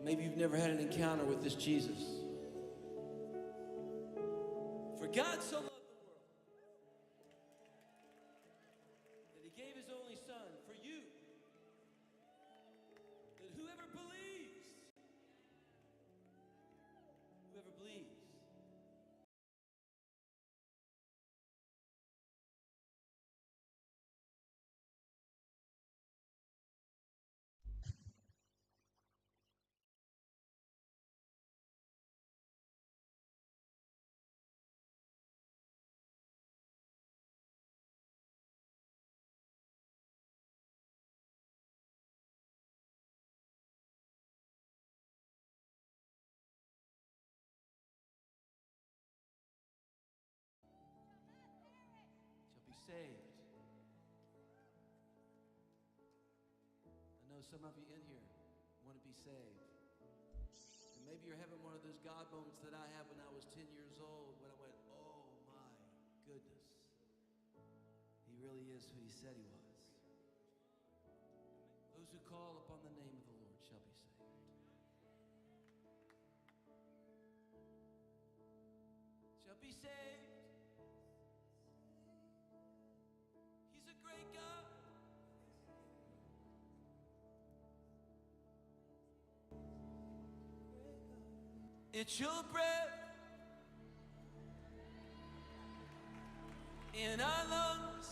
Maybe you've never had an encounter with this Jesus. For God so loved the world that he gave his only son for you, that whoever believes, whoever believes, shall be saved. I know some of you in here want to be saved. And maybe you're having one of those God moments that I had when I was 10 years old, when I went, oh my goodness. He really is who he said he was. Those who call upon the name of the Lord shall be saved. Shall be saved. He's a great God. It's your breath in our lungs.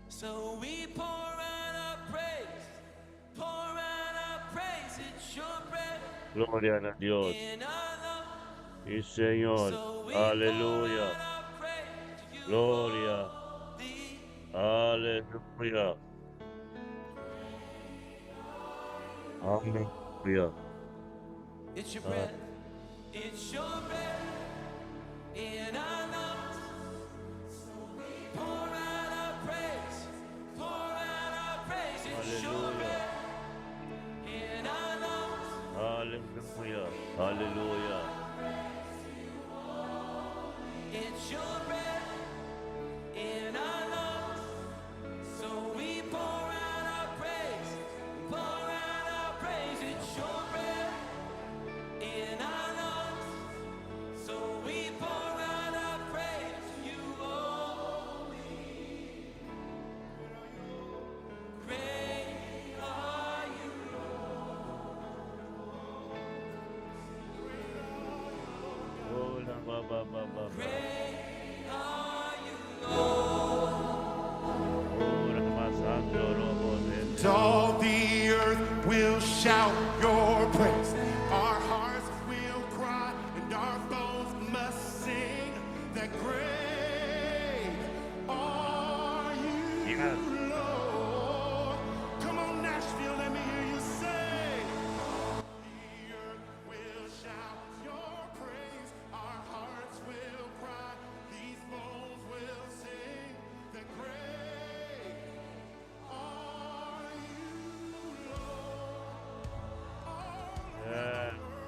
So we pour out our praise, pour out our praise. It's your breath Gloria na Dios. in our lungs. Sí, Señor. So we pour Aleluya. out our praise to you Gloria. only. Aleluya. Aleluya. It's your Ah. breath. It's your breath in our lungs. So we pour out our praise. Pour out our praise. It's your Aleluya. breath in our lungs. Aleluya. Aleluya. It's your breath in our lungs. So we pour out our praise. Pour out our praise. It's your breath in our lungs. So we pour out our praise to you only. Great are you, Hola, ba, ba, ba, ba, ba. Great are you, Lord. Ora, masando, robo, And all the earth will shout your praise. Our hearts will cry and our bones must sing that great are you, Yes. Lord. Come on, Nashville, let me hear you say. The earth will shout your praise. Our hearts will cry. These bones will sing that great are you, Lord. All around Yes. the world.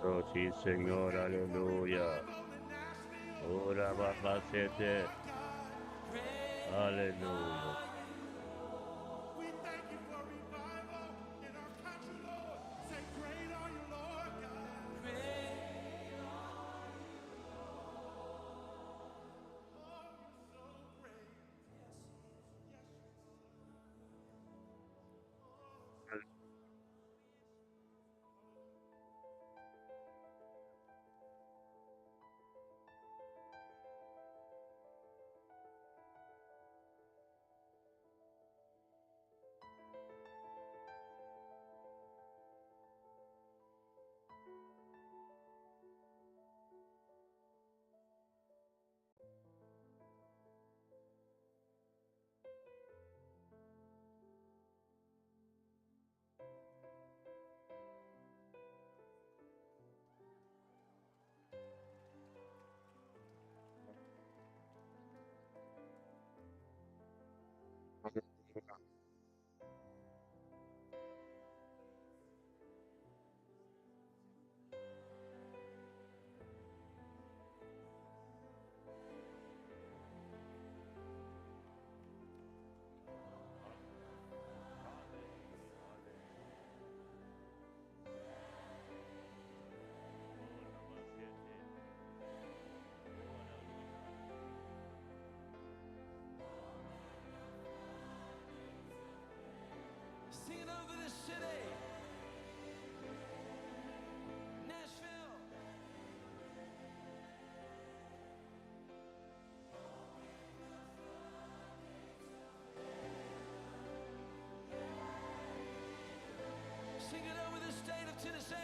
Oh, sí, We Señor, thank you for aleluya. revival in Nashville. Ora Great baba are you, sete. Lord God. Aleluya. We thank you for revival in our country, Lord. Say, Great are you, Lord God. Oh, you're so great. Yes, Sing it over the city. Nashville. Sing it over the state of Tennessee.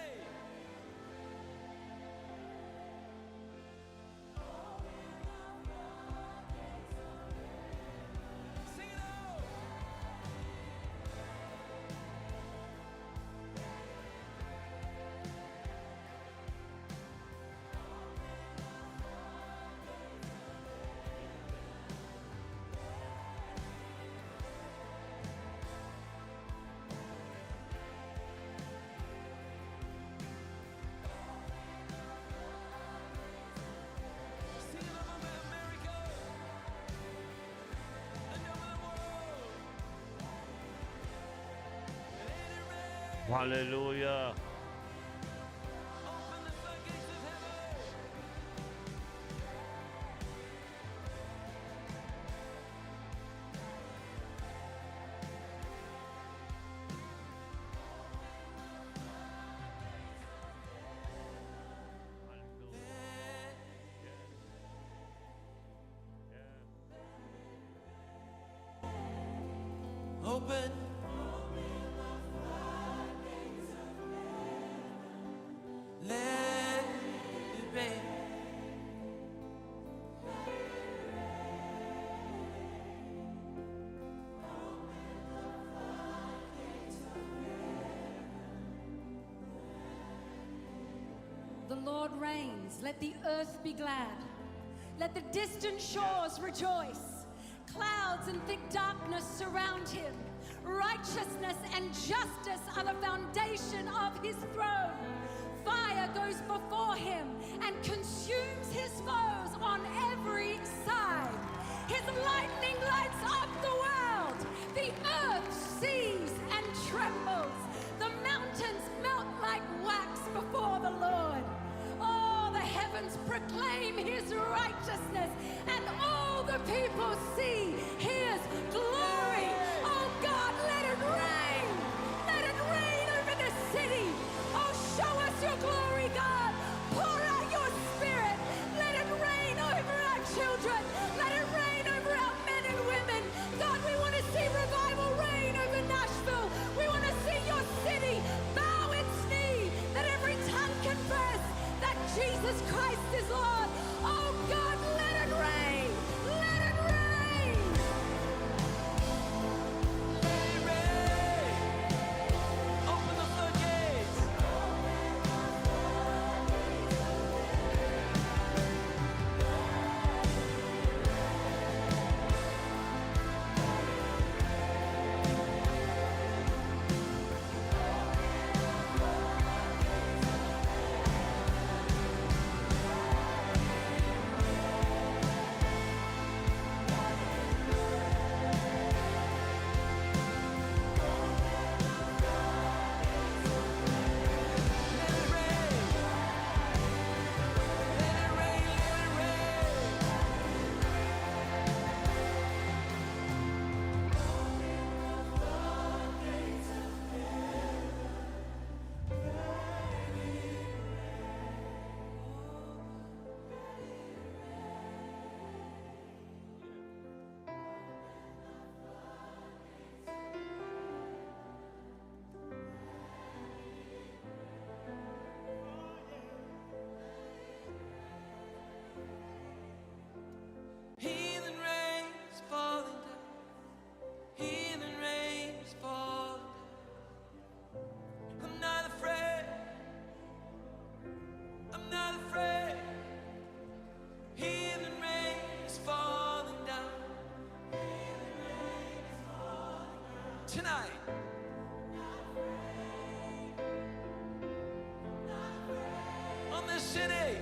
Sing it out. Sing it over America and over the world. Let it rain. Aleluya. Open the floodgates of heaven. Aleluya. Yes. Yes. Open. Let it rain. The Lord reigns. Let the earth be glad. Let the distant shores rejoice. Clouds and thick darkness surround him. Righteousness and justice are the foundation of his throne. Fire goes before him and consumes his foes on every side. His lightning lights up the world. The earth sees and trembles. The mountains melt like wax before the Lord. All the heavens proclaim his righteousness, and all the people see his glory. Oh God, let it rain! Let it rain over this city. Oh, show us your glory, God. Pour out your spirit. Let it rain over our children. Let it rain over our men and women. God, we want to see revival reign over Nashville. We want to see your city bow its knee, that every tongue confess that Jesus Christ is Lord. Oh God, let it rain. Let it rain. Let it rain. Open the floodgates. city.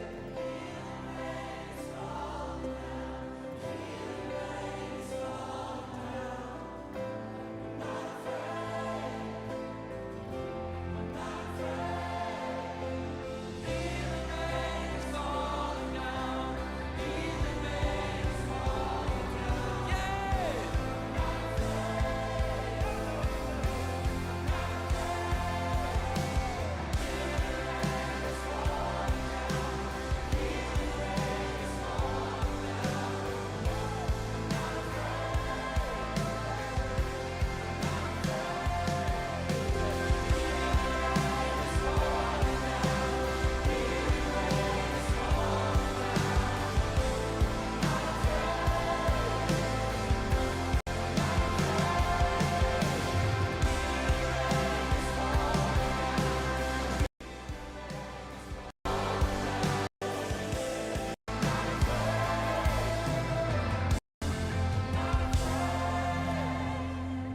Yeah!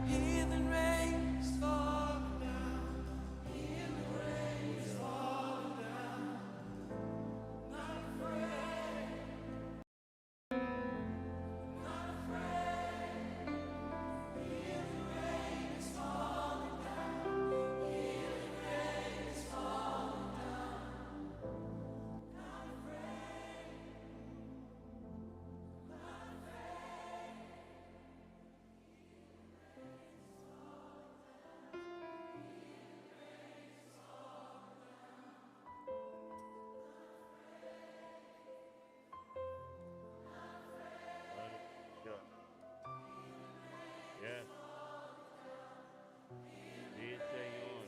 Hear the rains fall down. Hear the rains fall down. Not afraid. Not afraid. Hear the rain is falling down. Hear the rain is falling down. Not afraid. Not afraid. Aleluya. Yes. Sí, Señor.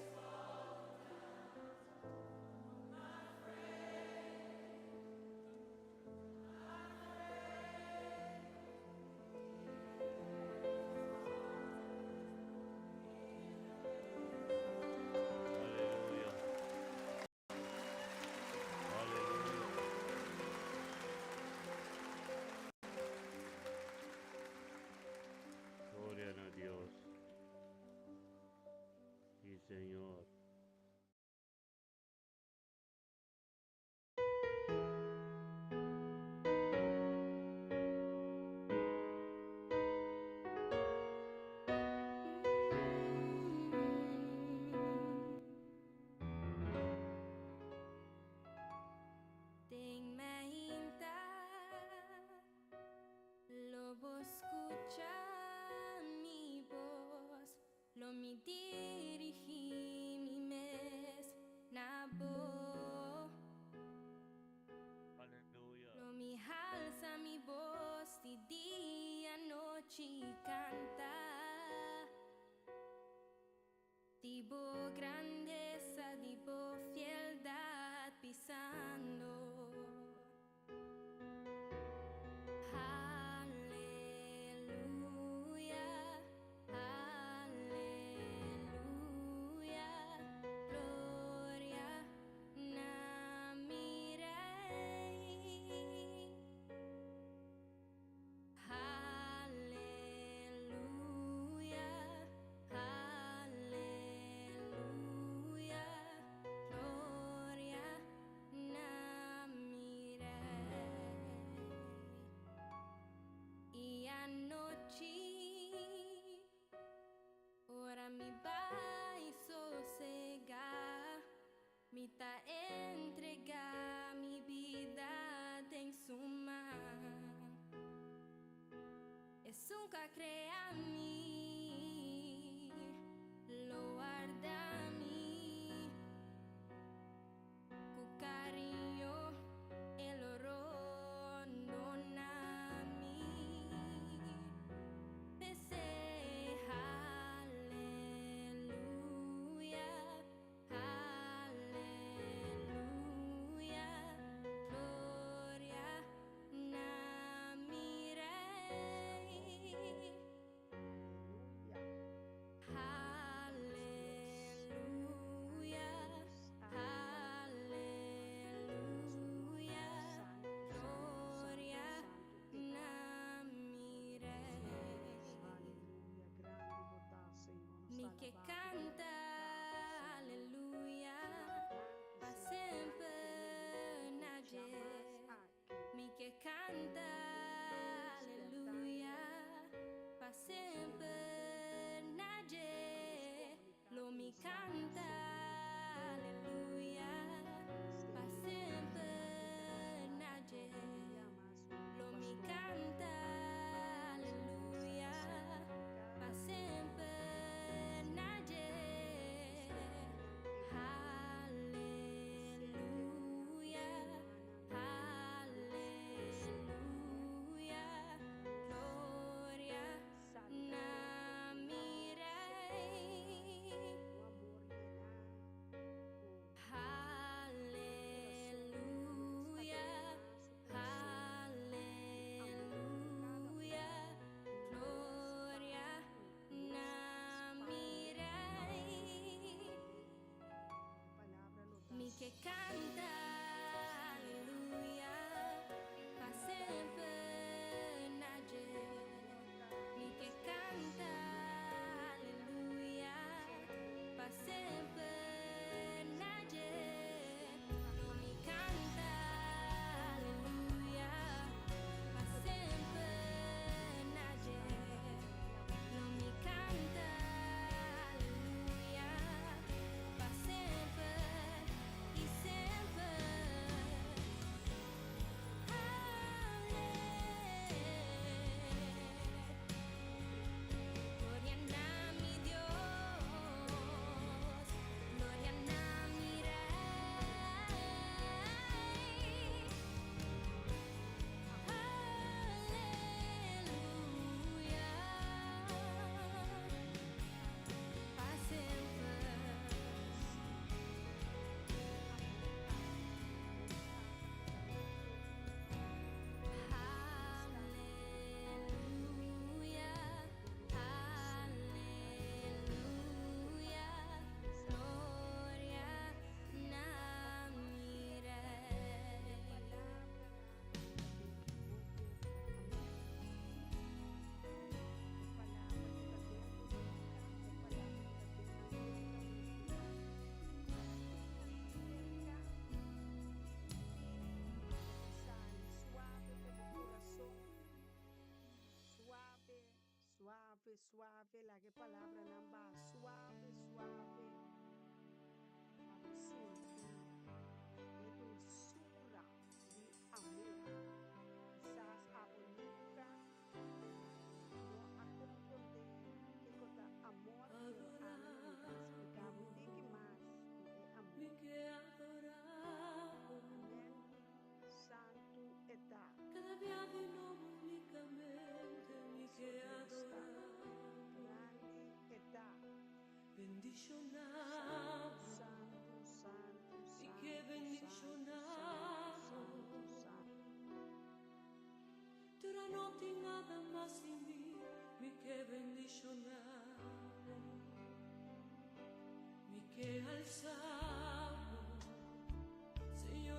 Aleluya. Aleluya. Gloria a Dios. Sí, Señor. Den mainta, lo bo scucha mi voz, lo mi dirigi. ke kanta aleluya pa semper na dje. Mi ke kanta aleluya pa semper na dje. Lo mi kanta aleluya pa semper na dje. Lo mi kanta aleluya pa semper i semper. Ale. Gloria na mi Dios, gloria na mi Rei. Aleluya, pa semper. Aleluya, aleluya, gloria na mi Rei. Suave, suave, suave, laga e palabranan baha suave, suave, pa bo sinti e dulsura di amor. Kisas abo nunka no a komprondé kiko ta amor, pero ami mi ta splika bo un tiki mas ku e amor. Amen. Santu e ta. Poderoso Dios ta. Grandi e ta. Santu, santu, santu,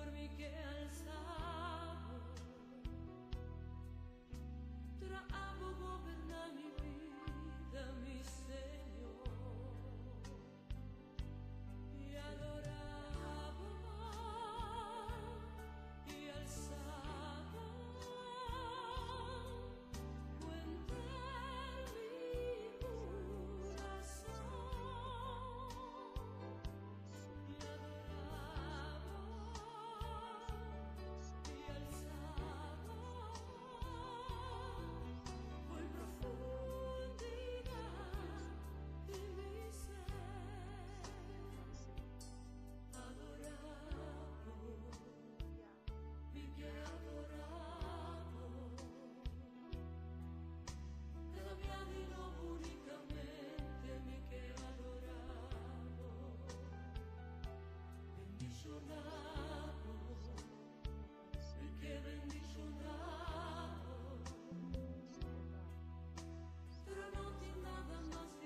santu, santu, santu,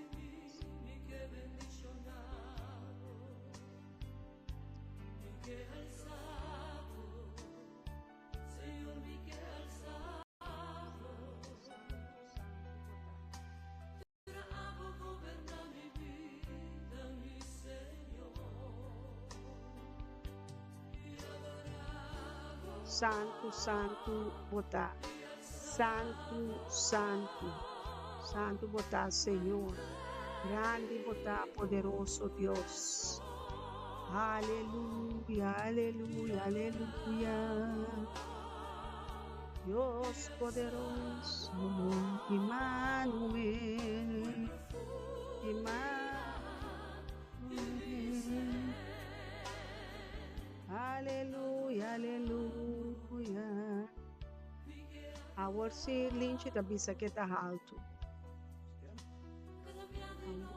santu, Santu, santu bo ta. Santu, santu, santu bo ta, Señor. Grandi bo ta, poderoso Dios. Aleluya, aleluya, aleluya. Dios poderoso, Emmanuel, Emmanuel. Aleluya, aleluya. Awor si Linchi ta bisa ke ta haltu.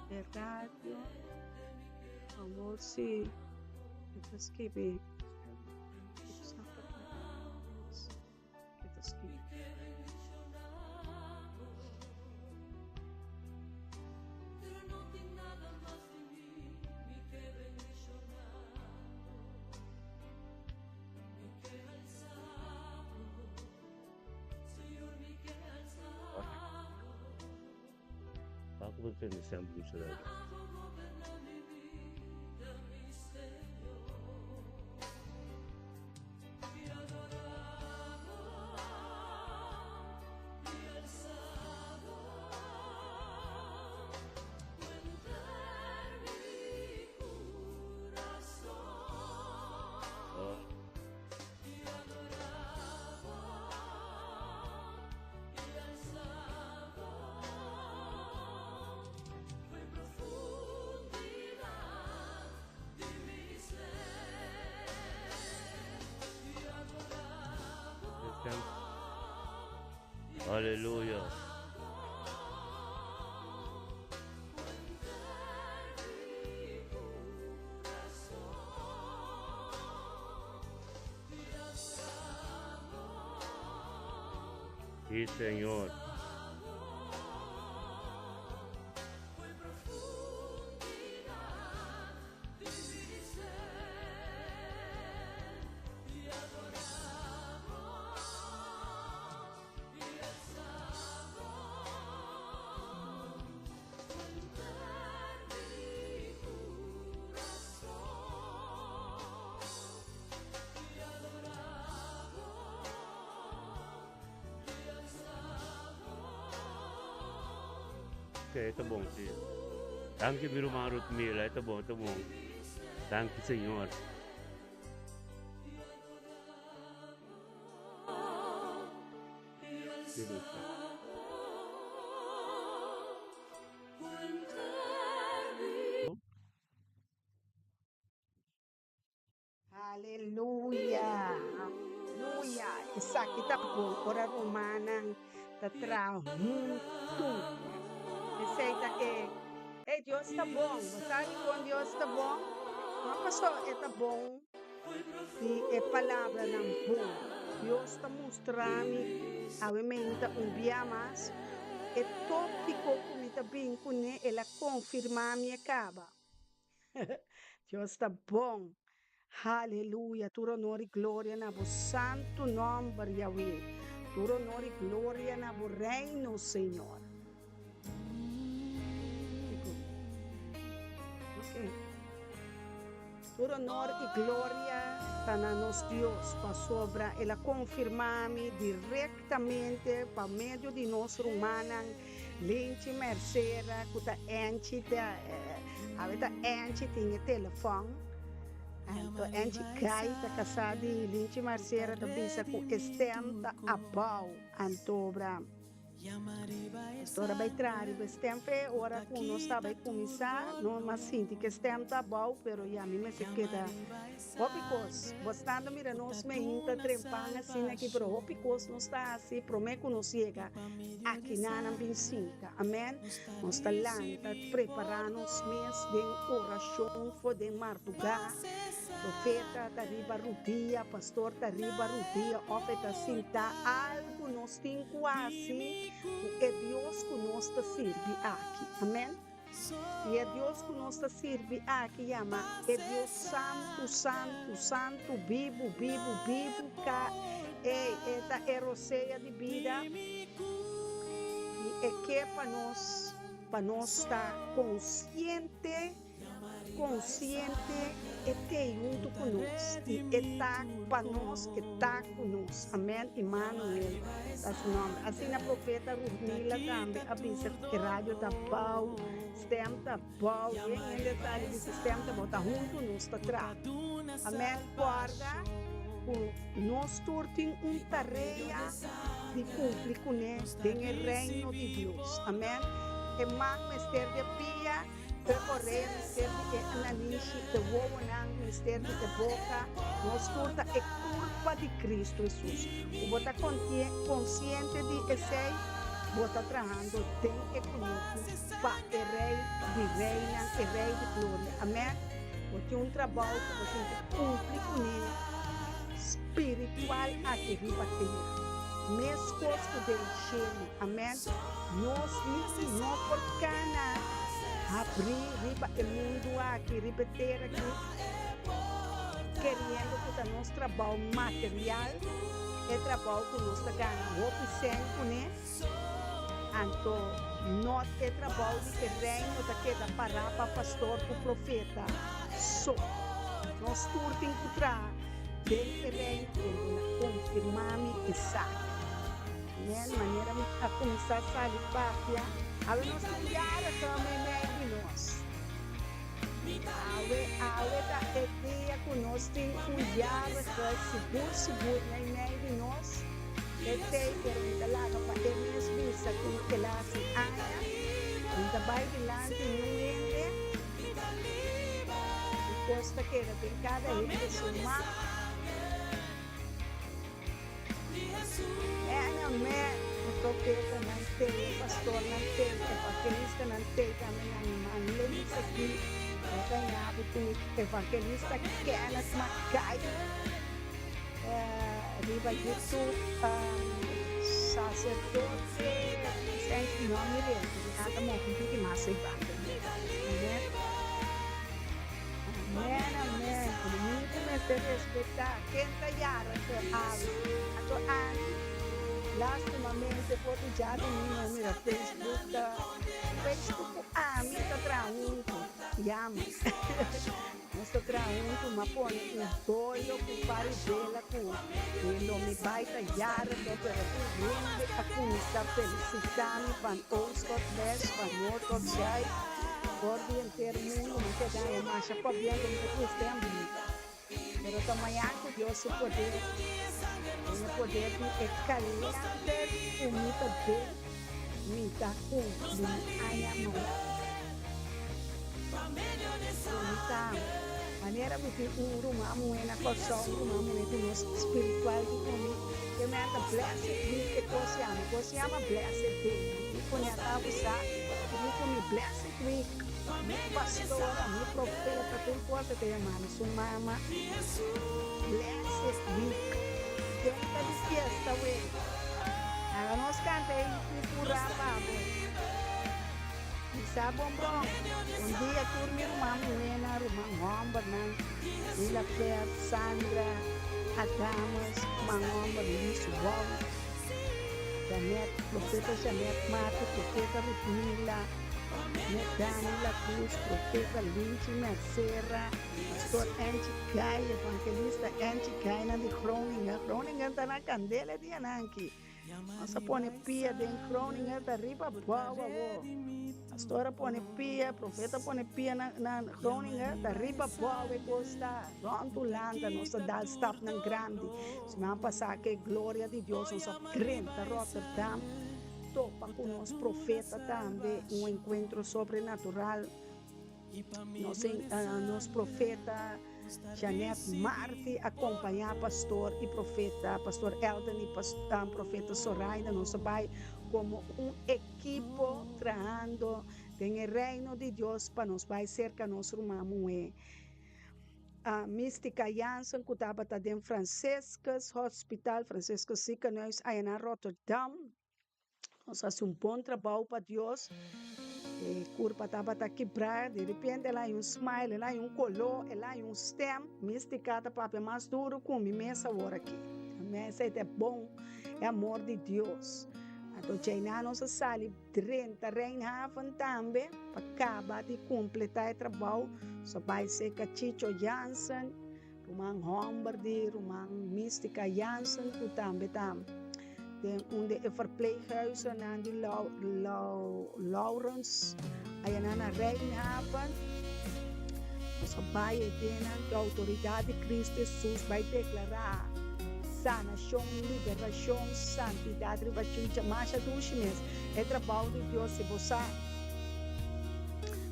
E radio, awor si e ta skibi. E ta skibi. ku bo tende sèmpel di Israel. Aleluya. Sí, Señor. Ok, ta bon, sí. Danki mi ruman Ruth Mila, e ta bon, e ta bon. Danki Señor. Aleluya! Aleluya! Esaki ta bon ora rumannan ta traha huntu. Esei ta e. Ey, Dios ta bon. Bo sa dikon Dios ta bon? No paso e ta bon di e palabranan bon. Dios ta mustra mi awe meinta un bia mas e tópiko ku mi ta bin kuné, el a konfirmá mi e kaba. Dios ta bon. Haleluya tur honor y gloria na bo santo nomber Yahweh tur honor y gloria na bo reino Señor. Tur honor y gloria ta na nos Dios pasobra el a confirma mi directamente pa medio di nos rumannan Linchi Mercera cu ta Enchi ta awe ta Enchi tin e telefon anto Enchi Gai ta casa di Linchi Mercera ta bisa cu e stem ta abao anto bra ora bay traha riba e stem fe ora cu nos ta bay cuminsa no mas sinti cu e stem ta abao pero ya mi mester keda Hopi kos. Bo stando mira nos meinta trempan asina aki, pero hopi kos nos ta hasi prome ku nos yega aki nanan bin sinta. Amen. Nos ta lanta prepara nos mes den orashon for den mardugá. Profeta ta riba rudia, pastor ta riba rudia of e ta sinta. Algu nos tin ku hasi ku e Dios ku nos ta sirbi aki. Amen. I e Dios ku nos ta sirbi aki yama e Dios Santu, Santu, Santu, bibu, bibu, bibu, ka e e ta e rosea di bida, i e ke pa nos, pa nos ta konsiente. Konsiente e tei huntu ku nos i e ta pa nos, e ta ku nos. Amen. Immanuel ta su nòmber. Asina profeta Ruthmila tambe a bisa ku e radio ta bou, stem ta bou, den hende ta di bisa stem ta bou, ta huntu nos ta traha. Amen. Kòrda ku nos tur tin un tarea di kumpli kuné den e reino di Dios. Amen. E man mester di e pia. E orea mester di e nanishi, e wowonan mester di e boka. Nos tur ta e kurpa di Kristu Hesus. Ku bo ta konsiente di esei, bo ta trahando den e kunuku pa e Rei di reinan, e Rei di gloria. Amèn. Bo tin un trabou ku bo tin ku kumpli kuné spiritual aki riba tera, meskos ku den shelu. Amèn. Nos ni no por cana habri riba e mundu aki, riba e tera aki, keriendo cu ta nos trabao material, e trabao cu nos ta gana hopi cen cune. Anto no e trabou di e Reino ta keda pará pa pastor ku profeta so. Nos tur tin ku traha den e Reino i bo na konfirmá mi esaki. Amen. Manera mi a kuminsá sali papia, awe nos tin yara ta meimei di nos. Awe, awe ta e dia ku nos tin un yarige sigur sigur meimei di nos. E tei, pero mi ta laga pa e mes bisa ku el a hasi aña. Mi ta bai dilanti niun hende. E kos ta keda den kada hende su man. E aña me, e profetanan tei, e pastornan tei, e evangelistanan tei tambe nan man links aki. Bo ta yabi ku evangelista Kenneth Mackay. Riba YouTube sacerdote Saint no mir'é nan ta move un tiki mas ei banda amen amen amen mi ku mester respetá ken ta yara ku awe anto ami lastimamente por di djadumingo mi mira Facebook ta Facebook ku ami ta traha huntu yama. Nos ta traha huntu, m'a pone un doyo ku pari bela ku mi lo mi bai ta yardo, pero tur hende a kuminsá felisitá mi van oost tot west, van noord tot zuid, for di henter mundu. Mi keda haña masha pabia ku mi ta gusta e ambiente. Pero ta mañan ku Dios su poder, den e poder di e kalender ku mi ta den, mi ta kumpli mi aña mañan. Bonita. Manera mi tin un ruman muhé na Kòrsou, un ruman muhé di nos spiritual di ku mi, ke mi a ta blessed week e kos yama. E kos yama blessed day. Mi ku mi a ta abusá, mi ku mi blessed week. Mi pastora, mi profeta, tur kos e ta yama mi su mama. Blessed week. Ken ta di fiesta we? Laga nos kanta e purá pa bo. Mi sa bon bon. Un dia tur mi ruman muhénan, ruman hòmbernan, Lila Fer, Sandra, Adamus, ruman hòmber Luis Wout, Janet, Profeta Janet Marte, Profeta Rutmila, Medani La Cruz, Profeta Linchi Mercera, Pastor Angie Guy, Evangelista Angie Guy nan di Groningen. Groningen ta na kandela e dianan aki. Nos a pone pia den Groningen ta riba bou awor. Pastor a pone pia, profeta a pone pia na na Groningen ta riba bou e kos ta. Rond Hulanda nos ta dal stapnan grandi. Siman pasá ke gloria di Dios nos a drenta Rotterdam topa ku nos profeta tambe un enkuentro sobrenatural. Nos nos profeta Janet Marti acompaña pastor y profeta pastor Elton y profeta Soraida nos a bay como un equipo trahando den e reino di Dios pa nos bay cerca nos ruman muhe Mystica Jansen cu tabata den Franciscus Hospital Franciscus Ziekenhuis aya na Rotterdam. Nos hasi un bon trabou pa Dios. E kurpa tabata kibrá, di repente el a haña un smile, el a haña un koló, el a haña un stèm. Mística ta papia mas duru ku mi mes awor aki. Amèn. Esei ta e bon, e amor di Dios. Anto djeiná nos a sali drenta Rijnhaven tambe pa kaba di kompletá e trabou. Nos a bai serka Chicho Jansen, ruman hòmber di ruman Mística Jansen ku tambe ta. Den un di e verpleeghuizennan di Laurens, ayanan na Rijnhaven, nos a bai e dennan ku outoridat di Cristo Hesus bai deklará sanashon, liberashon, santidat riba chucha. Masha dushi mes e trabou di Dios si bo sa.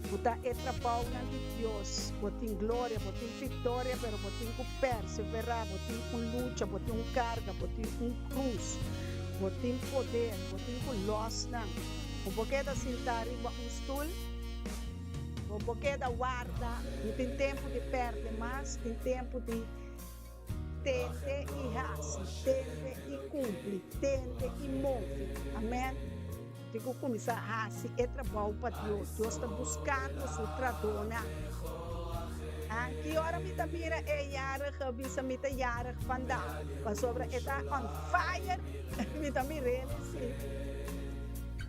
Bo ta e trabounan di Dios, bo tin gloria, bo tin viktoria, pero bo tin ku perseverá, bo tin un lucha, bo tin un karga, bo tin un krus, bo tin poder, bo tin ku lòs nan. Bo por keda sintá riba un stul, bo por keda warda, no tin tempu di pèrdè mas, tin tempu di tende i hasi, tende i kumpli, tende i move. Amèn. Tin ku kuminsá hasi e trabou pa Dios. Dios ta buskando su tradónan. A Ki ora mi ta mira e yarige bisa mi ta yarig vandag, pasobra e ta on fire. Mi ta mir'é si.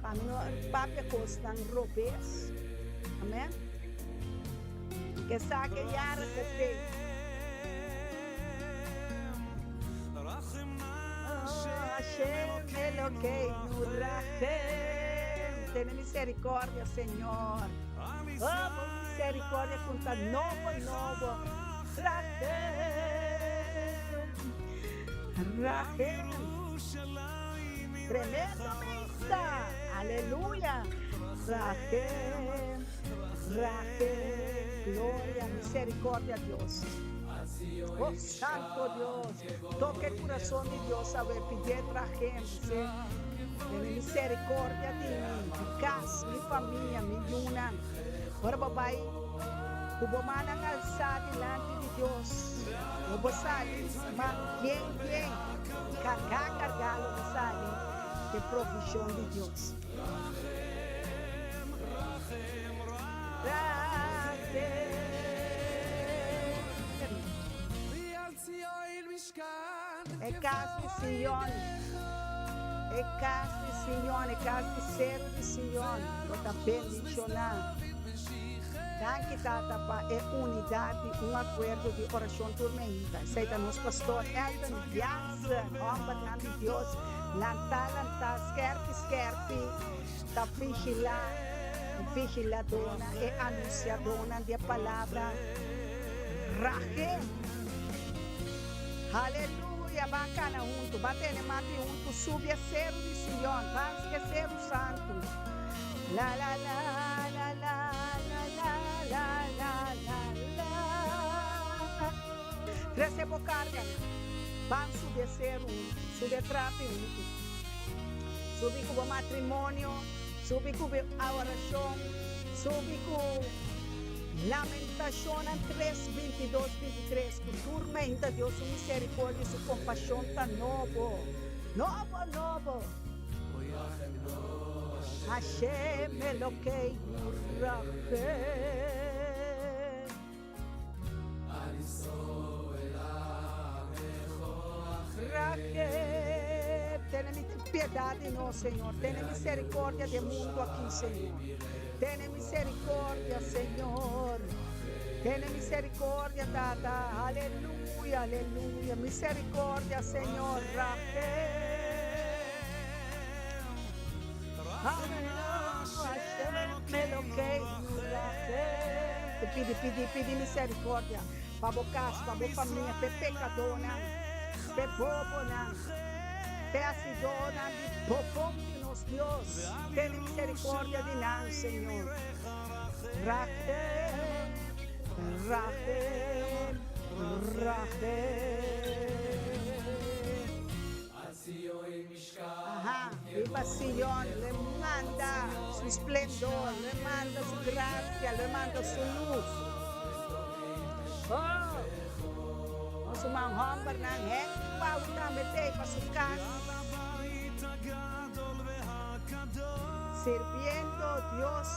Pa mi no papia kosnan robes. Amen. Ke sa ke yara ke te. Oh, Hashem Elokeinu Rahem. Tene misericordia, Señor. Oh, bo misericordia ku ta nobo, nobo. Rahem. Rahem. Tremendo misa. Aleluya. Rahem. Rahem. Gloria, misericordia, Dios. Oh, Santo Dios. Toca e curason di Dios awe. Pidie Rahem. Dice, Tene misericordia di mi, mi cas, mi famia, mi yunan. Ora bo bai ku bo mannan alsá dilanti di Dios, lo bo sali man bien bien, kargá kargá lo bo sali ku e provishon di Dios. E kas di Sion, e kas di Sion, e kas di seru di Sion lo ta bendishoná. Danki, Tata, pa e unidat di un akuerdo di orashon tur meinta. Esei ta nos pastor Elton Jansen, hòmbernan di Dios, lantá, lantá, skèrpi, skèrpi, ta vigilá, e vigiladónan, e anunsiadónan di e palabra. Rahe! Haleluya! Ban kana huntu, ban tene man di huntu, subi e seru di Sion, ban e seru santu. La la la la la la la la la la la. Trese bo karganan, ban subi e seru huntu, subi e trapi huntu. Subi ku bo matrimonio, subi ku bo orashon, subi ku Lamentashonnan tres, bintidos, bintitres, Ku tur meinta Dios su misericordia i su compasion ta nobo, nobo, nobo. Hashem Elokeinu Rahem. Rahem, tene piedad di nos, Señor. Tene misericordia di e mundo aki, Señor. Tene misericordia, Señor. Tene misericordia, Tata. Aleluya, aleluya. Misericordia, Señor. Rahem. Hashem Elokeinu Rahem. Te pidi, pidi, pidi misericordia pa bo cas, pa bo famia, p'e pecadónan, p'e bobonan, p'e hacidónan di bofon di nos Dios. Tene misericordia di nan, Señor. Rahem, Rahem, Rahem. Aha, riba Sion lo e manda su splendor, lo e manda su gracia, lo e manda su lus. Oh, nos ruman hombernan, Henk Pau tambe t'ei pa su cas, sirbiendo Dios,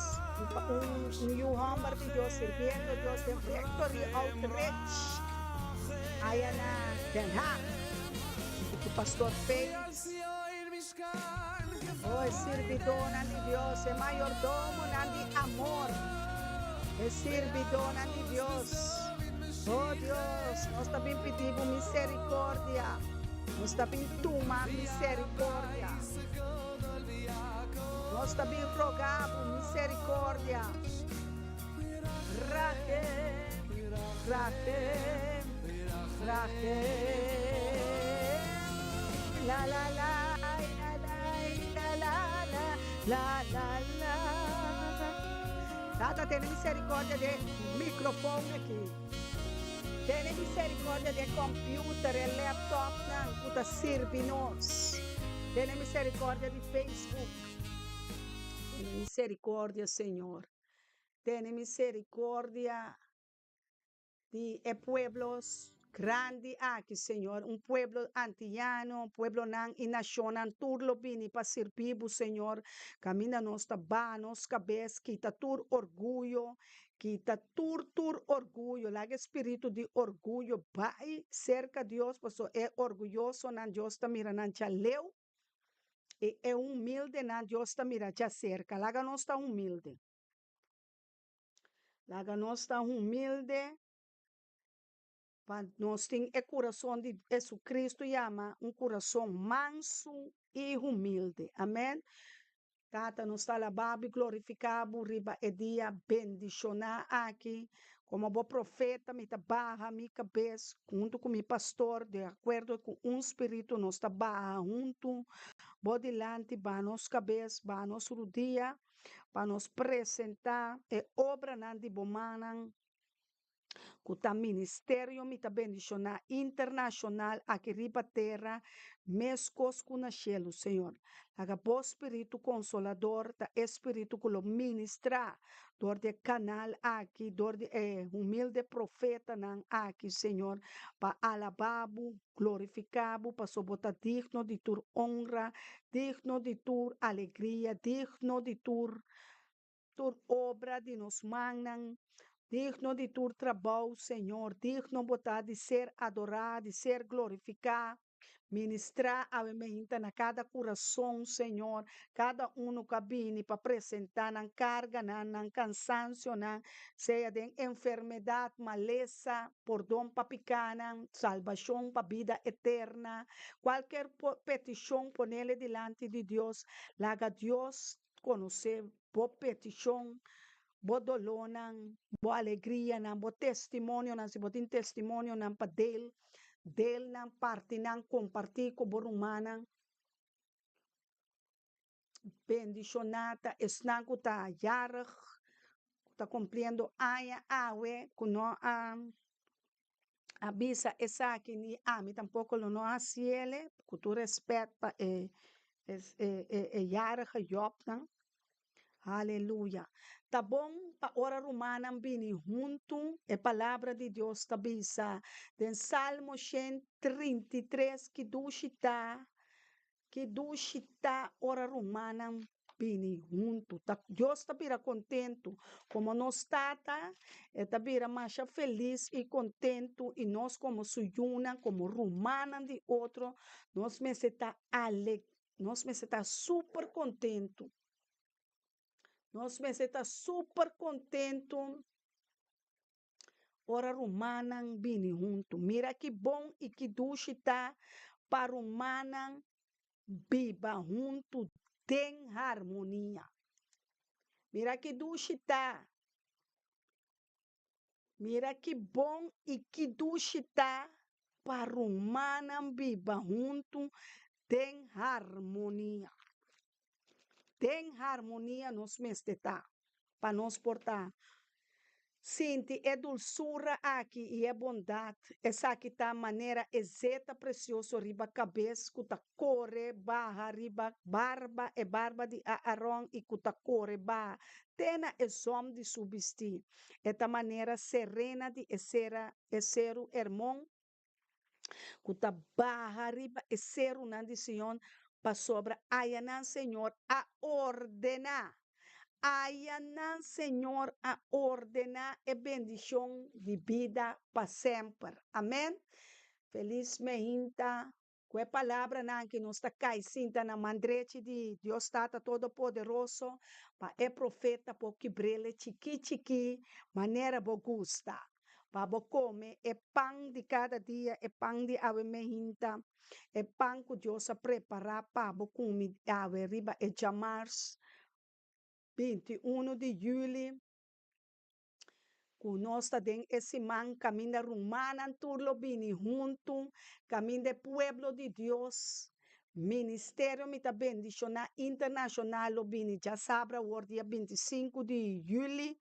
un yu homber di Dios, sirbiendo Dios den Victory Outreach, aya na Den Haag. Ku Pastor Felix. Oh, e sirbidónan di Dios, e mayordomonan di amor, e sirbidónan di Dios. Oh Dios, nos ta bin pidi bo misericordia, nos ta bin tuma misericordia. Nos ta bin roga bo misericordia. Rahem, Rahem, Rahem. La la la, la la la la la la la. Tata, tene misericordia di e microfoon aki. Tene misericordia di e computer, e laptopnan cu ta sirbi nos. Tene misericordia di Facebook. Tene misericordia, Señor. Tene misericordia di e pueblo grandi aki, Señor, un pueblo antiyano, pueblonan y nacionnan tur lo bini pa sirbi bo, Señor. Caminda nos ta baha nos cabes, kita tur orguyo, kita tur, tur orguyo, laga e spiritu di orguyo bay cerca Dios, pasobra e orguyosonan Dios ta mira nan djaleu. I e humildenan Dios ta mira djaserka. Laga nos ta humilde. Laga nos ta humilde pa nos tin e kurason di Jesucristo yama un kurason mansu i humilde. Amen. Tata, nos ta alabá bo i glorifiká bo riba e dia bendishoná aki. Komo bo profeta mi ta baha mi kabes huntu ku mi pastor, di akuerdo ku un spiritu nos ta baha huntu bo dilanti, baha nos kabes, baha nos rudia, pa nos presentá e obranan di bo mannan ku ta ministerio mi ta bendishoná internashonal aki riba tera meskos ku na shelu, Señor. Laga bo Spiritu Konsolador ta e Spiritu ku lo ministrá dor di e kanal aki, dor di e humilde profetanan aki, Señor, pa alabá bo, glorifiká bo, pasobra bo ta digno di tur onra, digno di tur alegria, digno di tur Tur obra di nos mannan, digno di tur trabou, Señor, digno bo ta di ser adorá, di ser glorificá. Ministrá awe meinta na cada curason, Señor, cada uno cu a bini pa presentá nan carganan, nan cansancionan, sea den enfermedad, malesa, pordon pa picanan, salbacion pa bida eterna, cualkier peticion ponele dilanti di Dios, laga Dios Konosé bo petishon, bo dolónan, bo alegrianan, bo testimonionan, si bo tin testimonionan pa del, del nan, parti nan, kompartí ku bo rumannan. Bendishoná ta esnan ku ta yarig, ku ta kumpliendo aña awe, ku no a a bisa esaki ni ami tampoco lo no haciele cu tur respet pa e e yarige Jobnan. Aleluya. Ta bon pa ora rumannan bini huntu, e palabra di Dios ta bisa den Salmo 133 ki dushi ta Ki dushi ta ora rumannan bini huntu. Ta Dios ta bira kontentu. Komo nos Tata, e ta bira masha felis i kontentu i nos komo su yunan, komo rumannan di otro, nos mester ta ale, nos mester ta super kontentu. Nos mester ta super kontentu Ora rumannan bini huntu. Mira ki bon i ki dushi ta pa rumannan biba huntu den harmonia. Mira ki dushi ta. Mira ki bon i ki dushi ta pa rumannan biba huntu den harmonia. Den harmonia nos mester ta. pa nos por ta sinti e dulsura aki i e bondat, esaki ta manera e zeta presioso riba kabes ku ta kore baha riba barba, e barba di Aaron i ku ta kore baha te na e zòm di su bistí. E ta manera serena di e sera e seru Hermon ku ta baha riba e serunan di Sion, pasobra ayanan Señor a ordená, ayanan Señor a ordená e bendishon di bida pa semper. Amèn. Felis meinta ku e palabranan aki nos ta kai sinta na man drechi di Dios Tata Todopoderoso pa e profeta por kibr'el chikí chikí manera bo gusta. Pa bo kome e pan di kada dia, e pan di awe mehinta, e pan ku Dios a prepará pa bo kumi awe riba e djamars 21 di yüli, ku nos ta den e siman kaminda rumannan tur lo bini huntu, kaminda e pueblo di Dios, Ministerio Mi Ta Bendishoná Internashonal lo bini djasabra awor dia 25 di yüli.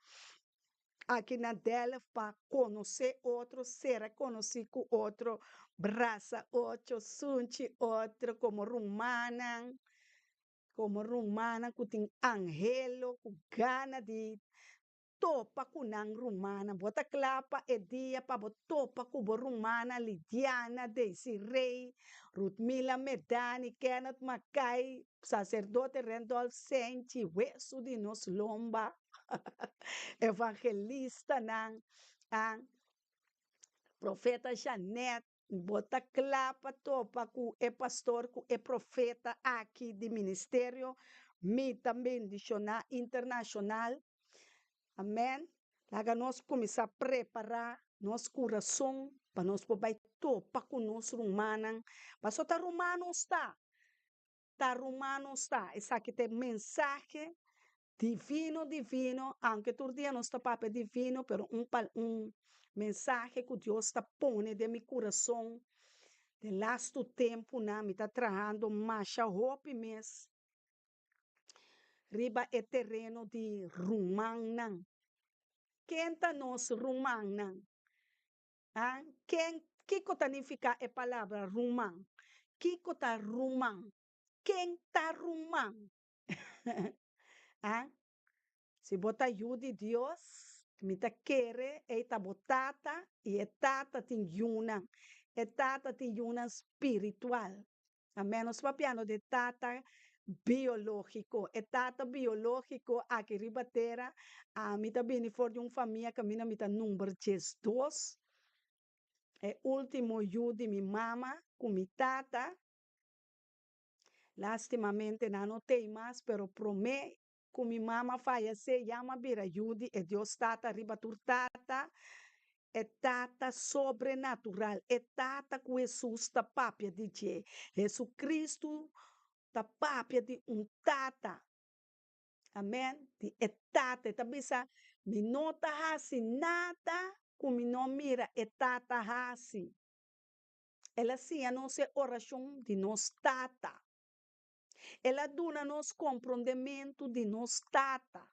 aki na Delft pa konosé otro, sera konosí ku otro, brasa otro, sunchi otro komo rumannan, komo rumannan ku tin anhelo, ku gana di topa ku nan rumannan. Bo ta kla pa e dia pa bo topa ku bo rumannan Lidiana, Desiree, Rutmila Medani, Kenneth Mackay, Saserdote Randolph Senchi, wesu di nos lomba. Evangelistanan, profeta Janet. Bo ta kla pa topa ku e pastor ku e profeta aki di ministerio Mi Ta Bendishoná Internashonal? Amèn. Laga nos kuminsá prepará nos kurason pa nos por bai topa ku nos rumannan. Pasobra ta ruman nos ta. Ta ruman nos ta. Esaki ta e mensahe divino divino, aunke tur dia nos ta papia divino, pero un un mensahe ku Dios ta pone den mi kurason den lastu tempunan mi ta trahando masha hopi mes riba e tereno di rumannan. Ken ta nos rumannan? A Ken, kiko ta nifiká e palabra ruman? Kiko ta ruman? Ken ta ruman? A Si bo ta yu di Dios, mi ta kere ei ta bo tata i e tata tin yunan. E tata tin yunan spiritual. Amen. Nos papiando di e tata biológiko. E tata biológiko aki riba tera, ami ta bini for di un famia kaminda mi ta number diesdos, e último yu di mi mama ku mi tata. Lástimamente nan no t'ei mas, pero promé ku mi mama fayesé ya m'a bira yu di e Dios Tata riba tur tata, e Tata sobrenatural, e Tata ku Hesus ta papia di dje. Hesukristu ta papia di un Tata, amèn, di e Tata. E ta bisa, Mi no ta hasi nada ku mi no mira e Tata hasi. El a siña nos e orashon di nos Tata. El a duna nos komprondementu di nos Tata.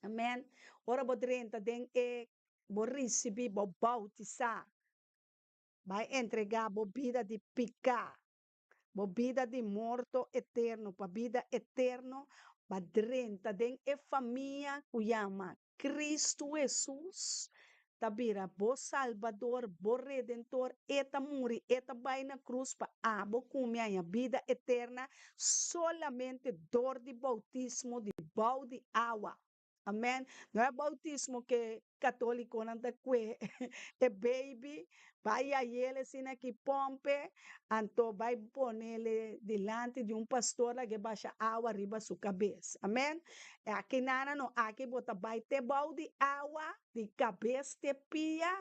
Amen. Ora bo drenta den e, bo risibí, bo boutisá, bai entregá bo bida di piká, bo bida di morto eterno pa bida eterno, ba drenta den e famia ku yama Kristu Hesus ta bira bo Salbador, bo Redentor, E ta muri, E ta bai na krus pa abo ku mi haña bida eterna solamente dor di boutismo di bou di awa. Amen. No e boutismo ke katolikonan ta kue e baby Bai yayel asina ki pompe, anto bai ponele dilanti di un pastor lag'e basha awa riba su kabes. Amen. E aki nana no, aki bo ta bai te bou di awa, di kabes te pia,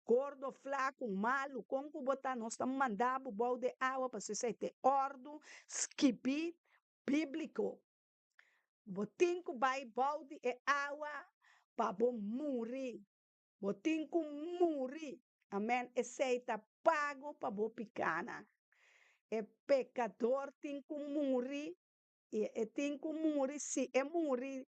gordo, flaku, malu, kon ku bo ta, nos ta manda bo bou di awa pasobra esei ta e ordu skibí bíbliko. Bo tin ku bai bou di e awa pa bo muri. Bo tin ku muri. Amen. Esei ta pago pa bo pikanan. E pekador tin ku muri, i e tin ku muri, si e muri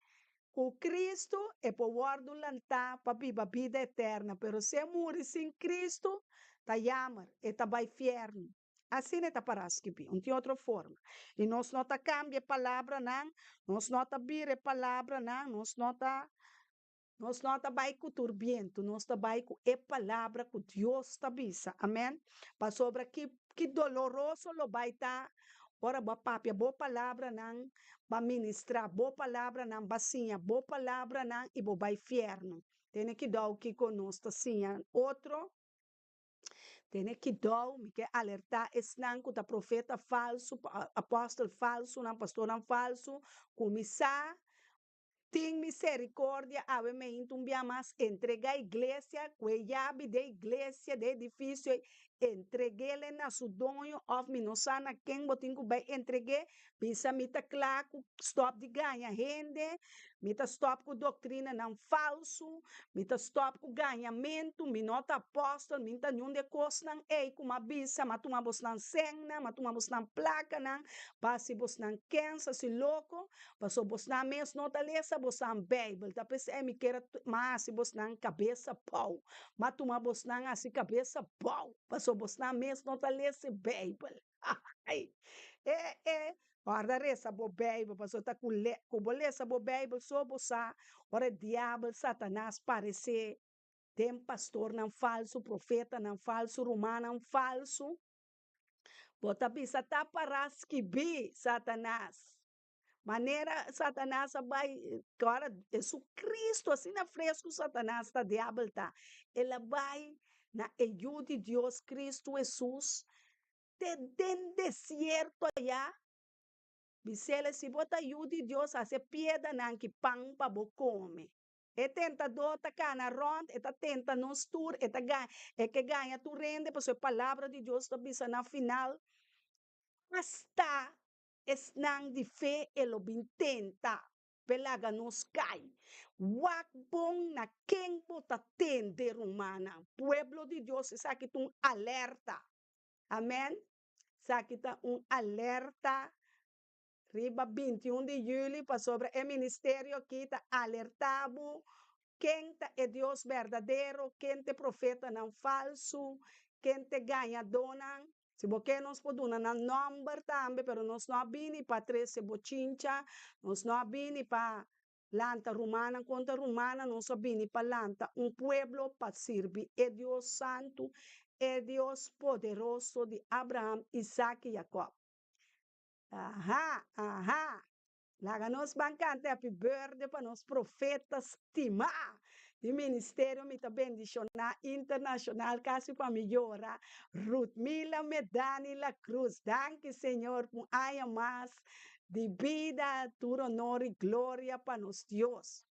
ku Kristu, e por wòrdu lantá pa biba bida eterna, pero si e muri sin Kristu, ta yamer, e ta bai fièrnu. Asina e ta pará skibí, un tin otro forma. I nos no ta kambia e palabranan, nos no ta bira e palabranan, nos no ta Nos no ta bai ku tur bientu, nos ta bai ku e palabra ku Dios ta bisa. Amen. Pasobra ki ki doloroso lo bai ta ora bo a papia bo palabranan, bo a ministrá bo palabranan, bo a siña bo palabranan i bo bai fièrnu. Tene kidou kiko nos ta siña otro. Tene kidou, mi ke alertá esnan ku ta profeta falsu, apòstel falsunan, pastornan falsu, kuminsá Tin misericordia awe meinta un bia mas entrega iglesia cu e yabi de iglesia de edificio ey entreguele na su doño of mi no sa na ken bo tin cu bay entregue bisa mi ta cla cu stop di gaña hende mi ta stop cu doctrinanan falso mi ta stop cu gañamento mi no ta apostel mi ta niun de cosnan ey cu mi a bisa mi a tuma bosnan sennan mi a tuma bosnan placanan pa haci bosnan kens haci loco Pasobra bosnan mes no ta lesa bosnan Bijbel, ta p'esei mi kier a tuma hasi bosnan kabesa bou. M'a tuma bosnan hasi kabesa bou, pasobra bosnan mes no ta lesa e Bijbel. Ai! E, e, ora resa bo Bijbel, pasobra ta ku le, ku bo lesa bo Bijbel so bo sa ora e diabel Satanas paresé den pastornan falsu, profetanan falsu, rumannan falsu. Bo ta bisa ta para skibí, Satanas. Manera Satanas a bai, ku ora Jesucristo, asina fresku Satanas ta, diabel ta, el a bai. na e Yu di Dios Kristu Hesus te den desierto ayá. Bis'el, Si bo ta Yu di Dios, hasi e piedanan ki pan pa bo kome. E tentadó ta kana rònt, e ta tenta nos tur, e ta gaña, e ke gaña tur hende, pasobra e Palabra di Dios ta bisa na final, Asta esnan di fe e lo bin tenta p'e laga nos kai. Wak bon na ken bo ta tende, rumannan. Pueblo di Dios, esaki ta un alerta. Amen. Esaki ta un alerta riba 21 di juli pasobra e ministerio aki ta alerta bo ken ta e Dios berdadero, ken ta e profetanan falsu, ken ta e gañadónan. Si bo ke nos por duna nan nòmber tambe, pero nos no a bini pa trese bochincha, nos no a bini pa lanta rumannan kontra rumannan, nos a bini pa lanta un pueblo pa sirbi e Dios santu, e Dios poderoso di Abraham, Isaac i Jakòb. Aha, aha! Laga nos ban kanta happy birthday pa nos profeta stimá di Ministerio Mi Ta Bendishoná Internashonal kasi pa mi yora, Ruthmila Medani La Cruz. Danki Señor pa un aña mas di bida, tur honor i gloria pa nos Dios.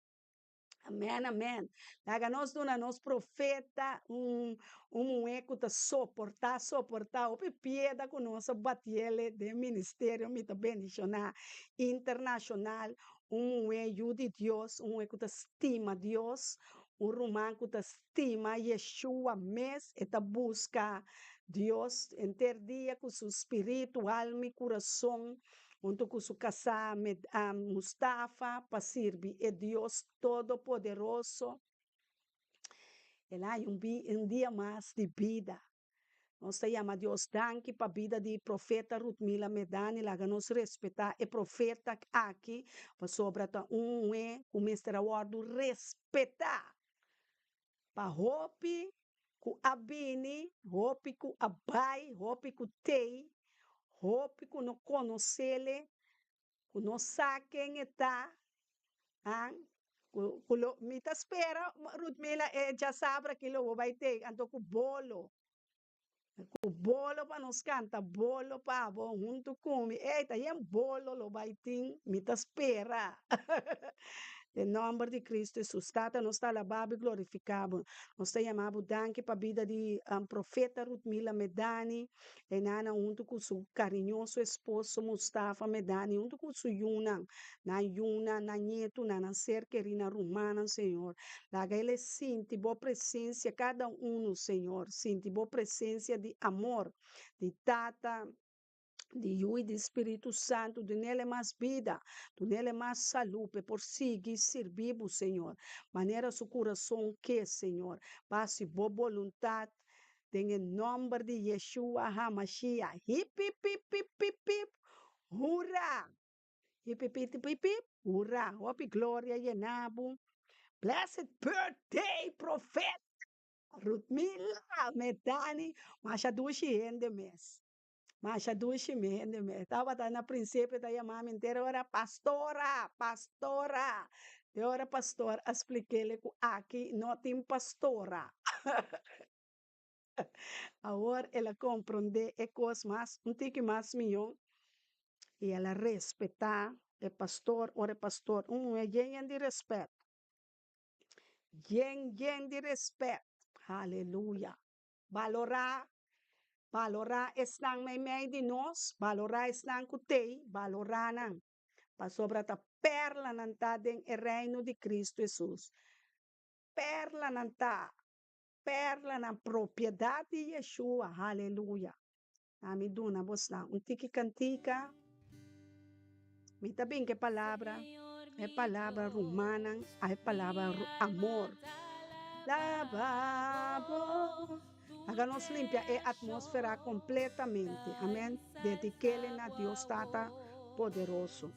Amen, amen. Laga nos duna nos profeta un, un muhé ku ta soportá, soportá. Hopi pieda ku nos a batiele den ministerio Mi Ta Bendishoná Internashonal. Un muhé yu di Dios, un muhé ku ta stima Dios, un ruman ku ta stima Yeshua mes. E ta buska Dios henter dia ku su spiritu, alma i kurason. Huntu ku su kasá Mustafa pa sirbi e Dios Todopoderoso. El a haña un dia mas di bida. Nos ta yama Dios danki pa bida di profeta Ruthmila Medani. Laga nos respetá e profeta aki pasobra ta un muhé ku mester a wòrdu respetá. Pa hopi ku a bini, hopi ku a bai, hopi ku tei, hopi ku no konosele, ku no sa ken e ta, an, ku ku lo mi ta spera Ruthmila e djasabra aki lo bo bai tei anto ku bolo. Ku bolo pa nos kanta bolo pa bo huntu ku mi. Ey, ta yen bolo lo bai tin, mi ta spera. Den nomber di Cristo Jesus. Tata, nos ta alabá bo i glorifiká bo. Nos ta yama bo danki pa bida di Profeta Ruthmila Medani, e nana huntu ku su kariñoso esposo Mustafa Medani, huntu ku su yunan, nan yunan, nan ñetunan, nan ser kerí, nan rumannan, Señor. Laga el e sinti bo presencia kada unu, Señor. Sinti bo presencia di amor, di Tata, di Yu i di Spiritu Santu. Dunele mas bida, dunele mas salú p'e por sigui sirbi bo, Señor, manera su kurason ke, Señor. Pa hasi bo boluntat den e nòmber di Yeshua HaMashiach. Hipipipipipip! Hurra! Hipipitipipip, hurra, hopi gloria yena bo. Blessed birthday profeta Ruthmila Medani, masha dushi hende mes. Masha dushi hende mes. Tabata na principio ta yama mi entero ora pastora, pastora. De ora pastor a splikele ku aki no tin pastora. Awor el a komprondé e kos mas, un tiki mas mihó, i el a respetá e pastor. Ora e pastor, un muhé yen yen di rèspèt, yen yen di rèspèt, aleluya. Balorá, balorá esnan meimei di nos, balorá esnan ku t'ei, balorá nan, pasobra ta pèrlanan ta den e reino di Kristu Hesus. Pèrlanan ta. Perlanan propiedat di Yeshua, haleluya. Ami duna bosnan un tiki kantika. Mi ta bin ku e palabra, e palabra rumannan, a e palabra amor. Laba bo. Laga nos limpia e atmósfera kompletamente. Amen. Dedik'el na Dios Tata poderoso.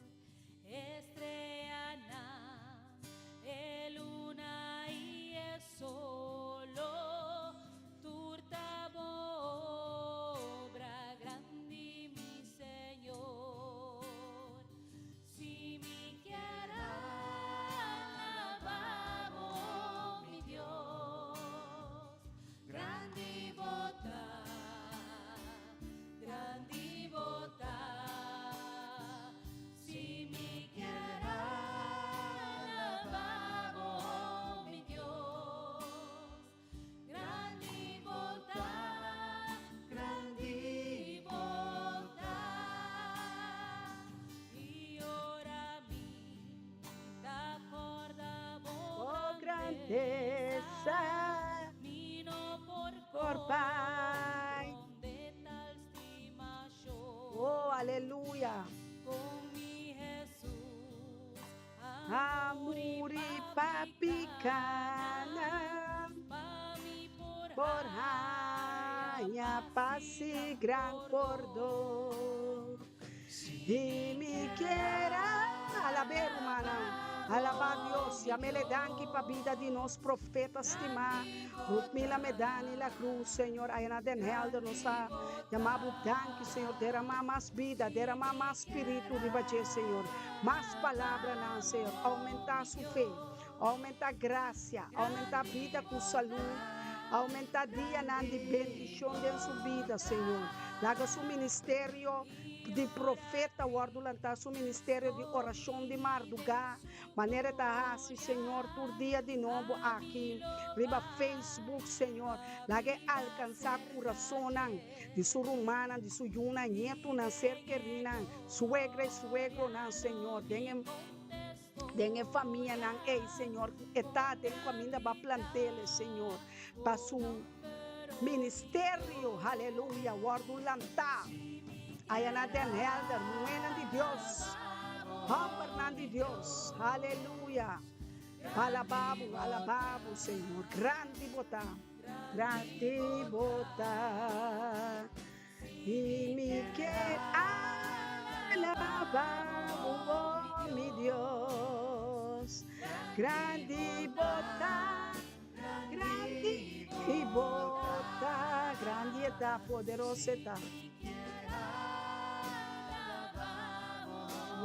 Solo tur ta bo obra grandi mi Señor. Si mi kier alaba bo mi Dios. Grandi. Grandesa por bai. Oh, aleluya. A muri pa picanan por haña pas y gran pordon. Y mi kier a alab'é, rumannan, alabá Dios, yam'El e danki pa bida di nos profeta stimá, Rutmila Medani La Cruz, Señor, aya na Den Helder nos ta yama Bo danki, Señor, deramá mas bida, deramá mas spiritu riba dje, Señor, mas palabranan, Señor, oumentá su fe, oumentá grasia, oumentá bida ku salú, oumentá dianan di bendishon den su bida, Señor. Laga su ministerio di profeta wòrdu lantá, su ministerio di orashon di mardugá, Manera e ta hasi, Señor, tur dia di nobo aki riba Facebook, Señor. Laga e alkansá kurasonnan di su rumannan, di su yunan, ñetunan, ser kerinan, suegra i suegronan, Señor, den e den e famianan ei, Señor, ku e ta den kaminda ba plant'el, Señor, pa su ministerio, aleluya, wòrdu lantá. Aya na Den Helder, muhénan di Dios, hòmbernan di Dios, aleluya. Alabá bo, alabá bo, Señor. Grandi bo ta, grandi bo ta. I mi ke alabá bo, oh mi Dios. Grandi bo ta. Grandi bo ta, grandi e ta, poderoso e ta.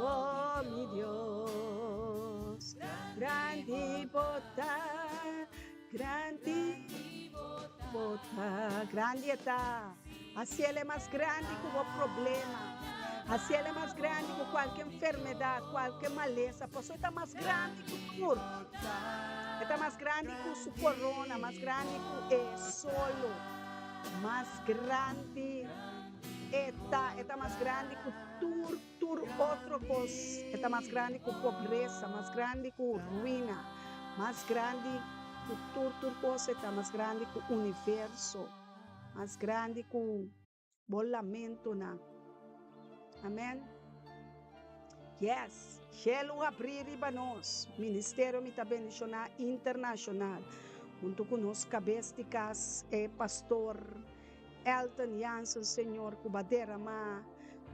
Oh mi Dios, grandi bo ta, grandi bo ta, grandi e ta. Hasiel e mas grandi ku bo problema. Hasiel e mas grandi ku kualke enfermedat, kualke malesa, pasobra e ta mas grandi ku tur. E ta mas grandi ku su korona, mas grandi ku e solo, mas grandi e ta. E ta mas grandi ku tur, tur otro kos. E ta mas grandi ku pobresa, mas grandi ku ruina, mas grandi ku tur, tur kos. E ta mas grandi ku universo. Mas grandi ku bo lamentonan. Amen. Yes, shelu habrí riba nos. Ministerio Mi Ta Bendishoná Internashonal, huntu ku nos kabes di kas, e Pastor Elton Jansen, Señor, ku ba deramá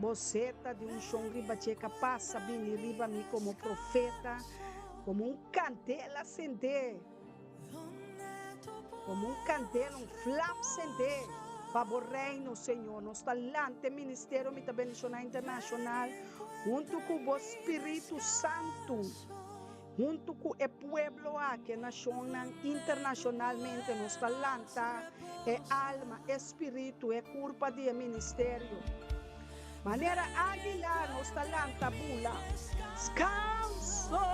bo seta di unshon riba dje kapas a bini riba mi komo profeta, komo un kandela sendé. Como un candela, un flam cendé pa bo reino, Señor. Nos ta lanta e ministerio Mi Ta Bendiciona Internacional hunto cu bo Spiritu Santo, hunto cu e pueblo aki, e nacionnan internacionalmente. Nos ta lanta e alma, e spiritu, e curpa di e ministerio. Manera águila nos ta lanta bula. Skanso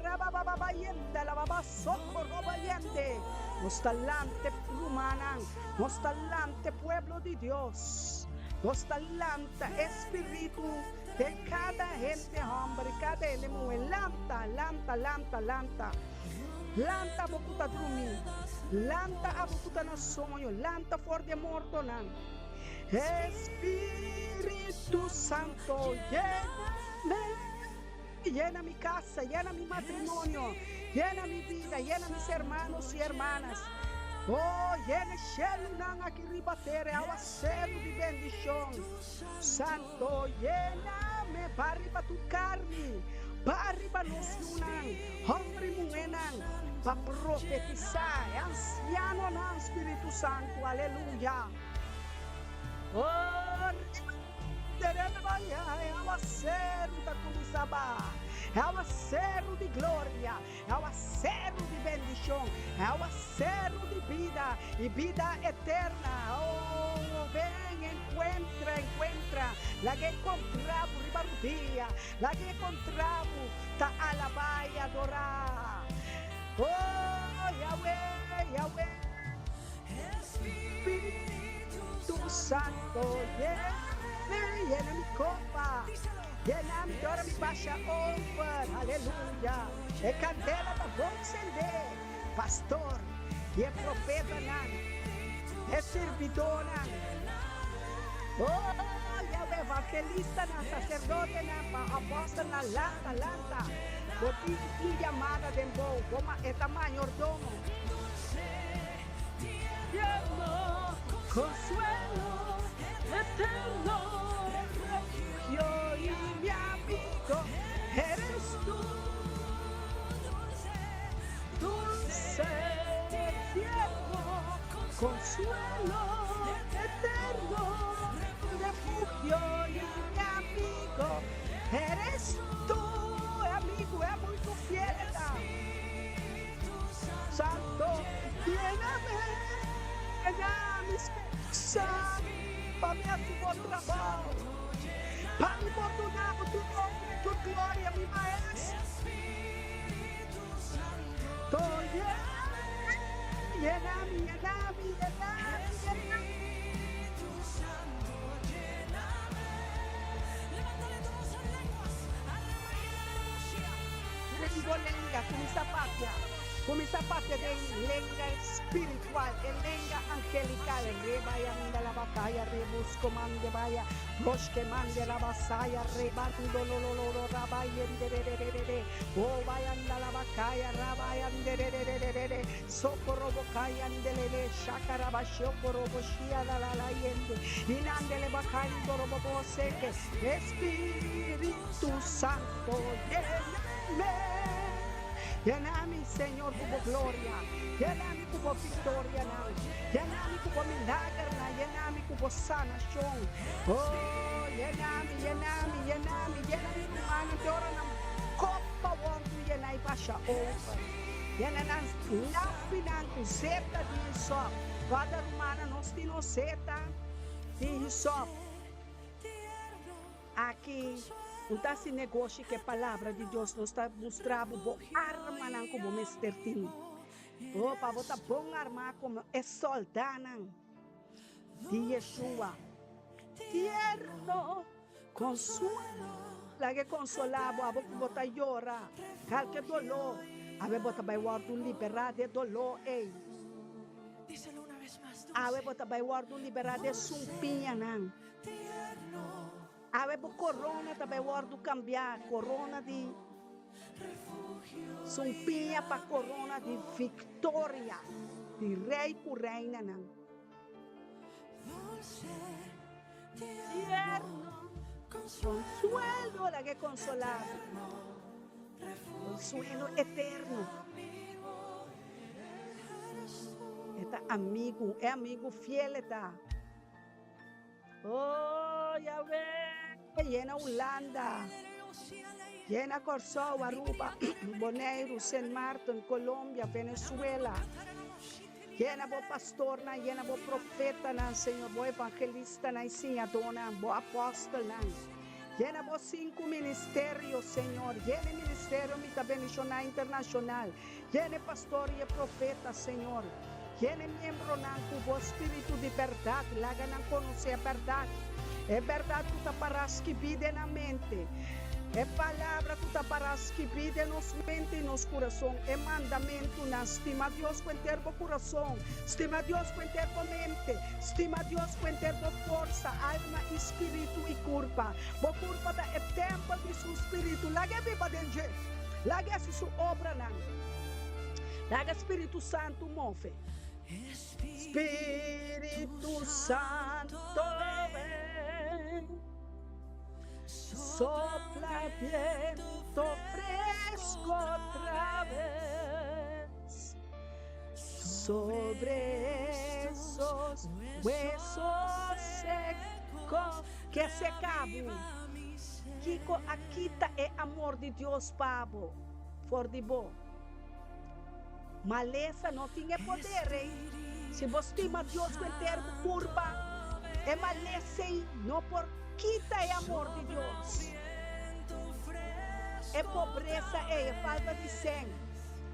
rabababayende lababasokorobayende. Nos ta lanta e rumannan, nos ta lanta e pueblo di Dios, nos ta lanta e spiritu den kada hende hòmber i kada hende muhé. Lanta, lanta, lanta, lanta. Lanta abo ku ta drumí, lanta abo ku ta na soño, lanta for di e mortonan. Espíritu Santo, lléname, llena mi casa, llena mi matrimonio, llena mi vida, llena mis hermanos y hermanas. Oh, llena e shelunan aki riba tera, e awaseru di bendicion. Santo, lléname, ba riba tur carni, ba riba nos yunan, homber y muhénan, pa profetisa, e ancianonan, Spiritu Santo, aleluya. E awaseru ta kuminsá baha, e awaseru di gloria, e awaseru di bendishon, e awaseru di bida i bida eterna. Oh, ven, enkuentra, enkuentra, laga e kontra bo riba rudia, laga e kontra bo ta alabá i adorá. Oh, Yahweh, Yahweh. Spiritu Santo, yena, yena mi kopa, yena mi te ora mi basha over, aleluya. E kandela ta bon sendé. pastor i e profetanan, e sirbidónan, oh, Yahweh, evangelistanan, saserdotenan, pa apòstelnan, lanta, lanta, bo tin un yamada den bo, bo e ta mayordomo. Tierno consuelo eterno refugio y mi amigo eres tú Dulce tierno consuelo eterno refugio y mi amigo eres tú E amigo e muito fiel e ta. Santo, lléname, llena mi Santo, pa mi haci bo trabao, pa mi por duna bo tur honra y tur gloria, mi Maestro. Lléname, lléname, lléname, lléname. Digo lenga, kuminsá papia. Kuminsá papia den lenga spiritual, e lenga angelikal. Rebayanda la bakaya, rebusko mande baya, roshke mande la basaya, rebando lo lo lo lo rabayende re re re re re. O bayanda la bakaya, rabayande re re re re re re. Sokorobo kayande le le, shakaraba shokorobo shia la la la yende. Inandele bakando robo bo seke. Espíritu Santo, lléname. Llena mi, Señor, ku bo gloria. Llena mi ku bo victorianan. Llena mi ku bo milagernan. Llena mi ku bo sanashon. Oh, llena mi, llena mi, llena mi, llena mi rumannan te ora nan kopa wòrdu llena i basha over. Llena nan lampinan ku zeta di hisòp. Guarda rumannan, nos tin nos zeta di hisòp. Aki un ta hasi negoshi ku e Palabra di Dios. Nos ta mustra bo bo armanan ku bo mester tin. Oh, pa bo ta bon armá komo e sòldánan di Yeshua. Tierno konsuelo. Laga e konsolá bo abo ku bo ta yora kalke doló. Awe bo ta bai wòrdu liberá di e doló ei. Awe bo ta bai wòrdu liberá di e sumpiñanan. Awe bo corona ta bay wordo cambia, corona di sumpiña pa corona di victoria di rey cu reinanan. Tierno consuelo laga e consola bo, consuelo eterno. E ta amigo, e amigo fiel e ta. Oh Yahweh, yena Hulanda, yena Kòrsou, Aruba, Boneiru, Sint Maarten, Colombia, Venezuela. Yena bo pastornan, yena bo profetanan, Señor, bo evangelistanan i siñadónan, bo apòstelnan. Yena bo sinku ministerio, Señor. Yena e ministerio Mi Ta Bendishoná Internashonal. Yena e pastor i e profeta, Señor. Yena e miembronan ku bo spiritu di bèrdat, laga nan konosé e bèrdat, e bèrdat ku ta pará skibí den nan mente, e palabra ku ta pará skibí den nos mente i nos kurason, e mandamentunan, stima Dios ku henter bo kurason, stima Dios ku henter bo mente, stima Dios ku henter bo forsa, alma i spiritu i kurpa. Bo kurpa ta e tèmpel di su spiritu, laga e biba den dje, laga e hasi su obranan. Laga Spiritu Santu move. Spiritu Santo ven, sopla viento fresco otra vez sobre esos huesos secos ke seca bo. Kiko a kita e amor di Dios pa bo for di bo? Malesa no tin e poder ei. Si bo stima Dios ku henter bo kurpa, e malesa ei no por kita e amor di Dios. E pobresa ei, e falta di sèn,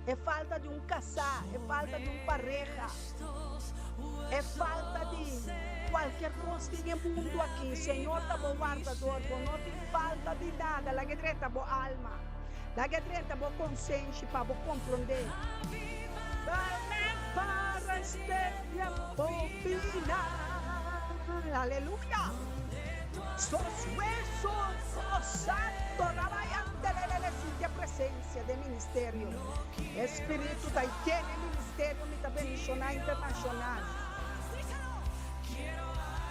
e falta di un kasá, e falta di un pareha, e falta di kualker kos den e mundu aki, Señor ta bo wardador, bo no tin falta di nada. Laga e drenta bo alma. Laga drenta bo konsenshi pa bo komprondé. Para este tiempo final. Aleluya. Sos huesos, oh santo, rabayantelelele, sinti e presencia den ministerio. Espíritu ta yena e ministerio, mi ta bendiciona internacional.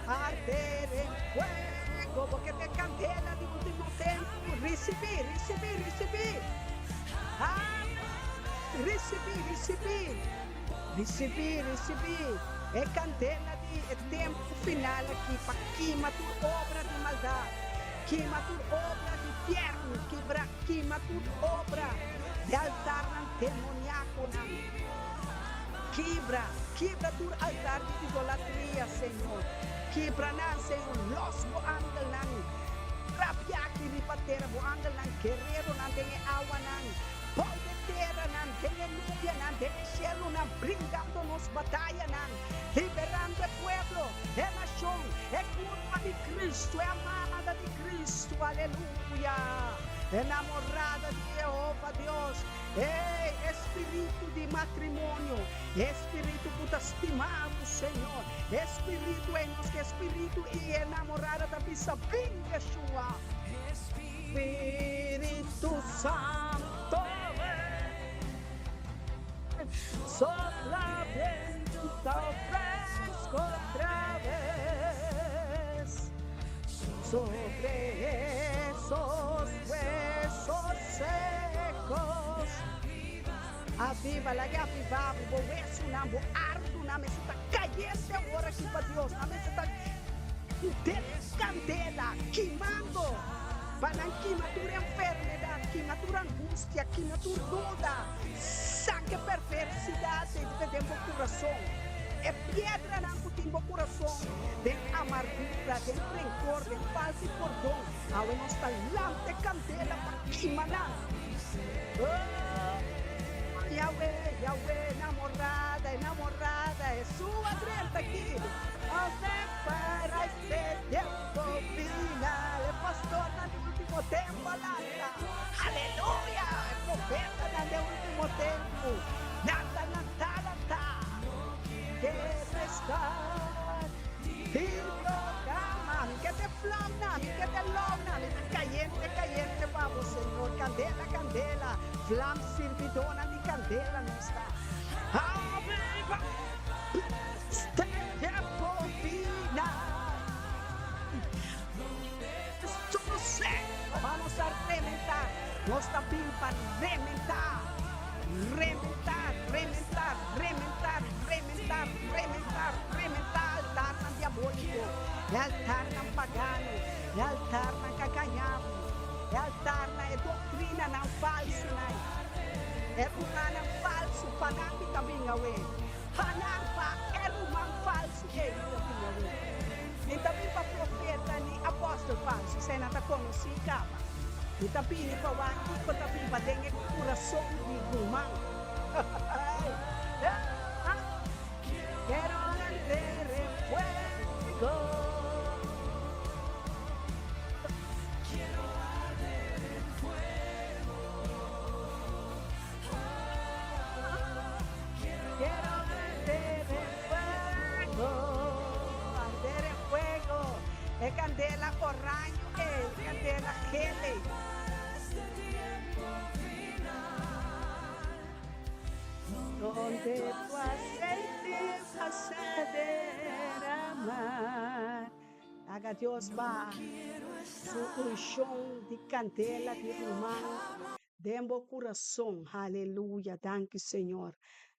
Arder en fuego, bo ke ta e candela di ultimo tempo. Ricibi, ricibi, ricibi. Amen. Ricibi, ricibi. Ricibi, ricibi. E candela di e tempo final aki pa kima tur obra di maldad, kima tur obra di fierno, kibra, kima tur obra di altarnan demoniaconan. Kibra, kibra tur altar di idolatria, Señor. Kibra nan, Señor. Los bo angelnan rabiá aki riba tera, bo angelnan guereronan den e awanan, bou de teranan, den e nubianan, den e shelunan, bringando nos batayanan, liberando e pueblo, e nashon, e kurpa di Cristo, e amada di Cristo. Aleluya! Enamorada di Jehova Dios. Ey, e spiritu di matrimonio, e spiritu ku ta stima bo, Señor, e spiritu ei nos ke spiritu i e namorada ta bisa, Bin, Yeshua. Spiritu Santo, ven, sopla viento fresco otra vez sobre esos huesos secos. Aviva, laga aviva bo, bo wesunan, bo ardunan mester ta cayente awor aki pa Dios. Nan mester ta den candela, kimando, pa nan kima tur enfermedad, kima tur angustia, kima tur duda, saca e perversidad den bo curason. E piedranan cu tin bo curason den amargura, den rencor, den falta di pordon, awe nos ta lanta e candela pa kima nan. Oh, Yahweh, Yahweh, enamorada, enamorada, Jesús a drenta aki. Ome para este tiempo final, e pastornan di ultimo tempo a lanta. Aleluya! E profetanan den ultimo tempo, nan ta lantá, lantá. Quiero estar Tiro cama, mi ke te flamna, mi ke te lomna, mi ta cayente, cayente pa bo, Señor. Candela, candela, vlam sirbidónan di candela nos ta. Aviva este tiempo final. Vamos a rementar, nos ta bin pa rementá, rementá, rementá, rementá, rementá, rementá, rementá altarnan diabóliko, e altarnan pagano, e altarnan ka gaña bo, e altarnan, e doktrinanan falsunan, e rumannan falsu, pa nan mi ta bin awe, pa nan, pa e ruman falsu ei mi ta bin awe. Mi ta bin pa profeta ni apòstel falsu, esei nan ta konosí kaba. Mi ta bini pa wak kiko ta biba den e kurason di ruman. Quiero arder en fuego. Quiero arder en fuego, arder en fuego. E candela oraño ei, e candela gel ei. Donde tu aceite vas a derramar. Laga Dios ba su unshon di candela di ruman den bo curason. Haleluya. Danki Señor.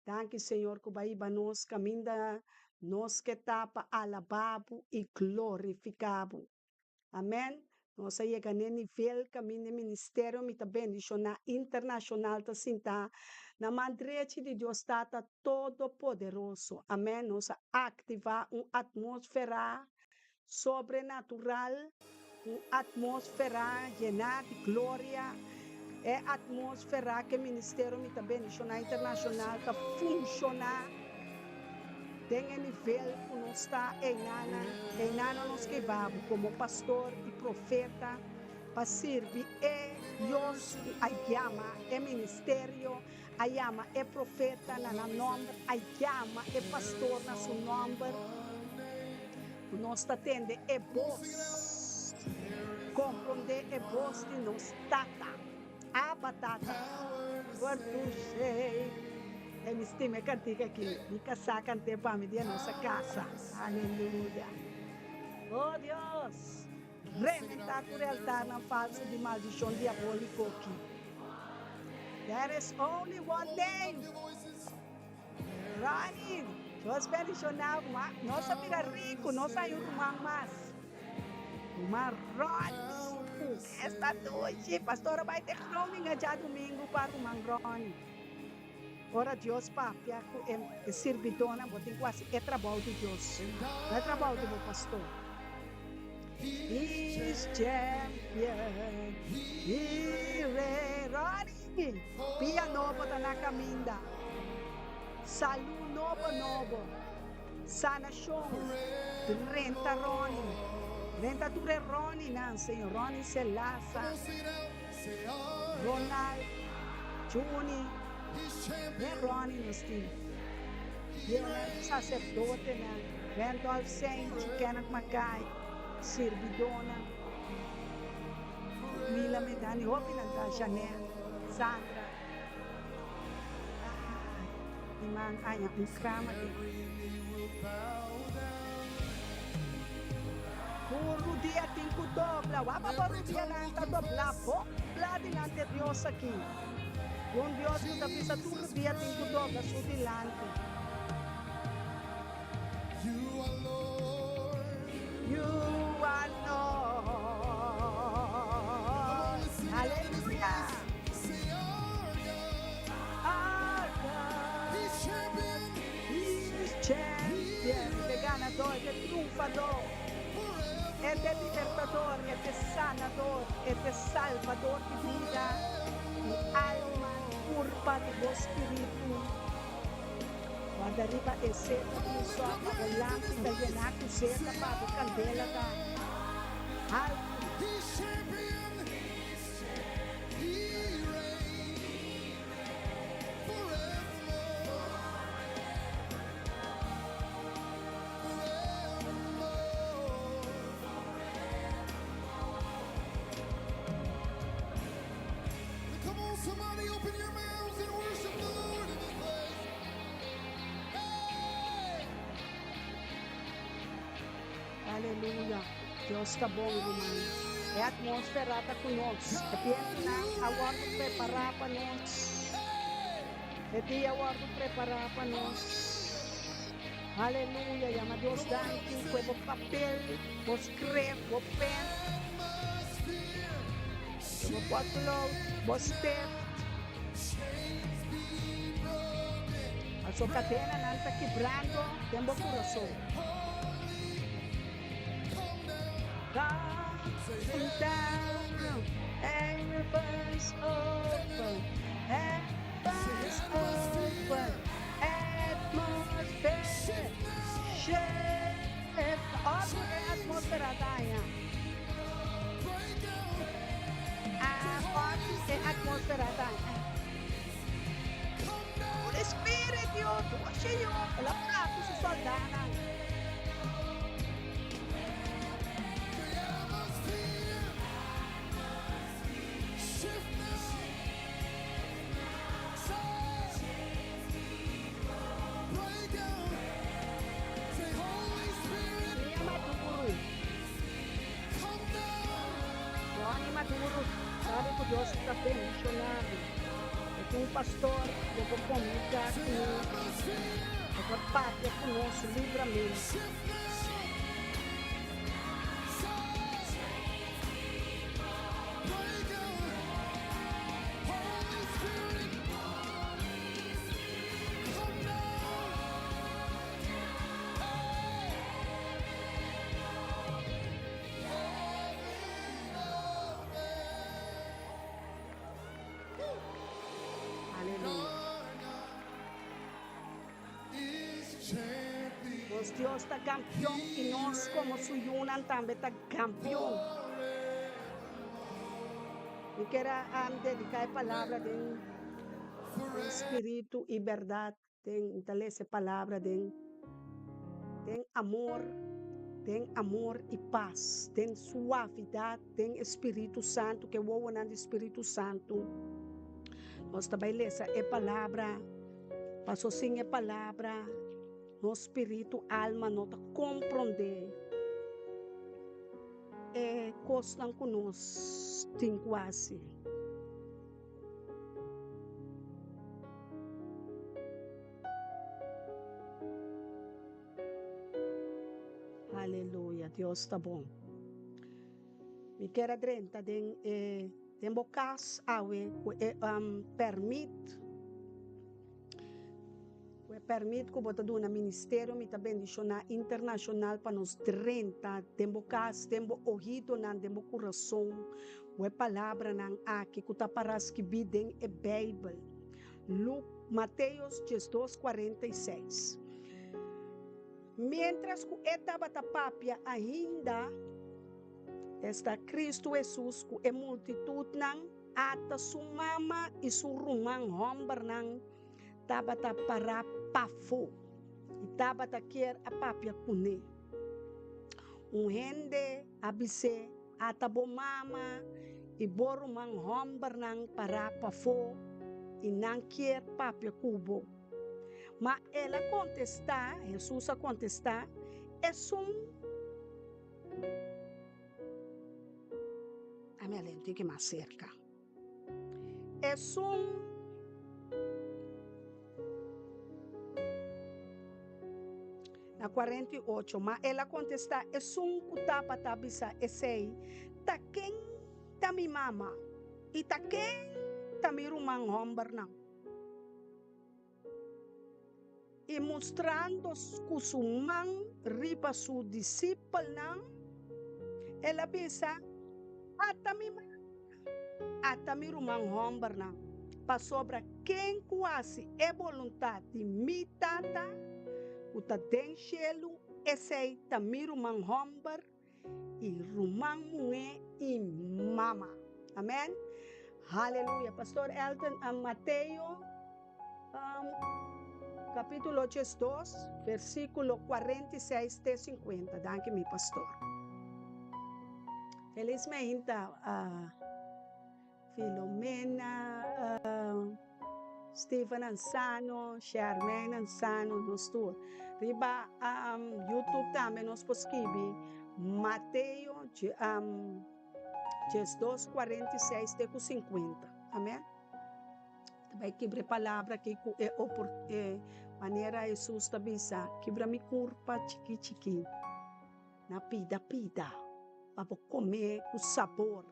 Danki Señor cu bo a hiba nos caminda nos ke ta pa alaba bo y glorifica bo. Amen. Nos a yega n'e nivel caminda e ministerio mi ta bendiciona internacional ta sinta na man drechi di Dios Tata Todopoderoso. Amen. Nos a activa un atmosfera sobrenatural, un atmosfera yená di gloria, e atmosfera ku e ministerio Mi Ta Bendishoná Internashonal ta funshoná den e nivel ku nos ta einanan. Einanan nos ke babu komo pastor i profeta pa sirbi e Dios ku a yama e ministerio. A yama e profeta na nan nòmber, a yama e pastor na su nòmber. Ku nos ta tende e bos, komprondé e bos di nos Tata. Abba Tata. What to say. E mi stima e kantika aki. Mi kasá kant'é pa mi dia nos a kasa. Aleluya. Oh Dios! Rementá tur e altarnan falsu di maldishon diabóliko aki. There is only one name. Ronnie, Dios bendishoná bo. Nos a bira riku, nos a haña un ruman mas. Ruman Ronnie, esta dushi. Pastor a bai te Groningen djadumingu pa ruman Ronnie. Ora Dios papia ku e sirbidónan, bo tin ku hasi e trabou di Dios, no e trabou di bo pastor. He's champion, he reign. Ronnie, pia nobo ta na kaminda. Salú nobo nobo. Sanashon, drenta Ronnie. Drenta tur e Ronnienan, Señor. Ronnie Selasa. Ronald, Juni, den Ronnie nos tin Leonel sacerdotenan, Randolph Saint, Kenneth Mackay, sirbidónan, Mila Medani, hopinan ta, Jeanette, Sandra, ay, mi man aña un krama den. Tur rudia tin ku dobla. Wak pa bo rudianan ta doblá bobla dilanti e Dios aki. Un Dios ku ta bisa tur rudia tin ku dobla su dilanti. You are Lord. Aleluya. Our God. He's champion, e ganador, e triunfador, e t'e libertador, e t'e sanador, e t'e salbador di bida, di alma, di curpa, di bo spiritu. Guarda riba e zeta di un sòp pa bo lampi ta yená ku zeta pa bo kandela ta haltu. Aleluya! Dios ta bon, ruman. E atmósfera ta ku nos. E bientunan a wòrdu prepará pa nos. E dia a wòrdu prepará pa nos. Aleluya! Yama Dios danki ku e bo papel, bo skref, bo pen, bo potlood, bo stift. Paso kadenanan ta kibrando den bo kurason. Come down, heavens open, heavens open, atmosphere shift. Òf e atmósfera daña. Ah, òf e atmósfera daña. Holy Spirit yo, dushi yo, el a fla ku su sòldánan. Mia Maduro. Johnny Maduro sabe ku Dios ta bendiciona bo. E tin un pastor bo por comunica cu bo por papia cu nos libramente. Aleluya. Nos Dios ta kampion i nos komo su yunan tambe ta kampion. Mi kier a dediká e palabra den. Den spiritu i bèrdat, den ta lesa e palabra den den amor, den amor i pas, den suavidat, den e Spiritu Santu, ku e wowonan di Spiritu Santu. Nos ta bai lesa e palabra, paso sin e palabra nos spiritu, alma no ta komprondé e kosnan ku nos tin ku hasi. Aleluya, Dios ta bon. Mi kier a drenta den e den bo kas awe ku e um, permit ku e permit ku bo ta duna ministerio mi ta bendishoná internashonal pa nos drenta den bo kas, den bo ohidonan, den bo kurason ku e palabranan aki ku ta pará skibí den e Beibel. Luk, Mateos 12, 46. Miéntras ku e tabata papia ainda, esta Kristu Hesus ku e multitutnan, ata su mama i su ruman hòmbernan tabata pará pafó i tabata kier a papia kuné. Un hende a bis'é, Ata bo mama i bo ruman hòmbernan pará pafó i nan kier papia ku bo. Ma el a kontestá, Hesus a kontestá, Esun. Ami a lenti ki mas serka. Esun. Na 48, ma el a kontestá, Esun ku tabata bisa esei, ta ken ta mi mama i ta ken ta mi ruman hòmbernan? I mustrando ku su man riba su disipelnan, el a bisa, Ata mi mama, ata mi ruman hòmbernan, pasobra ken ku hasi e boluntat di mi Tata ku ta den shelu, esei ta mi ruman hòmber i ruman muhé i mama. Amen. Haleluya. Pastor Elton, Mateo um, capítulo 2, versículo 46 te 50. Danki mi pastor. Feliz meinta uh, Filomena, uh, Steven Ansano, Shermaine Ansano, nos tur. Riba um, YouTube tambe nos por skibi Mateo um, 2, 46 te ku 50. Amen. Ta bai kibra e palabra aki ku e opor e manera Hesus ta bisa, kibra mi kurpa chiki chiki na pida pida pa bo kome ku sabor,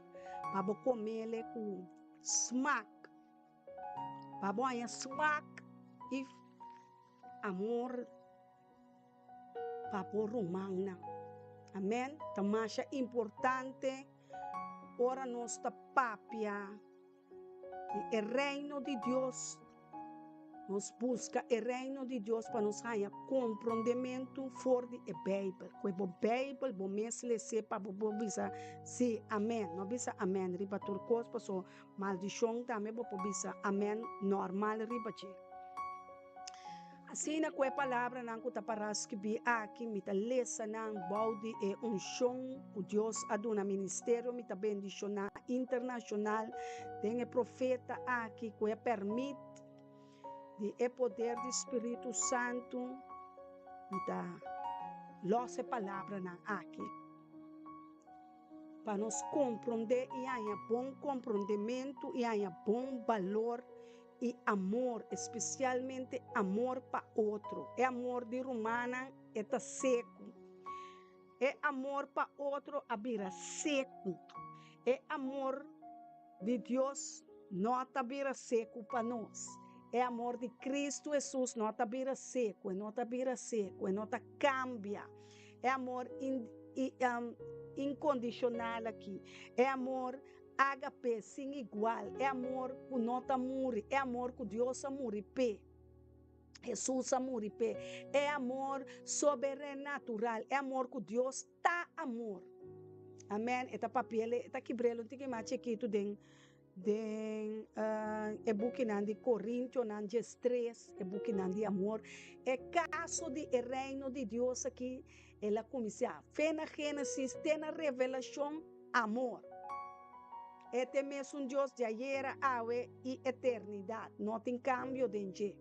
pa bo komele ku smak, pa bo haña smak i amor pa bo rumannan. Amen. Ta masha importante ora nos ta papia di e reino di Dios. Nos buska e reino di Dios pa nos haña komprondementu for di e Beibel. Ku e bo Beibel bo mes les'é pa bo por bisa sí, amèn. No bisa amèn riba tur kos, pasobra maldishon tambe bo por bisa amèn nòrmal riba dje. Asina ku e palabranan ku ta pará skibí aki, mi ta lesa nan bou di e unshon ku Dios a duna ministerio, mi ta bendishoná internashonal den e profeta aki ku e pèrmit di e poder di Spiritu Santu, mi ta lòs e palabranan aki pa nos komprondé i haña bon komprondementu i haña bon balor I amor, espesialmente amor pa otro. E amor di rumannan e ta seku. E amor pa otro a bira seku. E amor di Dios no ta bira seku pa nos. E amor di Kristu Hesus no ta bira seku, e no ta bira seku, e no ta kambia. E amor inkondishonal aki, e amor Ágape, sin igual, e amor ku no ta muri, e amor ku Dios a muri p'e, Hesus a muri p'e, e amor soberenatural, e amor ku Dios ta amor. Amèn. E ta papiel, e ta kibr'el un tiki mas chikitu den. Den e bukinan di Korintionan 13, e bukinan di amor, e kaso di e Reino di Dios aki, el a kuminsá fe na Génesis te na Revelashon, amor. E ta e mesun Dios di ayera, awe i eternidat. No tin kambio den dje.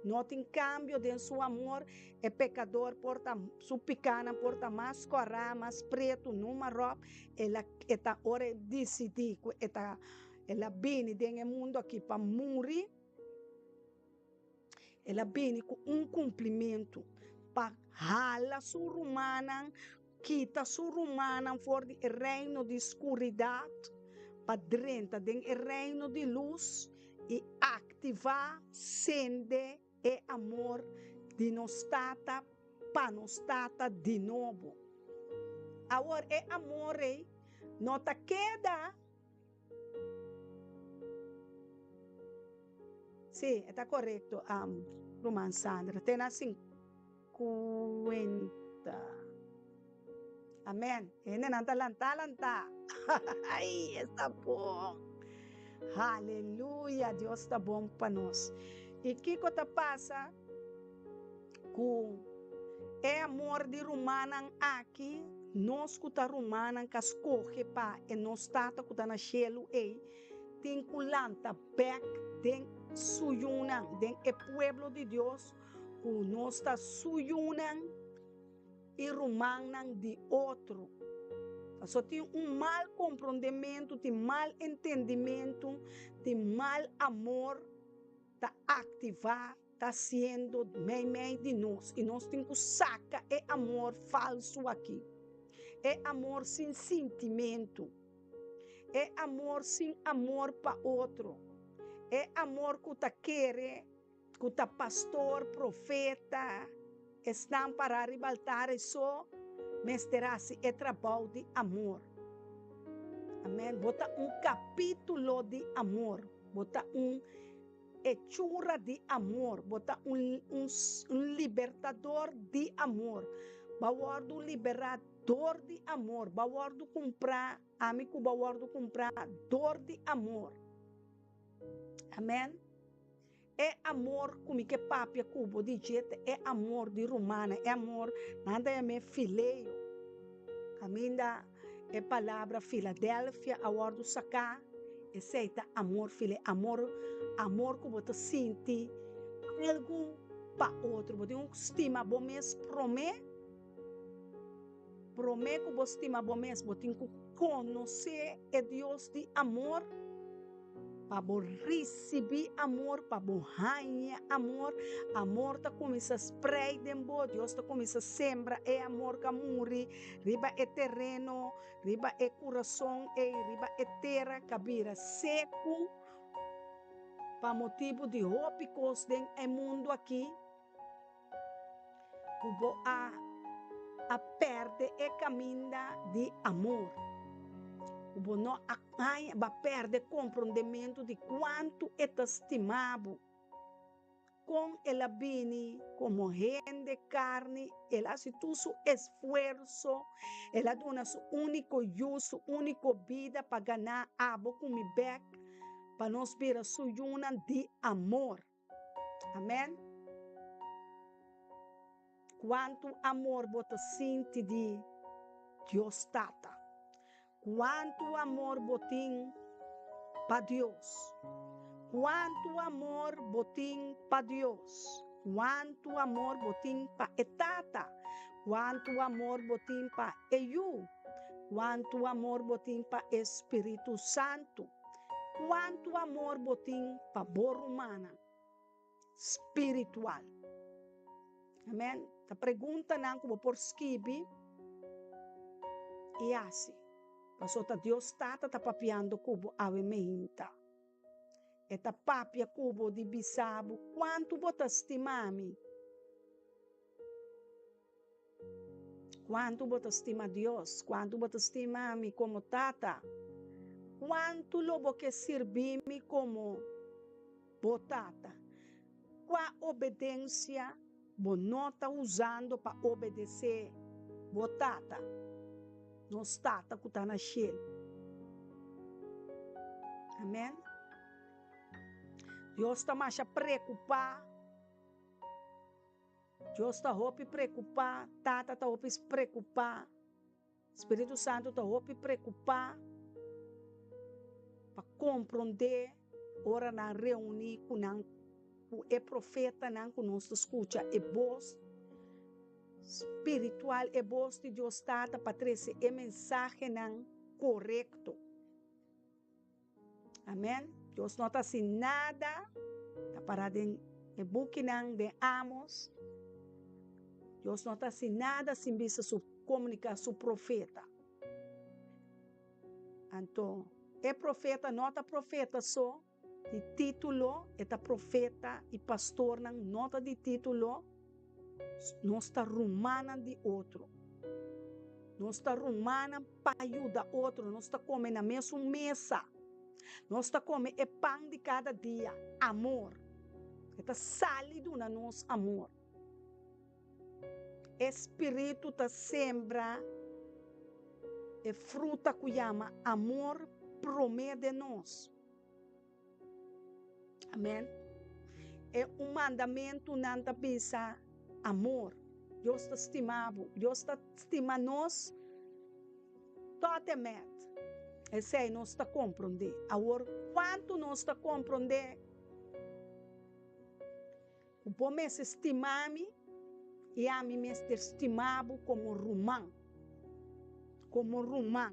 No tin kambio den su amor, e pekador por ta, su pikanan por ta mas kòrá, mas pretu, numa ròp, el a, e ta ora e disidí ku e ta, el a bini den e mundu aki pa muri, el a bini ku un kumplimentu pa hala su rumannan, kita su rumannan for di e reino di skuridat pa drenta den e reino di lus i aktivá, sende e amor di nos Tata pa nos Tata di nobo. Awor e amor ei no ta keda. Sí, e ta korekto, ruman Sandra. Te na 50. Amen. Hendenan ta lantá lantá. Ai, esta bon. Haleluya, Dios ta bon pa nos. I kiko ta pasa ku e amor di rumannan aki? Nos ku ta rumannan ka skohe pa e nos Tata ku ta na shelu ei tin ku lanta bèk den su yunan, den e pueblo di Dios ku nos ta su yunan. i rumannan di otro. Pasobra tin un mal komprondementu, tin mal entendimentu, tin mal amor ta aktivá, ta hasiendo meimei di nos. I nos tin ku saka e amor falsu aki, e amor sin sintimentu, e amor sin amor pa otro, e amor ku ta kere. Ku ta pastor, profeta, esnan pará riba altar ei so mester hasi e trabou di amor. Amen. Bo ta un kapítulo di amor. Bo ta un hechura di amor. Bo ta un, un, un libertador di amor. Bo a wòrdu liberá dor di amor. Bo a wòrdu kumprá, ami ku bo a wòrdu kumprá dor di amor. Amen. E amor ku mi ke papia ku bo di dje ta e amor di rumannan, e amor nan ta yam'é fileo. Kaminda e palabra Filadelfia a wòrdu saká, esei ta amor fileo, amor, amor ku bo ta sinti algu pa otro. Bo tin ku stima bo mes promé. Promé ku bo stima bo mes, bo tin ku konosé e Dios di amor pa bo risibí amor, pa bo haña amor. Amor ta kuminsá sprei den bo, Dios ta kuminsá sembra e amor ku a muri riba e tereno, riba e kurason ei, riba e tera ku a bira seku pa motibu di hopi kos den e mundu akí. Ku bo a a pèrdè e kaminda di amor. Ku bo no a haña, bo a pèrdè komprondementu di kuantu e ta stima bo. Kon el a bini komo hende karni, el a hasi tur su esfuerso, el a duna su úniko yu, su úniko bida pa ganá abo ku mi bèk pa nos bira su yunan di amor. Amen. Kuantu amor bo ta sinti di Dios Tata? Kuantu amor bo tin pa Dios? Kuantu amor bo tin pa Dios? Kuantu amor bo tin pa e Tata? Kuantu amor bo tin pa e Yu? Kuantu amor bo tin pa e Spiritu Santu? Kuantu amor bo tin pa bo rumannan spiritual? Amen. Ta preguntanan ku bo por skibi i hasi. Pasobra ta Dios Tata ta papiando ku bo awe meinta. E ta papia ku bo di bisa bo kuantu bo ta stima mi. Kuantu bo ta stima Dios? Kuantu bo ta stima mi komo Tata? Kuantu lo bo ke sirbi mi komo bo Tata? Kua obedensia bo no ta usando pa obedesé bo Tata, nos Tata ku ta na shelu? Amen. Dios ta masha preokupá. Dios ta hopi preokupá, Tata ta hopi preokupá, Spiritu Santu ta hopi preokupá pa komprondé ora nan reuní ku nan ku e profetanan ku nos ta skucha e bos spiritual, e bos di Dios Tata pa trese e mensahenan korekto. Amen. Dios no ta hasi nada, ta para den e bukinan den Amos. Dios no ta hasi nada sin bisa su komunika su profeta. Anto, e profeta no ta profeta so di título, e ta profeta i pastornan no ta di título. Nos ta rumannan di otro. Nos ta rumannan pa yuda otro. Nos ta kome na mesun mesa. Nos ta kome e pan di kada dia, amor. E ta sali duna nos amor. E spiritu ta sembra e fruta ku yama amor promé den nos. Amen. E un mandamentunan ta bisa amor. Dios ta stima bo. Dios ta stima nos tot en met. Esei nos ta komprondé. Awor, kuantu nos ta komprondé ku bo mester stima mi i ami mester stima bo komo ruman? Komo ruman.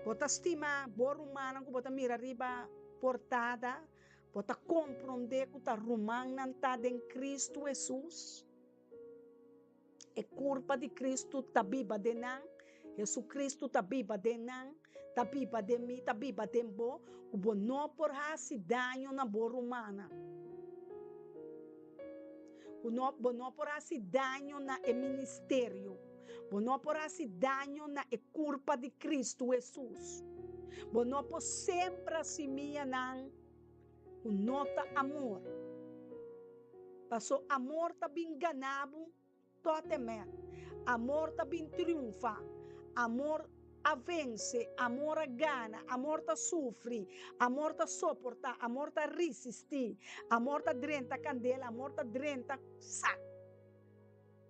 Bo ta stima bo rumannan ku bo ta mira riba portada? Bo ta komprondé ku ta rumannan ta den Kristu Hesus? E kurpa di Kristu ta biba den nan, Hesukristu ta biba den nan, ta biba den mi, ta biba den bo, ku bo no por hasi daño na bo rumannan. Ku no, bo no por hasi daño na e ministerio. Bo no por hasi daño na e kurpa di Kristu Hesus. Bo no por sembra simianan ku no ta amor. Paso amor ta bin gana bo tot en met. Amor ta bin triunfa. Amor a vense, amor a gana, amor ta sufri, amor ta soporta, amor ta risisti, amor ta drenta kandela, amor ta drenta sak.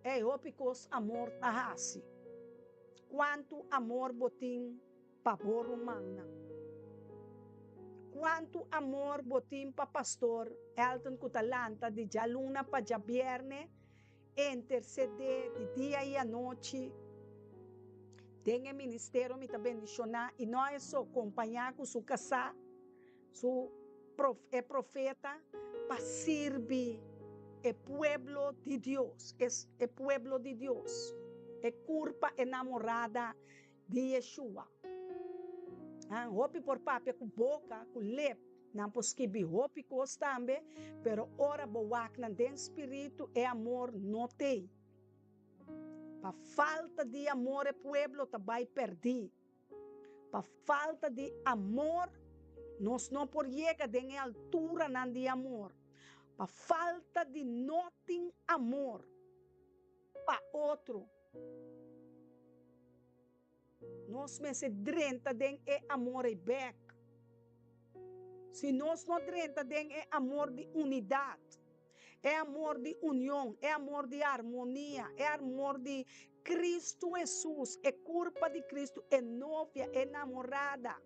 Ey, hopi kos amor ta hasi. Kuantu amor bo tin pa bo rumannan? Kuantu amor bo tin pa pastor Elton ku ta lanta di djaluna pa djabierne intersedé di dia i anochi den e ministerio? Mi ta bendishoná i no eso kompañá ku su kasá. Su e profeta pa sirbi e pueblo di Dios, es e pueblo di Dios, e kurpa enamorada di Yeshua. Han hopi por papia ku boka, ku lep, nan por skibi hopi kos tambe, pero ora bo wak nan den spiritu e amor no t'ei. Pa falta di amor e pueblo ta bai pèrdí. Pa falta di amor nos no por yega den e alturanan di amor. Pa falta di no tin amor pa otro, nos mester drenta den e amor ei bek. Si nos no drenta den e amor di unidat, e amor di union, e amor di armonia, e amor di Cristo Hesus, e curpa di Cristo, e novia, e namorada.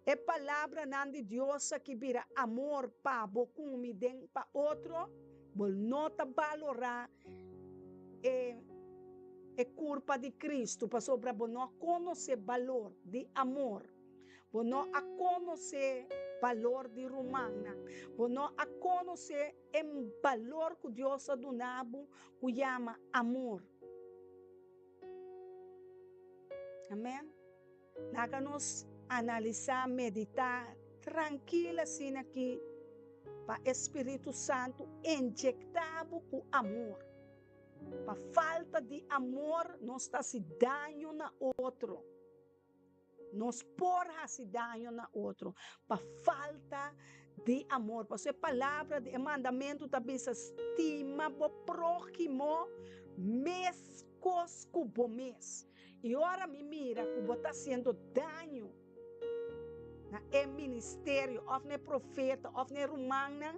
E palabranan di Dios aki bira amor pa bo cu mi den pa otro, bo no ta balora e e curpa di Cristo pasobra bo no a conoce balor di amor. Bo no a konosé balor di rumannan. Bo no a konosé e balor ku Dios a duna bo ku yama amor. Amèn. Laga nos analisá, meditá trankil asina aki pa e Spiritu Santu inyektá bo ku amor. Pa falta di amor nos ta hasi daño na otro. Nos por hasi daño na otro pa falta di amor. Pasobra e palabra di e mandamentu ta bisa, Stima bo próhimo meskos ku bo mes. I ora mi mira ku bo ta hasiendo daño. na e ministerio òf na e profeta òf na e rumannan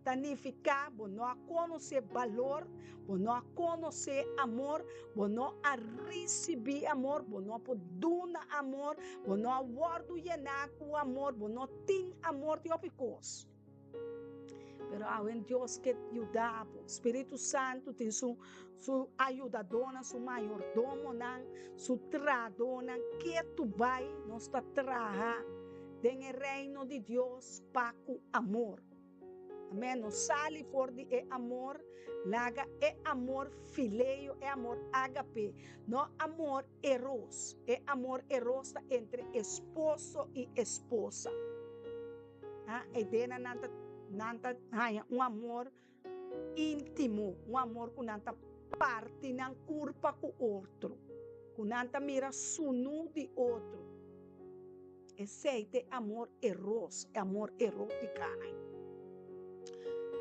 ta nifiká bo no a konosé balor, bo no a konosé amor, bo no a risibí amor, bo no por duna amor, bo no a wòrdu yená ku amor, bo no tin amor di hopi kos. Pero awen Dios ke yuda bo. Spiritu Santu tin su su ayudadónan, su mayordomonan, su trahadónan ketu bai nos ta traha den e reino di Dios pa ku amor. Amen. Nos sali for di e amor, laga e amor fileo, e amor ágape, no amor eros. E amor eros ta entre esposo i esposa. Ah, e dena nan ta nan ta haña un amor íntimo, un amor ku nan ta parti nan kurpa ku otro, ku nan ta mira sunú di otro. Esei ta e amor eros, e amor erótika.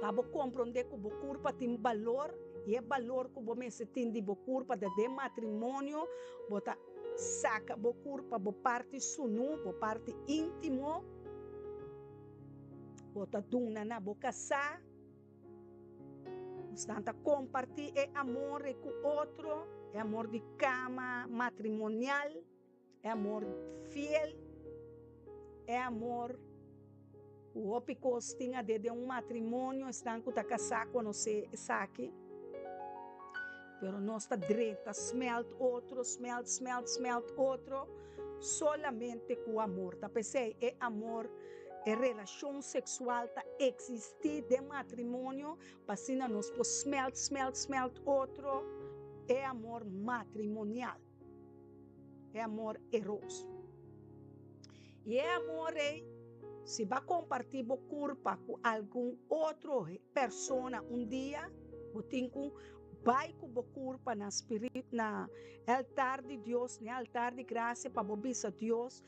Pa bo komprondé ku bo kurpa tin balor i e balor ku bo mester tin di bo kurpa ta den matrimonio, bo ta saka bo kurpa, bo parti sunú, bo parti íntimo, bo ta duna na bo kasá. Nos ta kompartí e amor ei ku otro, e amor di kama matrimonial. E amor fiel, e amor ku hopi kos tin ade den un matrimonio, esnan ku ta kasá konosé esaki. Pero nos ta drenta smelt otro, smelt, smelt, smelt otro, solamente ku amor. Ta p'esei e amor, e relashon seksual ta eksistí den matrimonio, pa asina nos por smelt, smelt, smelt otro, e amor matrimonial. E amor eros. I e amor ei, si bo a kompartí bo kurpa ku algun otro persona un dia, bo tin ku bai ku bo kurpa na spirit, na e altar di Dios, na e altar di grasia pa bo bisa Dios,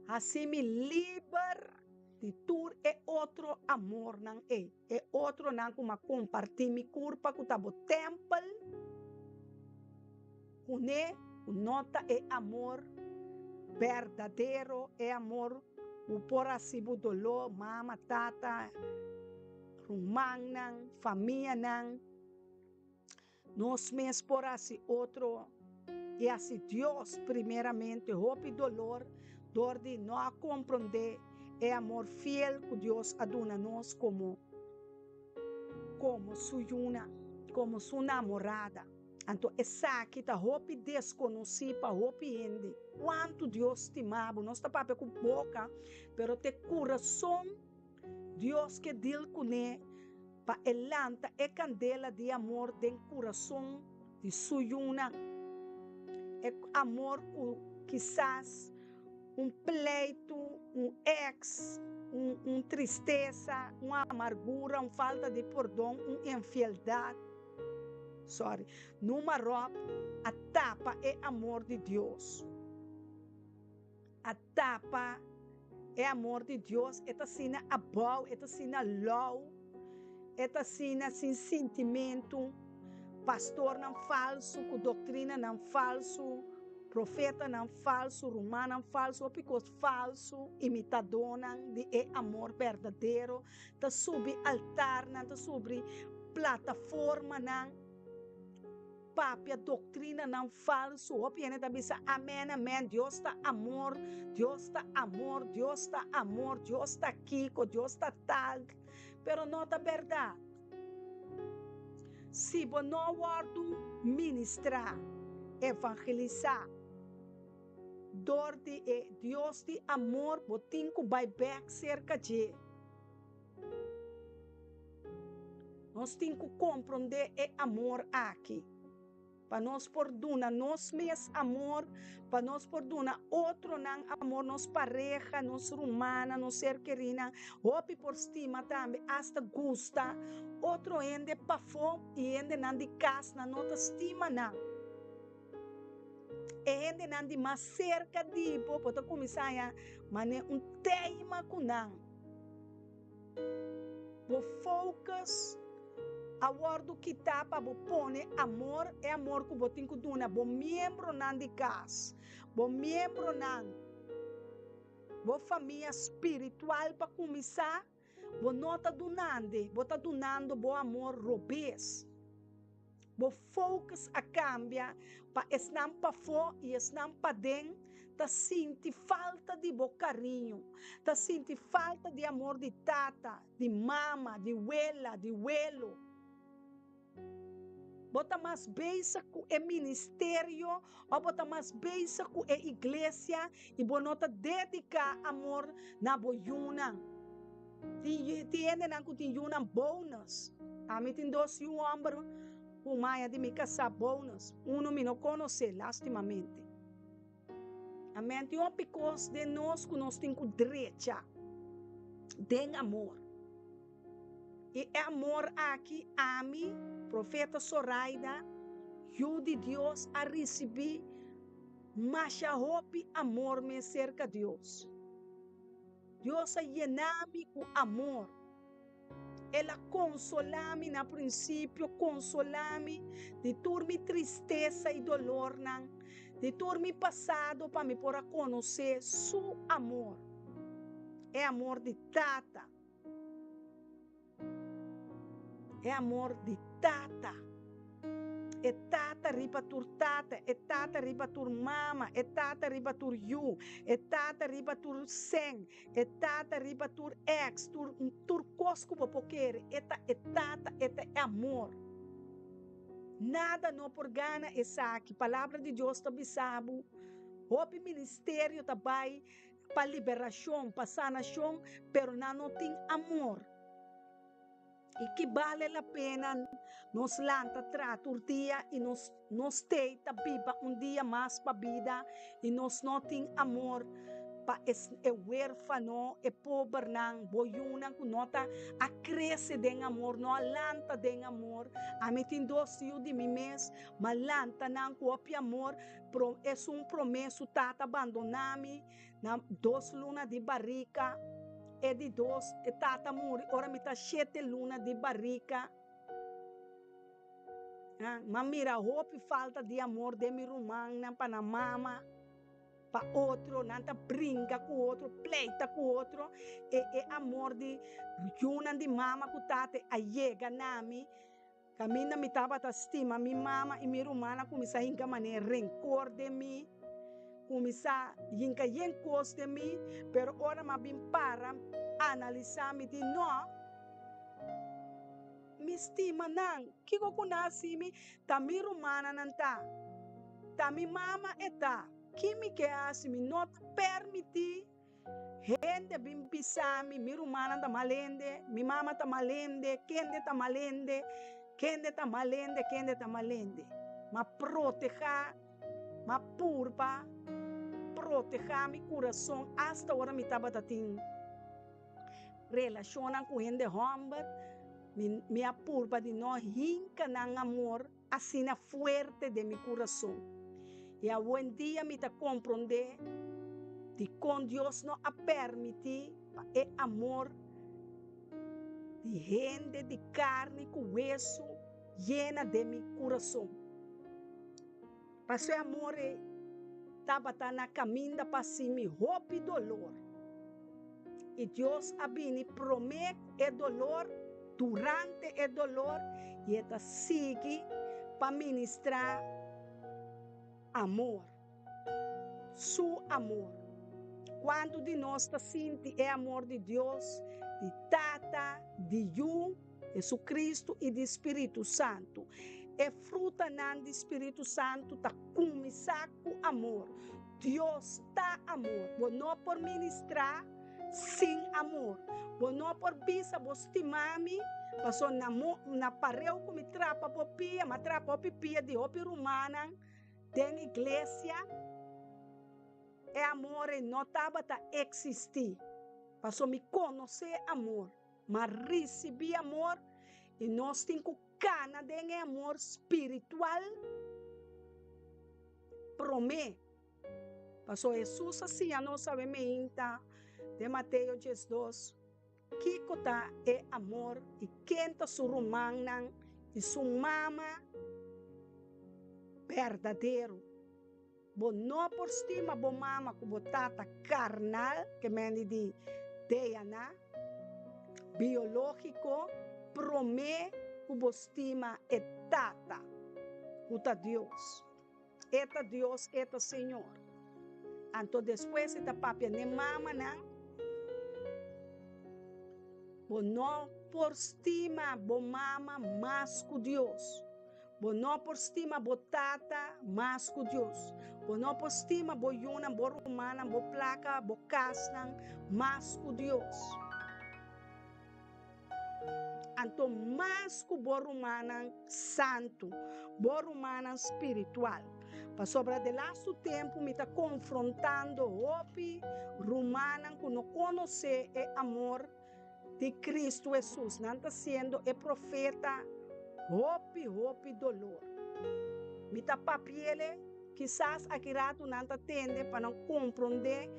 Hasi mi liber di tur e otro amornan ei, e otronan ku mi a kompartí mi kurpa ku ta bo tèmpel. Kuné ku no ta e amor berdadero, e amor ku por hasi bo doló, mama, tata, rumannan, famianan. Nos mes por hasi otro i hasi Dios primeramente hopi dolor dor di no a komprondé e amor fiel ku Dios a duna nos komo komo su yuna, komo su namorada. Anto esaki ta hopi deskonosí pa hopi hende. Kuantu Dios stima bo. Nos ta papia ku boka, pero te kurason Dios ke dil kuné pa e lanta e kandela di amor den kurason di su yunan. E amor ku kisas un pleitu, un eks, un un tristesa, un amargura, un falta di pordon, un infieldat. Sorry. Numa Rob a tapa e amor di Dios. A tapa e amor di Dios. E ta asina abou, e ta asina lou, e ta asina sin sintimentu. Pastornan falsu ku doktrinanan falsu, profetanan falsu, rumannan falsu, hopi kos falsu, imitadónan di e amor berdadero. Ta subi altarnan, ta subi plataformanan, papia doktrinanan falsu. Hopi hende ta bisa, Amen, amen, Dios ta amor, Dios ta amor, Dios ta amor, Dios ta kiko, Dios ta tal. Pero no ta bèrdat. Si bo no wòrdu ministrá, evangelisá, Dor di e Dios di amor bo tin ku bai bèk serka dje. Nos tin ku komprondé e amor aki pa nos por duna nos mes amor, pa nos por duna otronan amor, nos pareha, nos rumannan, nos ser kerinan. Hopi por stima tambe, asta gusta otro hende pafó i hendenan di kas nan no ta stima nan. E hendenan di mas serka di bo, bo ta kuminsá haña manera un teima ku nan. Bo focus a wòrdu kitá pa bo pone amor, e amor ku bo tin ku duna bo miembronan di kas, bo miembronan. Bo famia spiritual pa kuminsá, bo no ta dunand'e, bo ta dunando bo amor robes. Bo focus a kambia pa esnan pafó i esnan paden ta sinti falta di bo kariño, ta sinti falta di amor di tata, di mama, di wela, di welo. Bo ta mas bezig ku e ministerio òf bo ta mas bezig ku e iglesia i bo no ta dediká amor na bo yunan. Tin tin hendenan ku tin yunan bonus. Ami tin dos yu hòmber ku maya di mi kasá bonus. Unu mi no konosé lastimamente. Amen. Tin hopi kos den nos ku nos tin ku drecha den amor. I e amor aki ami, profeta Soraida, yu di Dios, a risibí masha hopi amor mes serka Dios. Dios a yena mi ku amor. El a konsolá mi na prinsipio, konsolá mi di tur mi tristesa i dolornan, di tur mi pasado pa mi por a konosé Su amor, e amor di Tata. E amor di Tata. E Tata riba tur tata, e Tata riba tur mama, e Tata riba tur yu, e Tata riba tur sèn, e Tata riba tur ex, tur tur kos ku bo por kere, e ta e Tata, e ta e amor. Nada no por gana esaki. Palabra di Dios ta bisa bo, hopi ministerio ta bai pa liberashon, pa sanashon, pero nan no tin amor. I ki bale la pena nos lanta tra tur dia i nos no stay ta biba un dia mas pa bida i nos no tin amor pa e werfano, e pobernan, bo yunan ku no ta a krese den amor, no a lanta den amor. Ami tin dos yu di mi mes, ma lanta nan ku hopi amor, Pro esun promé su tata bandoná mi na dos luna di barika, e di dos e tata muri ora mi ta shete luna di barika. M'a mira hopi falta di amor den mi rumannan pa nan mama, pa otro, nan ta bringa ku otro, pleita ku otro, e e amor di yunan di mama ku tata a yega na mi. Kaminda mi tabata stima mi mama i mi ruman a kuminsá hinka manera renkor den mi, kuminsá hinka yen kos den mi, pero ora mi a bin para analisá mi di no, mi stima nan, kiko ku nan hasi mi? Ta mi rumannan nan ta, ta mi mama e ta, ki mi ke hasi? Mi no ta permití. Hende bin bisa mi, mi rumannan ta mal hende, mi mama ta mal hende, kende ta mal hende, kende ta mal hende, kende ta mal hende. M'a protehá, m'a purba protehá mi kurason asta ora mi tabata tin relashonnan ku hende hòmber, mi mi a purba di no hinka nan amor. Asina fuerte den mi kurason. I awendia mi ta komprondé dikon Dios no a permití pa e amor di hende di karni ku wesu yena den mi kurason. Paso e amor ei tabata na kaminda pa hasi mi hopi dolor. I Dios a bini promé ku e dolor, durante e dolor, i e ta sigui pa ministrá amor, Su amor. Kuantu di nos ta sinti e amor di Dios, di Tata, di Yu, Jesucristo i di Spiritu Santu. E frutanan di Spiritu Santu ta kuminsá ku amor. Dios ta amor. Bo no por ministrá sin amor. Bo no por bisa bo stima mi, paso na mo na pareu ku mi trapa bo pia, m'a trapa hopi pia di hopi rumannan den iglesia, e amor ei no tabata eksistí, paso mi konosé amor. Ma risibí amor i nos tin ku kana den e amor spiritual promé. Pasobra Hesus a siña nos awe meinta den Mateo 12 kiko ta e amor i ken ta su rumannan i su mama berdadero. Bo no por stima bo mama ku bo tata karnal, ke mende di DNA, biológiko, promé ku bo stima e Tata, ku ta Dios. E ta Dios, e ta Señor. Anto despues e ta papia n'e mamanan, Bo no por stima bo mama mas ku Dios. Bo no por stima bo tata mas ku Dios. Bo no por stima bo yunan, bo rumannan, bo plaka, bo kasnan mas ku Dios. Anto mas ku bo rumannan santu, bo rumannan spiritual. Pasobra de lastu tempu mi ta konfrontando hopi rumannan ku no konosé e amor di Cristo Hesus. Nan ta siendo e profeta hopi, hopi dolor. Mi ta papiele, kisas aki ratu nan ta tende pa nan komprondé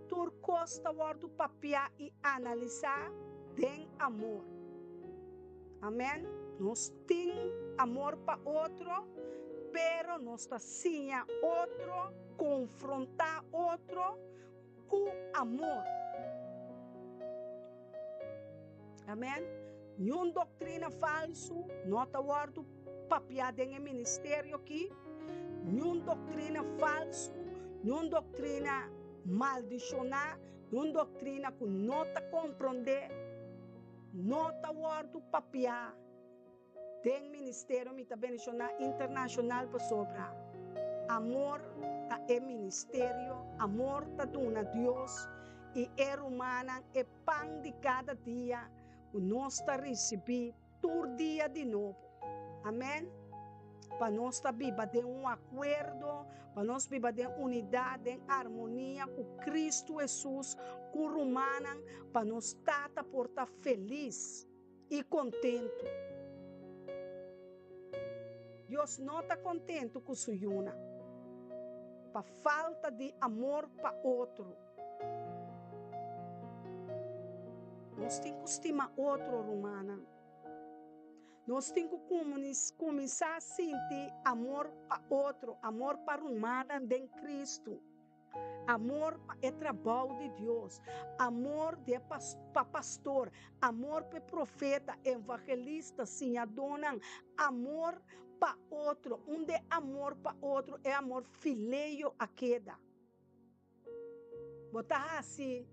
tur kos ta wòrdu papiá i analisá den amor. Amèn. Nos tin amor pa otro, pero nos ta siña otro, konfrontá otro ku amor. Amèn. Niun doktrina falsu no ta wòrdu papiá den e ministerio akí. Niun doktrina falsu, niun doktrina maldishoná, niun doktrina ku no ta komprondé no ta wòrdu papiá. Den ministerio mi ta bendiciona internacional pasobra amor ta e ministerio, amor ta duna Dios y e rumannan e pan di cada dia cu nos ta ricibi tur dia di nobo. Amen. Pa nos ta biba den un acuerdo, pa nos biba den unidad, den armonia cu Cristo Jesus, cu rumannan, pa nos Tata por ta feliz. i kontentu. Dios no ta kontentu ku su yunan pa falta di amor pa otro. Nos tin ku stima otro, rumannan. Nos tin ku kuminsá sinti amor pa otro, amor pa rumannan den Kristu. Amor pa e trabou di Dios, amor di e pa pastor, amor pa e profeta, evangelista, siñadónan, amor pa otro. Unda e amor pa otro, e amor fileo a keda. Bo ta hasi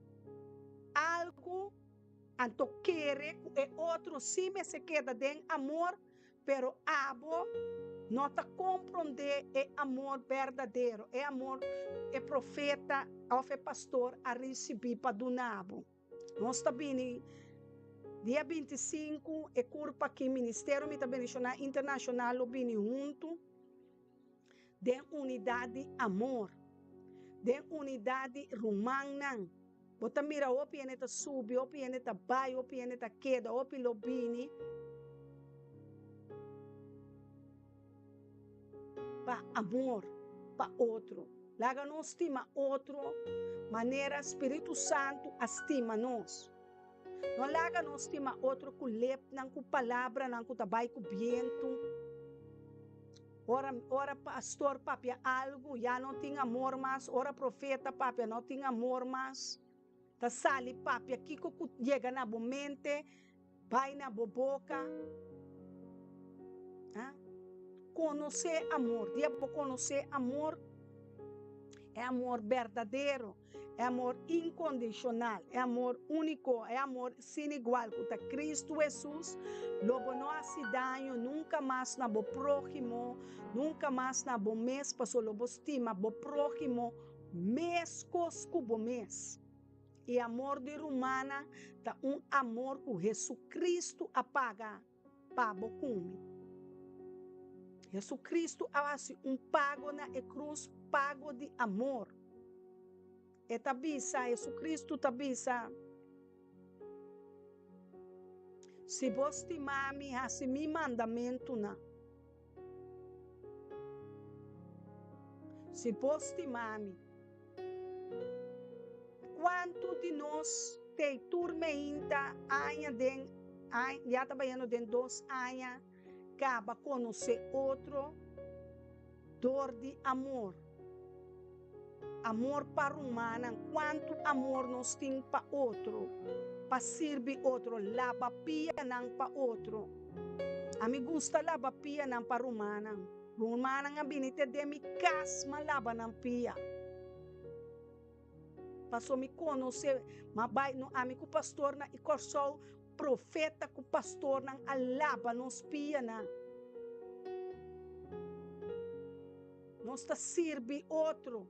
algu anto kere ku e otro sí mester keda den amor, Pero abo no ta komprondé e amor berdadero, e amor e profeta òf e pastor a risibí pa duna bo. Nos ta bini dia 25, e kurpa aki, Ministerio Mi Ta Bendishoná Internashonal lo bini huntu den unidat di amor, den unidat di rumannan. Bo ta mira hopi hende ta subi, hopi hende ta bai, hopi hende ta keda, hopi lo bini pa amor pa otro. Laga nos stima otro manera Spiritu Santu a stima nos. No laga nos stima otro ku lepnan, ku palabranan ku ta bai ku bientu. Ora, ora pastor papia algu, ya no tin amor mas, ora profeta papia, no tin amor mas. Ta sali papia kiko ku yega na bo mente, bai na bo boka. Ha? Konosé amor. Dia bo konosé amor, e amor berdadero. E amor inkondishonal, e amor úniko, e amor sin igual ku ta Kristu Hesus, lo bo no hasi daño nunka mas na bo próhimo, nunka mas na bo mes, pasobra lo bo stima bo próhimo meskos ku bo mes. E amor di rumannan ta un amor ku Hesukristu a paga. pa bo ku mi. Jesucristo a hasi un pago na e cruz, pago di amor. E ta bisa, Jesucristo ta bisa, Si bo stima mi, hasi mi mandamentunan. Si bo stima mi. Kuantu di nos tei tur meinta aña den ya ta bayendo den dos aña kaba konosé otro? Dor di amor. Amor pa rumannan. Kuantu amor nos tin pa otro, pa sirbi otro, laba pianan pa otro. Ami gusta laba pianan pa rumannan. Rumannan a bini te den mi kas ma laba nan pia. Paso mi konosé, ma bai no ami ku pastornan i Kòrsou, profeta ku pastornan a laba nos pianan. Nos ta sirbi otro.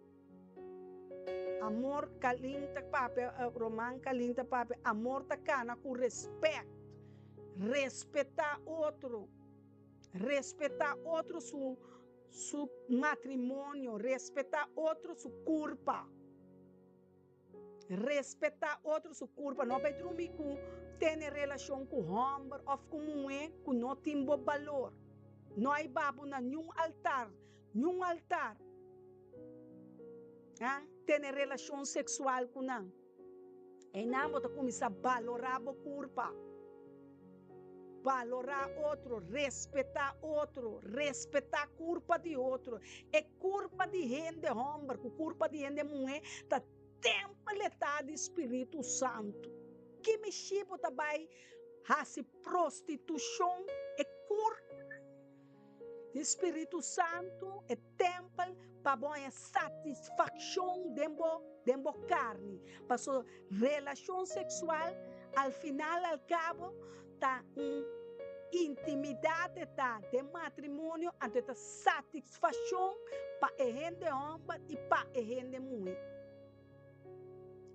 Amor Kalin ta papia, Roman Kalin ta papia, amor ta kana ku respèt. Respetá otro. Respetá otro su su matrimonio, respetá otro su kurpa. Respetá otro su kurpa. No bai drumi ku tene relashon ku hòmber òf ku muhé ku no tin bo balor. No a hiba bo na niun altar, niun altar, ha, tene relashon seksual ku nan. Einan bo ta kuminsá balorá bo kurpa, balorá otro, respetá otro, respetá kurpa di otro. E kurpa di hende hòmber ku kurpa di hende muhé ta templetá di spiritu santu. Ki mishi bo ta bai hasi prostitushon? E kurpa di spiritu santu, e tèmpel pa bo haña satisfakshon den bo den bo karni. Paso relashon seksual al final al kabo ta un intimidat e ta den matrimonio anto e ta satisfakshon pa e hende hòmber i pa e hende muhé.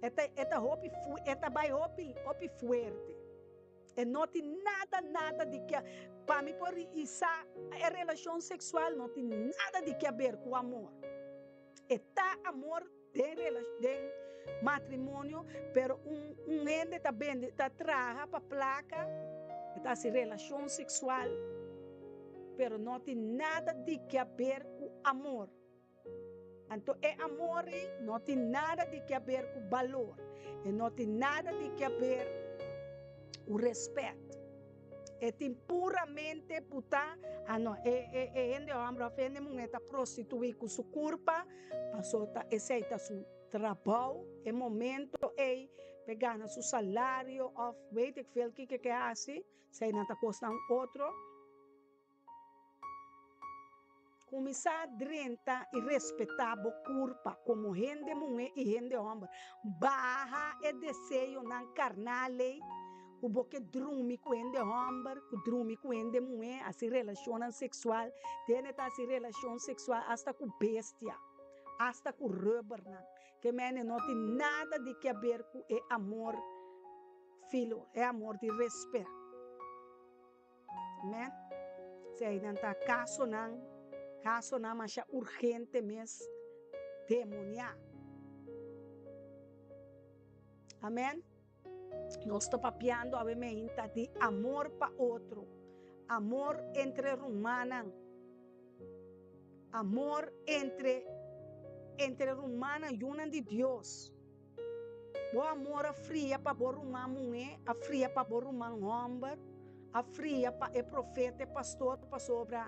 E ta e ta hopi e ta bai hopi hopi fuerte. E no tin nada nada di ke pa mi por isa e relashon seksual no tin nada di ke aber ku amor. E ta amor den den matrimonio pero un un hende ta bende ta traha pa plaka e ta hasi relashon seksual pero no tin nada di ke aber ku amor. Anto e amor ei no tin nada di ke aber ku balor, e no tin nada di ke aber ku respet. E tin puramente puta, ah no, e e e hende homber of hende muher ta prostitui ku su kurpa, paso ta esei ta su trabou, e momento ei p'e gana su salario of weet ik veel kiko ke hasi, eseinan ta kosnan otro. Kuminsá drenta i respetá bo kurpa komo hende muhé i hende hòmber. Baha e deseonan karnal ei ku bo ke drumi ku hende hòmber, ku drumi ku hende muhé, hasi relashonnan seksual. Tene ta hasi relashon seksual asta ku bestia, asta ku rùbernan. Ke mende no tin nada di ke aber ku e amor filo, e amor di respèt. Amen. Eseinan ta kasonan, kasonan masha urgente mes demoniá. Amen. Nos ta papiando awe meinta di amor pa otro, amor entre rumannan, amor entre entre rumannan, yunan di Dios. Bo amor a fria pa bo ruman muhé, a fria pa bo ruman hòmber, a fria pa e profeta, e pastor, pasobra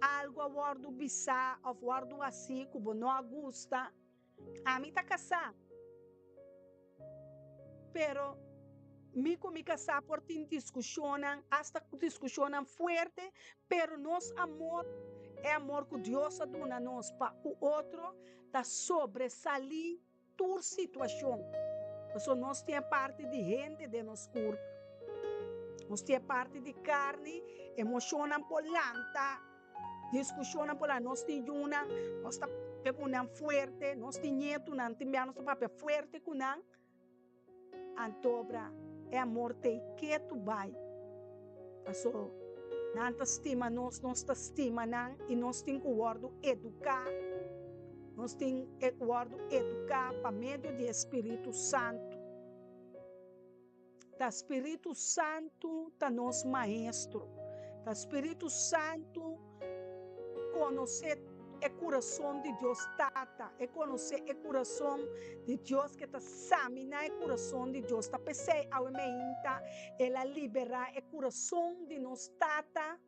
algu a wòrdu bisá òf wòrdu hasí ku bo no a gusta. Ami ta kasá, pero mi ku mi kasá por tin diskushonnan, asta diskushonnan fuerte, pero nos amor, e amor ku Dios a duna nos pa ku otro, ta sobresalí tur situacion, pasobra nos tin e parti di hende den nos curpa, nos tin e parti di carni, emocionnan por lanta, discusionnan por lanta, nos tin yunan, nos ta papia cu nan fuerte, nos tin ñetunan, tin bia nos ta papia fuerte cu nan. Antobra e amor t'ei ketu bai. Paso nan ta stima nos, nos ta stima nan i nos tin ku wòrdu eduká. Nos tin e wòrdu eduká pa medio di e Spiritu Santu. Ta Spiritu Santu ta nos maestro. Ta Spiritu Santu konosé e kurason di Dios Tata, e konosé e kurason di Dios ke ta saminá e kurason di Dios. Ta p'esei awe meinta el a liberá e kurason di nos Tata.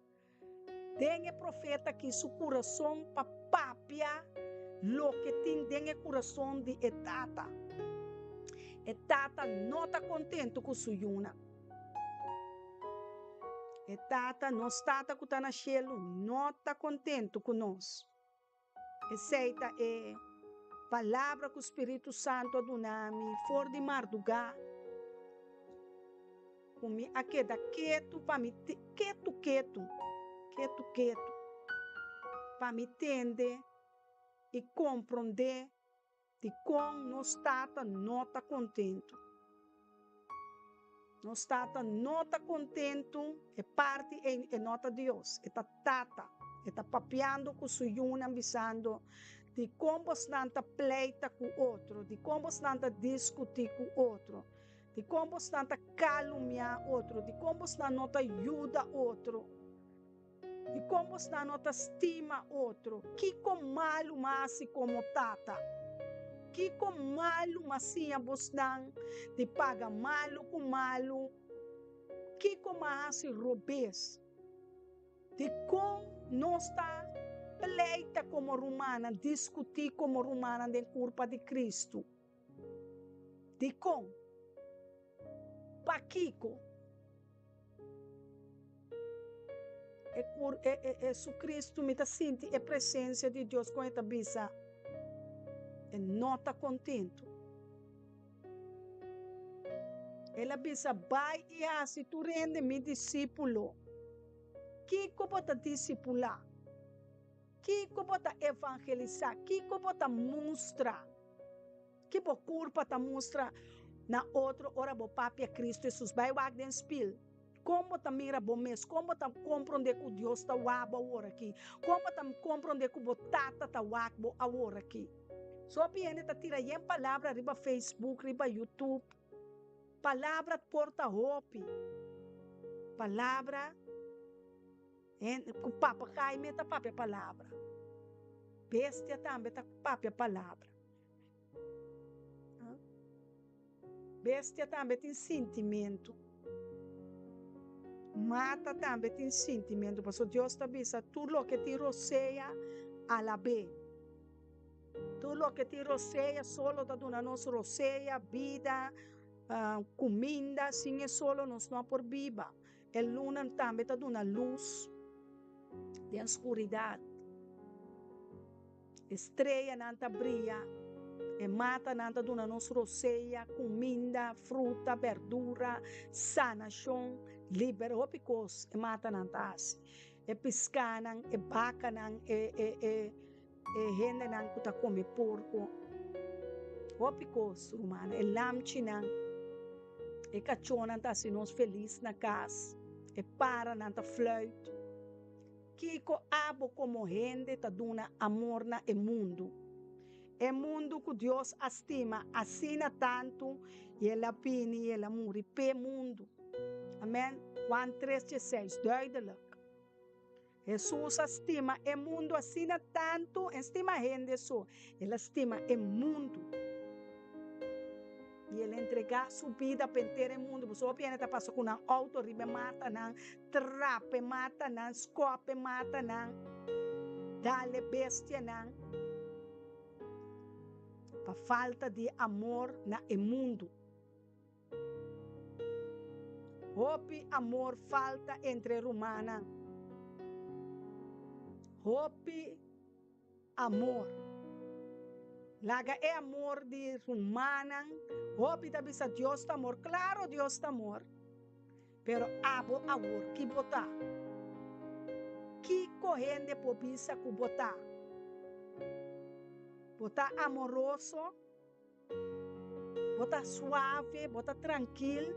den e profeta aki su kurason pa papia loke tin den e kurason di e tata. E tata no ta kontentu ku su yunan. E tata, nos Tata ku ta na shelu, no ta kontentu ku nos. Esei ta e palabra ku Spiritu Santu a duna mi for di mardugá, ku mi a keda ketu pa mi ketu ketu, ketu ketu, pa mi tende i komprondé Dikon nos Tata no ta kontentu? Nos Tata no ta kontentu, e parti ei e no ta Dios, e ta Tata. E ta papiando ku su yunan bisando, Dikon bosnan ta pleita ku otro? Dikon bosnan ta diskutí ku otro? Dikon bosnan ta kalumiá otro? Dikon bosnan no ta yuda otro? Di kon bosnan no ta stima otro? Kiko malu m'a hasi komo tata? Kiko malu m'a siña bosnan di paga malu ku malu? Kiko m'a hasi robes? Di kon nos ta pleita komo rumannan, diskutí komo rumannan den kurpa di Kristu? Dikon? Pakiko? E kur e e Jesucristo mi ta sinti e presencia di Dios kon e ta bisa e no ta contento. El a bisa bai i hasi tur hende mi discipulo. Kiko bo ta discipula? Kiko bo ta evangelisa? Kiko bo ta mustra? Ki bo kurpa ta mustra na otro ora bo papia Kristu Hesus? Bai wak den spil. Kon bo ta mira bo mes? Kon bo ta komprondé ku Dios ta wak bo aworakí? Kon bo ta komprondé ku bo Tata ta wak bo aworakí? So hopi hende ta tira yen palabra riba Facebook, riba YouTube. Palabra por ta hopi. Palabra. Hende ku papagai me ta papia palabra. Bestia tambe ta papia palabra. Bestia tambe tin sintimentu. Mata tambe tin sintimentu. Pasobra Dios ta bisa tur loke tin rosea alab'é. Tur loke tin rosea solo ta duna nos rosea, bida, kuminda. Sin e solo nos no a por biba. E luna tambe ta duna lus den skuridat. E streanan ta bria, e matanan ta duna nos rosea, kuminda, fruta, berdura, sanashon, liber, hopi kos e matanan ta hasi. E piskanan, e bakanan, e e e e hendenan ku ta kome porko, hopi kos rumannan, e lamchinan, e kachónan ta hasi nos felis na kas, e paranan ta fluit. Kiko abo komo hende ta duna amor na e mundu? E mundu ku Dios a stima asina tantu i el a bini i el a muri p'e mundu. Amen. Juan tres dieseis, duidelijk. Hesus a stima e mundu asina tantu, en stima hende so, el a stima e mundu. I el a entregá su bida pa henter e mundu. Pasobra hopi hende ta pasa ku nan outo riba e matanan, trapa e matanan, skòp e matanan, dal e bestianan, pa falta di amor na e mundu. Hopi amor falta entre rumannan. Hopi amor. Laga e amor di rumannan. Hopi ta bisa Dios ta amor. Claro Dios ta amor. Pero abo awor ki bo ta? Kiko hende por bisa ku bo ta? Bo ta amoroso? Bo ta suave, bo ta trankil,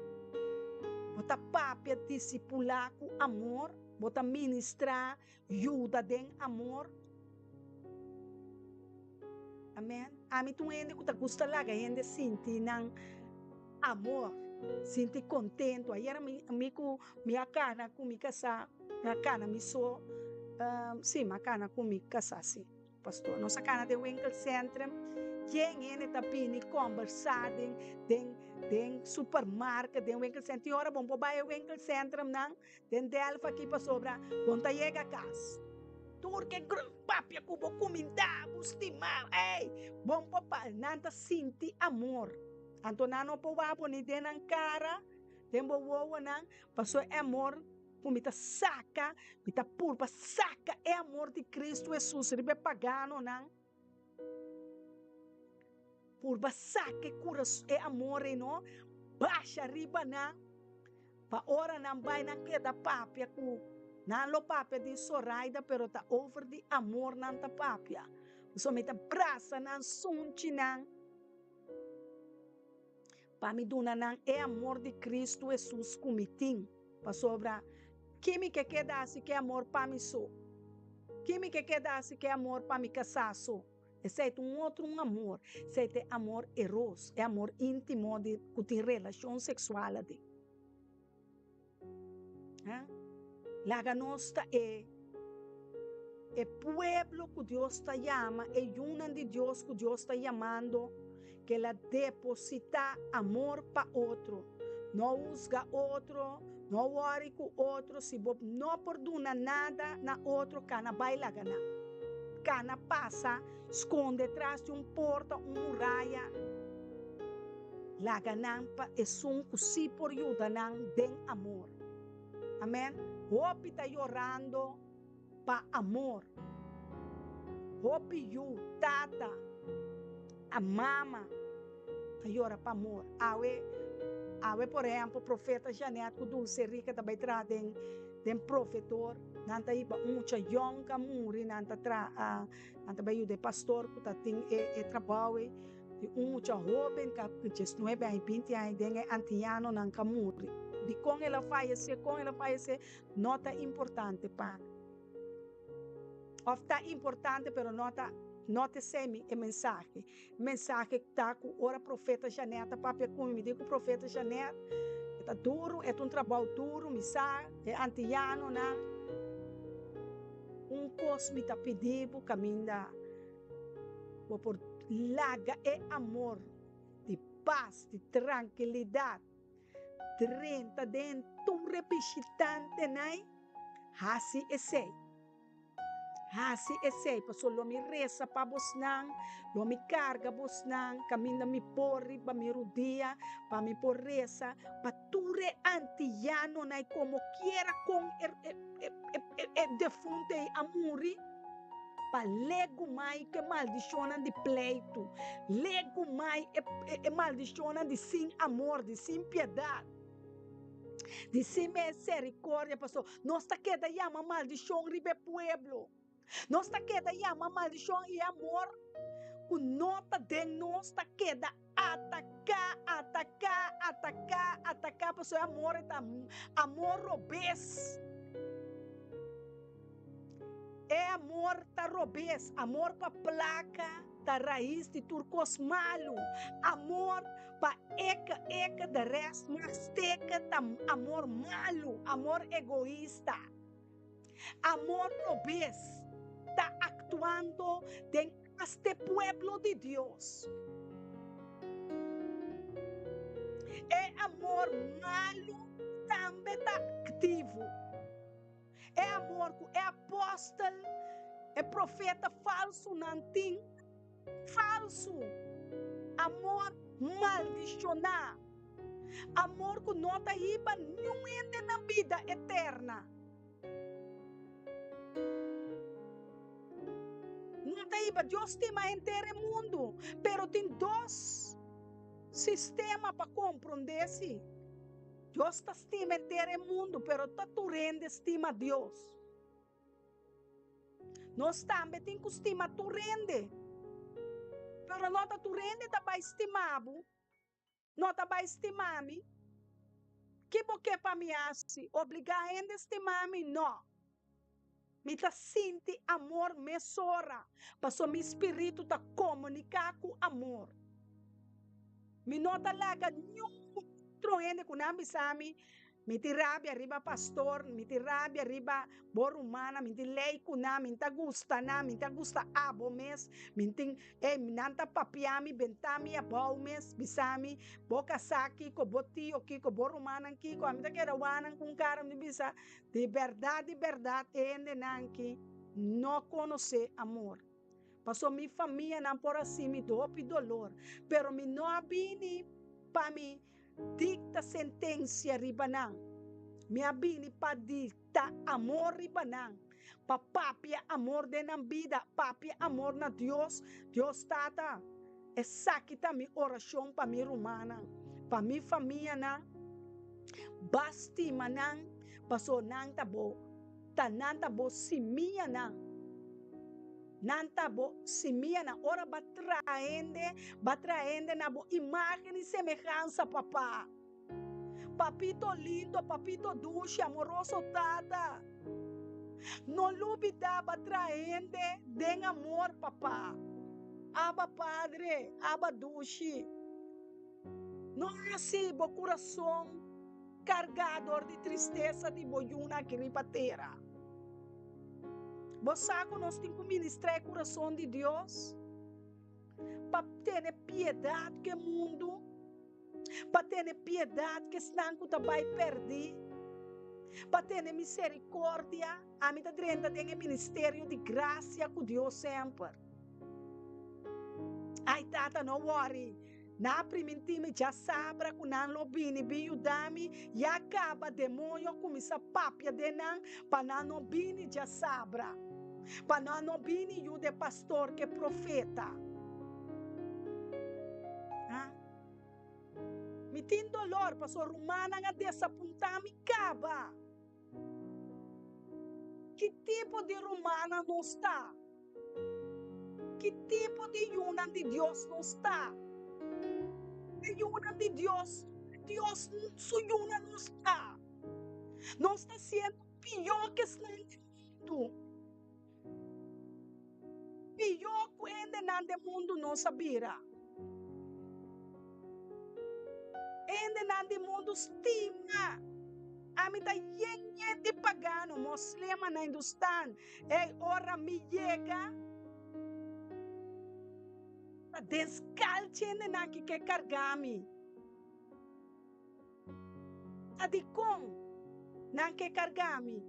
bo ta papia disipulá ku amor, bo ta ministrá, yuda den amor. Amen. Ami ta un hende ku ta gusta laga hende sinti nan amor, sinti kontentu. Ayera mi mi ku mi a kana ku mi kasá, mi a kana mi so, si mi a kana ku mi kasá si. Pastor, nos a kana den winkelcentrum Yen hende ta bini kombersá den den den supermarket, den winkelcentrum. Tin ora bon por bai e winkelcentrumnan den Delft aki pasobra bon ta yega kas. Tur ke papia ku bo kumindá, bo stimá, ey, bon por pa nan ta sinti amor. Anto nan no por wak bo ni den nan kara, den bo wowonan, pasobra e amor ku mi ta saka, mi ta purba saka e amor di Kristu Hesus riba e paganonan. Purba saka e kuras, e amor ei no, basha riba nan, pa ora nan bai nan keda papia ku nan lo papia di Soraida, pero ta over di amor nan ta papia. Pasobra mi ta brasa nan, sunchi nan. Pa mi duna nan e amor di Cristo Hesus ku mi tin, pasobra ki mi ke keda hasi ku e amor pa mi so? Ki mi ke keda hasi ku e amor pa mi kasá so? Esei ta un otro un amor, esei ta e amor eros, e amor íntimo di ku tin relashon seksual aden. Laga nos ta e e pueblo ku Dios ta yama, e yunan di Dios ku Dios ta yamando, ku el a depositá amor pa otro. No husga otro, no wòri ku otro, si bo no por duna nada na otro, kana bai laga nan. Kana pasa, skonde tras di un porta, un muraya. Laga nan pa esun ku sí por yuda nan den amor. Amen. Hopi ta yorando pa amor. Hopi yu, tata, a mama ta yora pa amor. Awe, awe por ehempel profeta Janet ku Dulce Rica ta bai traha den den profetor. Nan ta hiba un mucha yòn ku a muri, nan ta traha, nan ta bai yuda e pastor ku ta tin e e trabou ei. Di un mucha hóben ka diesnuebe aña i binti aña den e antianonan ka muri. Dikon el a fayesé, kon el a fayesé, no ta importante pa mi. Òf ta importante pero no ta no ta esei mi e mensahe. E mensahe ta ku ora profeta Janet a papia ku mi, mi di ku profeta Janet, e ta duru, e ta un trabou duru, mi sa e antianonan, un kos mi ta pidi bo kaminda. Bo por laga e amor di pas, di trankilidat drenta den tur e bishitantenan. Hasi esei. Hasi esei, pasobra lo mi resa pa bosnan, lo mi karga bosnan kaminda mi por riba mi rudia pa mi por resa pa tur e antiyanonan i komokiera kon e defuntu ei a muri. Pa legumai ku e maldishonnan di pleitu, legumai e maldishonnan di sin amor, di sin piedat, di sin miserikordia, pasobra nos ta keda yama maldishon riba e pueblo, nos ta keda yama maldishon i e amor ku no ta den nos ta keda Ataká, ataká, ataká, ataká, pasobra e amor e ta amor robes. E amor ta robes, amor pa plaka ta rais di tur kos malu, amor pa eke eke de rest mag steke ta amor malu, amor egoista. Amor robes ta aktuando den Hasta e pueblo di Dios. E amor malu tambe ta aktivo. E amor ku e apòstel, e profeta falsunan tin, falsu, amor maldishoná, amor ku no ta hiba niun hende na bida eterna. No ta hiba Dios stima henter e mundu, pero tin dos sistema pa komprondé si. Dios ta stima henter e mundu, pero ta tur hende stima Dios. Nos tambe tin ku stima tur hende, pero no ta tur hende ta bai stima bo. No ta bai stima mi? Ki bo ke pa mi hasi? Obligá hende stima mi? No. Mi ta sinti amor mesora, pasobra mi spiritu ta komuniká ku amor. Mi no ta laga niun otro hende ku nan bisa mi. Mi tin rabia riba pastor, mi tin rabia riba bo rumannan, mi tin lei ku nan, mi ta gusta nan, mi ta gusta abo mes, mi tin, ey, nan ta papia mi, benta mi abou mes, bisa mi, bo kasá kiko, bo tio kiko, bo rumannan kiko, ami ta keda wak nan ku un kara, mi bisa, di bèrdat, di bèrdat, e hendenan aki no konosé amor. Pasobra mi famianan por hasi mi hopi dolor, pero mi no a bini pa mi dikta sentensia riba nan. Mi a bini pa dikta amor riba nan, pa papia amor den nan bida, papia amor na Dios, Dios Tata. Esaki ta mi orashon pa mi rumannan, pa mi famianan. Ba stima nan, pasobra nan ta bo, ta nan ta bo simianan. Nan ta bo simianan. Ora bo a traha hende, bo a traha hende na bo imágen i semehansa, Papá. Papito lindo, papito dushi, amoroso Tata. No lubidá bo a traha hende den amor, Papá. Abba Padre, Abba dushi. No hasi bo kurason kargá dor di tristesa di bo yunan aki riba tera. Bo sa ku nos tin ku ministrá e kurason di Dios pa tene piedat ku e mundu, pa tene piedat ku esnan ku ta bai pèrdí, pa tene miserikordia. Ami ta drenta den e ministerio di grasia ku Dios semper. Ai tata, no wòri. Nan a primintí mi djasabra ku nan lo bini bin yuda mi, ya kaba demoño a kuminsá papia den nan pa nan no bini djasabra, pa nan no bini yuda e pastor ku e profeta. Ha? Mi tin dolor pasobra rumannan a desapuntá mi kaba. Ki tipo di rumannan nos ta? Ki tipo di yunan di Dios nos ta? E yunan di Dios, Dios su yunan nos ta. Nos ta siendo pió ku esnan di mundu. Pió ku hendenan den mundu nos a bira. Hendenan di mundu stima. Ami ta yen yen di pagano, moslemanan, hindustan. Ey, ora mi yega, ta den skalchi hendenan ki ke karga mi. Ta dikon nan ke karga mi?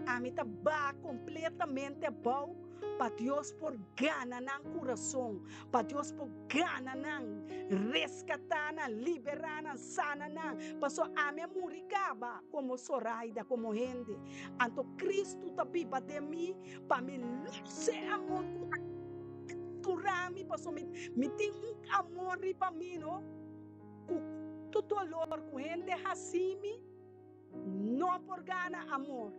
Ami ta baha kompletamente abou pa Dios por gana nan kurason, pa Dios por gana nan, reskatá nan, liberá nan, sana nan. Pasobra ami a muri kaba komo Soraida, komo hende. Anto Kristu ta biba den mi pa mi lus e amor ku a kapturá mi, pasobra mi tin un amor riba mi, no? Ku kuantu dolor ku hende hasi mi, no por gana amor.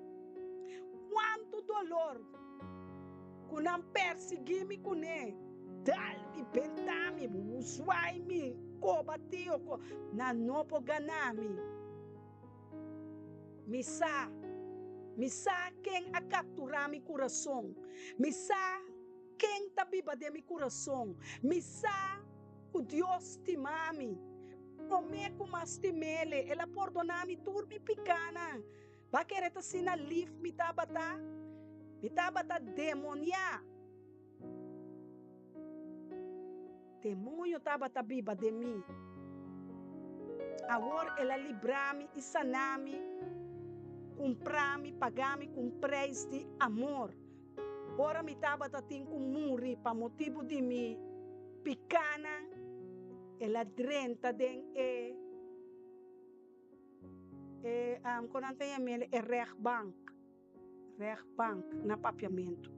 Kuantu dolor ku nan persiguí mi kuné, dal mi, benta mi, zwai mi, koba tio, nan no por gana mi. Mi sa, mi sa ken a kapturá mi kurason. Mi sa ken ta biba den mi kurason. Mi sa. Ku Dios stima mi. Promé ku m'a stim'El, El a pordoná mi tur mi pikánan. Bo a kere ta asina lif mi tabata? Mi tabata demoniá. Demoño tabata biba den mi. Awor El a librá mi i saná mi, kumprá mi, pagá mi ku un preis di amor. Ora mi tabata tin ku muri pa motibu di mi pikánan, el a drenta den e, e, kon nan ta yam'el, e rechtbank, rechtbank na papiamentu.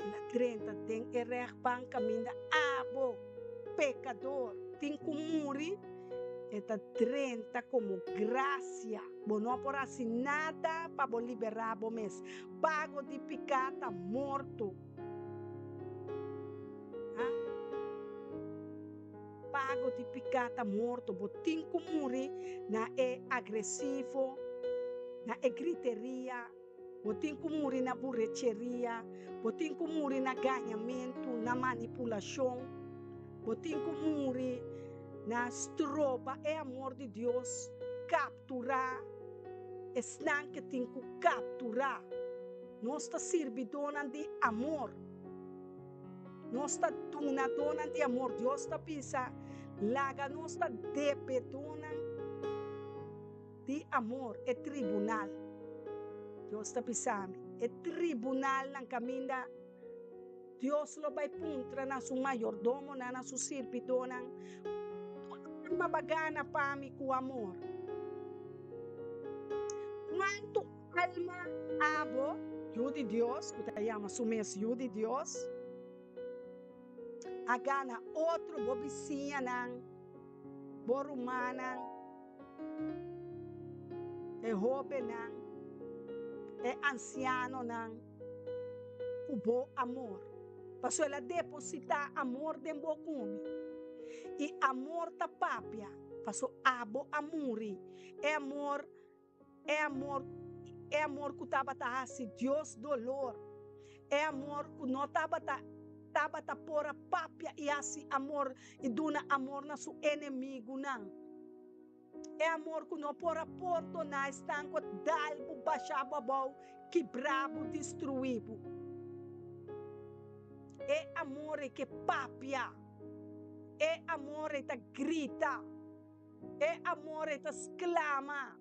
El a drenta den e rechtbank kaminda abo, pekador, tin ku muri, e ta drenta komo grasia. Bo no por hasi nada pa bo liberá bo mes. Pago di piká ta morto. Ha? Pago di piká ta morto. Bo tin ku muri na e agresivo, na e griteria, bo tin ku muri na burecheria, bo tin ku muri na gañamentu, na manipulashon, bo tin ku muri. Nan a stroba e amor di Dios kapturá esnan ke tin ku kapturá. Nos ta sirbidónan di amor. Nos ta dunadónan di amor. Dios ta bisa, Laga nos ta debedónan di amor, e tribunal. Dios ta bisa mi, e tribunalnan kaminda Dios lo bai puntra na su mayordomonan, na su sirbidónan, Kuantu alma ba gana pa mi ku amor? Kuantu alma abo, yu di Dios, ku ta yama su mes yu di Dios, a gana otro, bo bisiñanan, bo rumannan, e hóbennan, e ansianonan? Ku bo amor. Pasobra el a depositá amor den bo ku mi. I amor ta papia, pasobra abo a muri. E amor, e amor, e amor ku tabata hasi Dios dolor. E amor ku no tabata, tabata por a papia i hasi amor i duna amor na su enemigunan. E amor ku no por a pordoná esnan ku a dal bo, basha bo abou, kibra bo, destruí bo. E amor ei ke papia. E amor ei ta grita. E amor ei ta sklama.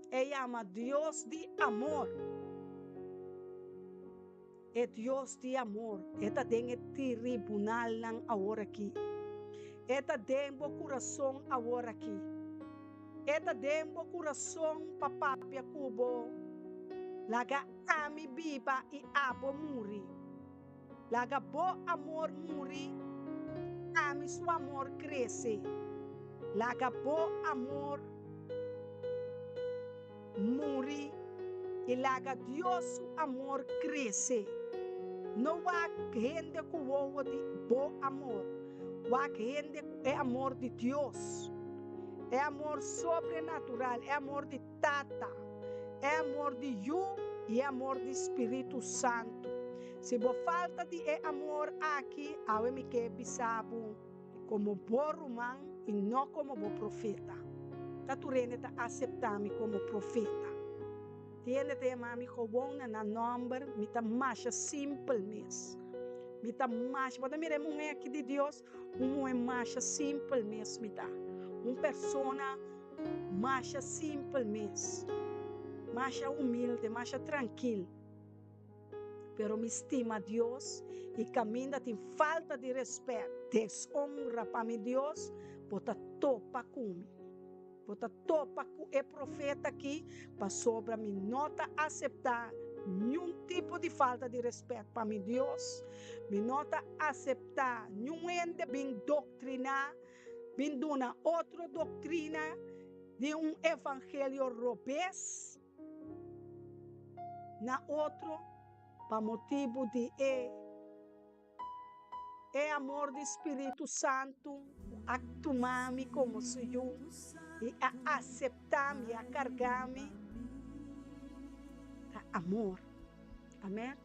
E yama Dios di amor. E Dios di amor, e ta den e tribunalnan aworakí. E ta den bo kurason aworakí. E ta den bo kurason pa papia ku bo, Laga ami biba i abo muri. Laga bo amor muri, ami su amor krese. Laga bo amor muri i laga Dios su amor krese. No wak hende ku wowo di bo amor, wak hende ku e amor di Dios, e amor sobrenatural, e amor di Tata, e amor di Yu i e amor di Spiritu Santu. Si bo falta di e amor aki, awe mi ke bisa bo, Komo bo ruman i no komo bo profeta. Ta tur hende ta aseptá mi komo profeta. Tin hende ta yama mi gowon na nan nòmber, mi ta masha simpel mes. Mi ta masha, bo ta mira e muhé aki di Dios, un muhé masha simpel mes mi ta. Un persona masha simpel mes, masha humilde, masha trankil. Pero mi stima Dios i kaminda tin falta di respet, deshonra pa mi Dios, bo ta topa ku mi. Bo ta topa ku e profeta aki pasobra mi no ta aseptá niun tipo di falta di respet pa mi Dios. Mi no ta aseptá niun hende bin doktriná, bin duna otro doktrina di un evangelio robes. Na otro pa motibu di e e amor di Spiritu Santu ku a tuma mi komo su yu i a aseptá mi, a kargá mi, ta amor. Amèn.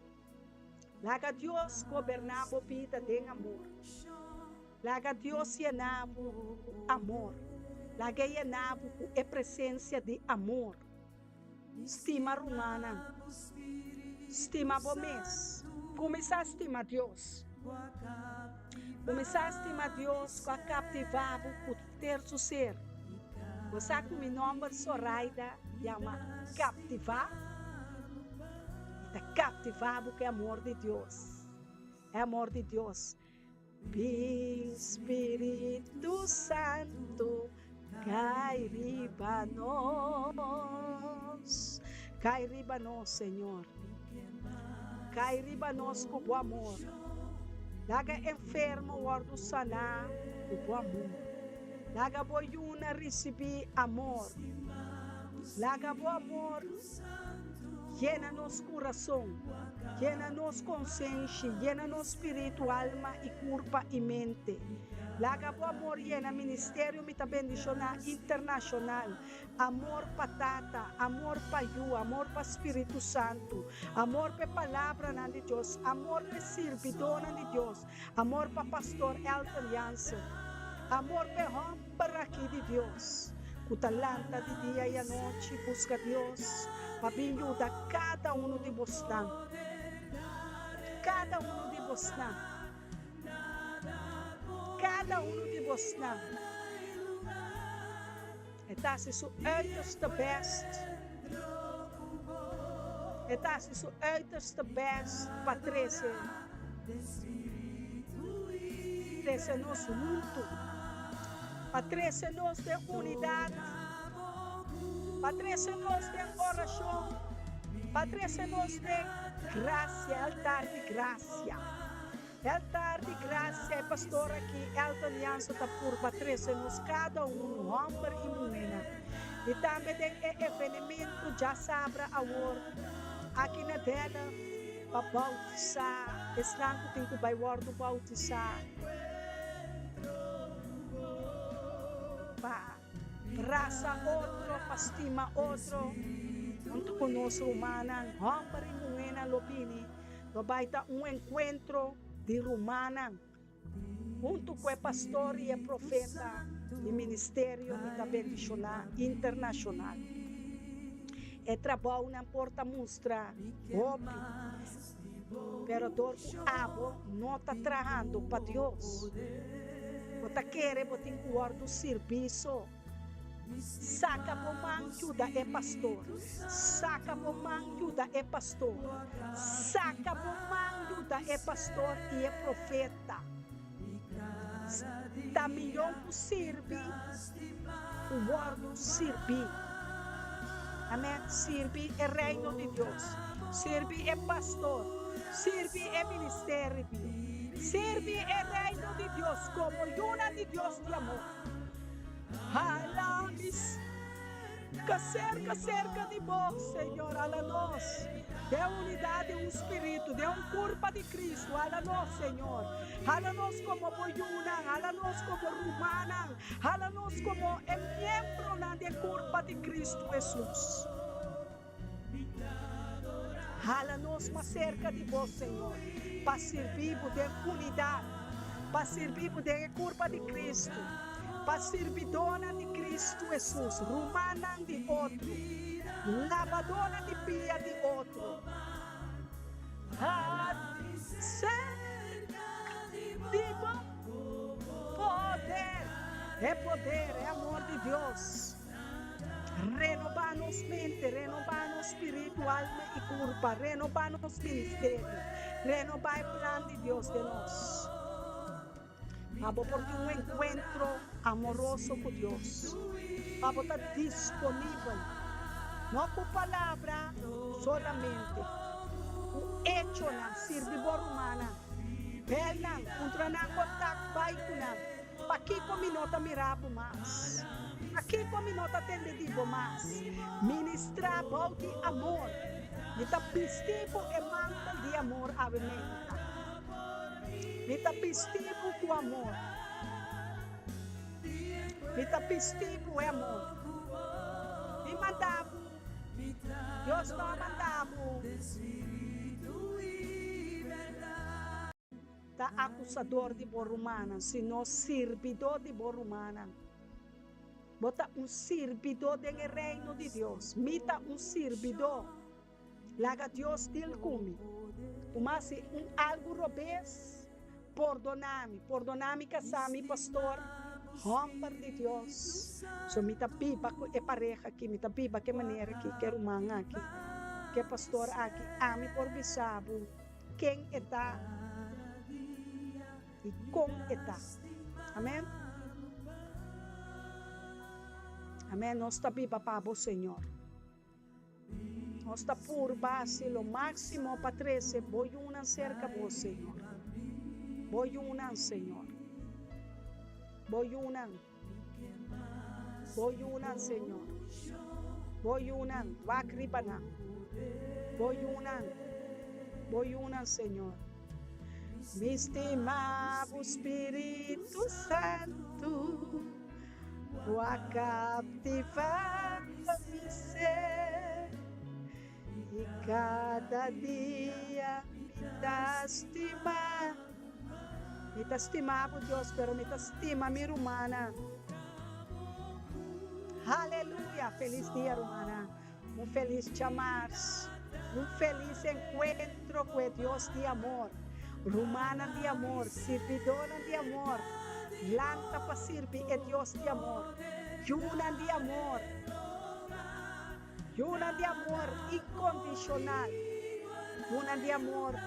Laga Dios goberná bo bida den amor. Laga Dios yena bo ku amor. Laga e yena bo ku e presensia di amor. Stima rumannan. Stima bo mes. Kuminsá stima Dios. Kuminsá stima Dios ku a kaptivá bo ku ter su ser. Bo sa ku mi nòmber Soraida yama kaptivá? Mi ta kaptivá bo ku e amor di Dios. E amor di Dios. Bin Spiritu Santu kai riba nos. Kai riba nos, Señor. Kai riba nos ku bo amor. Laga enfermo wòrdu saná ku bo amor. Laga bo yuna risibí amor. Laga bo amor yena nos kurason, yena nos konsenshi, yena nos spiritu, alma i kurpa i mente. Laga bo amor yena Ministerio Mi Ta Bendishoná Internashonal. Amor pa Tata, amor pa Yu, amor pa Spiritu Santu, amor pa e Palabranan di Dios, amor pa e sirbidónan di Dios, amor pa Pastor Elton Jansen. Amor p'e hòmber aki di Dios, ku ta lanta di dia i anochi buska Dios pa bin yuda kada unu di bosnan. Kada unu di bosnan. Kada unu di bosnan. E ta hasi su uiterste best. E ta hasi su uiterste best pa trese trese nos huntu, pa trese nos den unidat, pa trese nos den orashon, pa trese nos den grasia, altar di grasia. Altar di gracia e pastor aki Elton Jansen ta purba trece nos cada un, homber y muhernan. Y tambe den e evenemento djasabra awor aki na Delft pa bautisa esnan cu tin cu bay wordo bautisa pa brasa otro, pa stima otro hunto cu nos rumannan, homber y muhernan lo bini. Lo bai ta un enkuentro di rumannan huntu ku e pastor i e profeta di Ministerio Mi Ta Bendishoná Internashonal. E trabounan por ta mustra hopi, pero dor ku abo no ta trahando pa Dios, bo ta kere bo tin ku wòrdu sirbí so. Saka bo man yuda e pastor. Saka bo man yuda e pastor. Saka bo man yuda e pastor i e profeta. Ta mihó ku sirbi ku wòrdu sirbí. Amèn. Sirbi e Reino di Dios. Sirbi e pastor. Sirbi e ministerio. Sirbi e Reino di Dios komo yunan di Dios di amor. Hala mi cerca, cerca, cerca di bo, Señor, hala nos den unidad di un spiritu, den un curpa di Cristo, hala nos, Señor, hala nos como bo yunan, hala nos como rumannan, hala nos como e miembronan di e curpa di Cristo Jesus. Hala nos mas serka di bo, Señor, pa sirbi bo den unidat, pa sirbi bo den e kurpa di Kristu, pa sirbidónan di Kristu Hesus, rumannan di otro, labadónan di pia di otro. Hala serka di bo poder, e poder, e amor di Dios. Renobá nos mente, renobá nos spiritu, alma i kurpa, renobá nos ministerio, renobá e plan di Dios den nos. Pa bo por tin un enkuentro amoroso ku Dios, pa bo ta disponibel, no ku palabra solamente, ku echonan, sirbi bo rumannan, bel nan, puntra nan kontak, bai ku nan. Pakiko mi no ta mira bo mas? Pakiko mi no ta tende di bo mas? Ministrá bou di amor. Mi ta bisti bo e mantel di amor awe meinta. Mi ta bisti bo ku amor. Mi ta bisti bo e amor. Mi manda bo. Dios no a manda bo. Ta akusador di bo rumannan, sino sirbidó di bo rumannan. Bo ta un sirbidó den e Reino di Dios. Mi ta un sirbidó. Laga Dios dil ku mi. Kuma si un algu robes, pordoná mi. Pordoná mi kasá, mi pastor, hòmber di Dios. So mi ta biba ku e pareha aki, mi ta biba ku e manera aki, ku e ruman aki, ku e pastor aki. Ami por bisa bo. Ken e ta i kon e ta. Amen. Amen. Nos ta biba pa bo, Señor. Nos ta purba hasi lo máximo pa trese bo yunan serka bo, Señor. Bo yunan, Señor. Bo yunan. Bo yunan, Señor. Bo yunan, wak riba nan. Bo yunan, bo yunan, Señor. Mi stima bo Spiritu Santu, bo a kaptivá mi ser, i kada dia mi ta stima. Mi ta stima bo Dios, pero mi ta stima mi rumannan. Haleluya! Felis dia rumannan. Un felis djamars. Un felis enkuentro ku e Dios di amor. Rumannan di amor, sirbidónan di amor, lanta pa sirbi e Dios di amor. Yunan di amor. Yunan di amor inkondishonal. Yunan di amor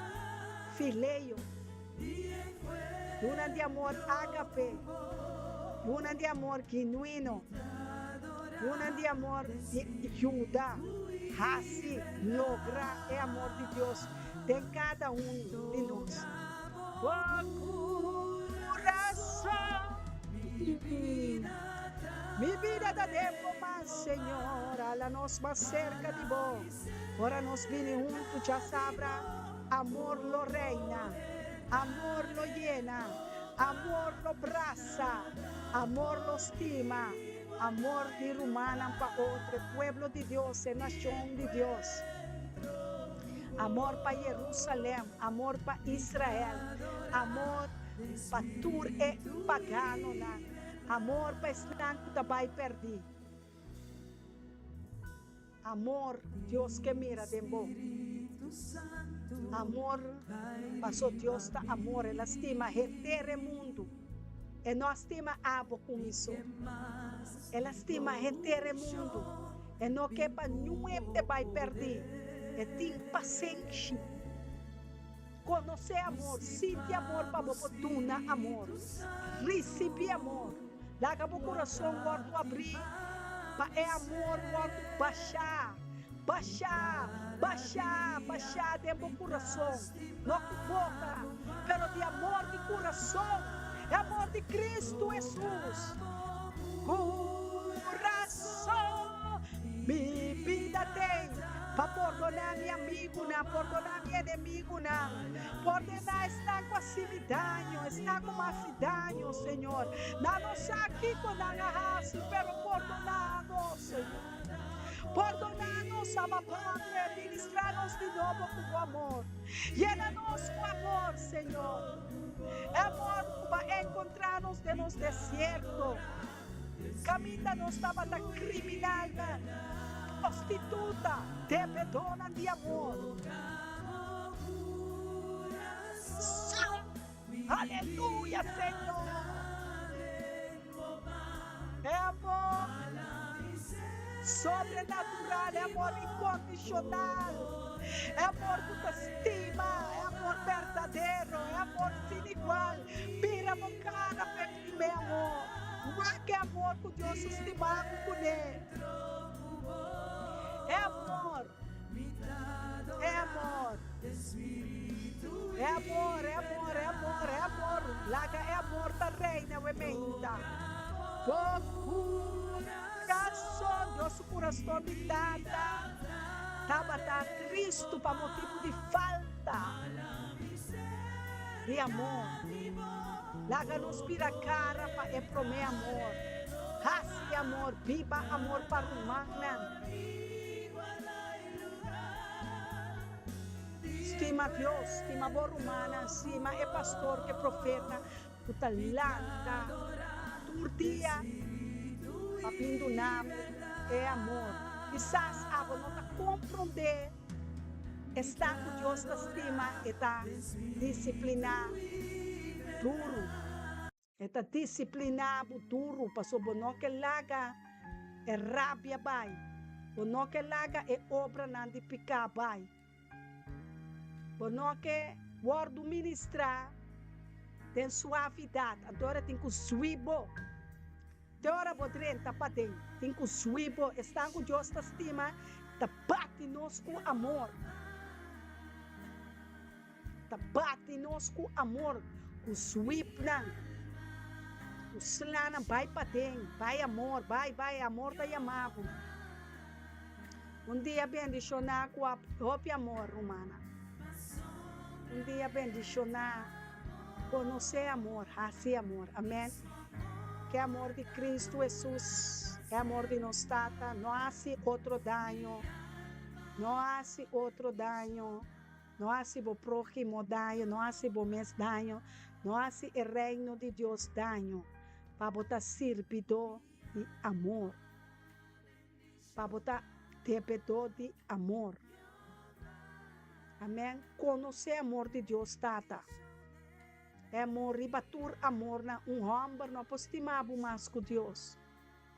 fileo. Yunan di amor ágape. Yunan di amor genuino. Yunan di amor di yuda hasi logra e amor di Dios den kada un di nos. Bo kurason. Mi bida ta den bo man, Señor, hala nos mas serka di bo. Ora nos bini huntu djasabra, amor lo reina, amor lo yena, amor lo brasa, amor lo stima, amor di rumannan pa otro, e pueblo di Dios, e nashon di Dios. Amor pa Jerusalem, amor pa Israel, amor pa tur e paganonan, amor pa esnan ku ta bai pèrdí. Amor Dios ke mira den bo. Amor, paso Dios ta amor, el a stima henter e mundu. E no a stima abo ku mi so. El a stima henter e mundu. E no ke pa niun hende bai pèrdí. E tin pasenshi. Konosé amor, sinti amor pa bo por duna amor. Risibí amor. Laga bo kurason wòrdu abrí pa e amor wòrdu bashá, bashá, bashá, bashá den bo kurason. No ku boka, pero di amor di kurason, e amor di Kristu Hesus. Kurason, mi bida t'ei pa pordoná mi amigunan, pordoná mi enemigunan, pordoná esnan ku a hasi mi daño, esnan ku mi a hasi daño, Señor. Nan no sa kiko nan a hasi, pero pordoná nos, Señor. Pordoná nos, Abba Padre, ministrá nos di nobo ku bo amor. Yena nos ku amor, Señor. E amor ku bo a enkontrá nos den nos desierto. Kaminda nos tabata kriminalnan, prostituta, debedónan di amor. Aleluya, Señor! E amor sobrenatural, e amor inkondishonal, e amor ku ta stima, e amor berdadero, e amor sin igual. Bira bo kara pa e primé amor. Wak e amor ku Dios a stima bo kuné. E amor, e amor, e amor, e amor, e amor, e amor. Laga e amor ta reina awe meinta. Bo kurason, Dios su kurason di Tata tabata tristu pa motibu di falta di amor. Laga nos bira kara pa e promé amor. Hasi amor, biba amor pa rumannan. Stima Dios, stima bo rumannan, stima e pastor ku e profeta ku ta lanta tur dia pa bin duna bo e amor. Kisas abo no ta komprondé esnan ku Dios ta stima, e ta disipliná duru. E ta disipliná bo duru pasobra bo no ke laga e rabia bai, bo no ke laga e obranan di piká bai, bo no ke wòrdu ministrá den suavidat, anto ora tin ku sui bo. Te ora bo drenta paden, tin ku sui bo. Esnan ku Dios ta stima ta bati nos ku amor. Ta bati nos ku amor, ku swipnan, ku slanan, bai paden, bai amor, bai, bai, amor ta yama bo. Un dia bendishoná ku hopi amor, rumannan. Un dia bendishoná, konosé amor, hasi amor. Amèn. Ke amor di Kristu Hesus, e amor di nos Tata, no hasi otro daño, no hasi otro daño. No hasi bo próhimo daño, no hasi bo mes daño, no hasi e Reino di Dios daño, pa bo ta sirbidó di amor, pa bo ta debedó di amor. Amèn. Konosé amor di Dios Tata. E amor riba tur amornan. Un hòmber no por stima bo mas ku Dios.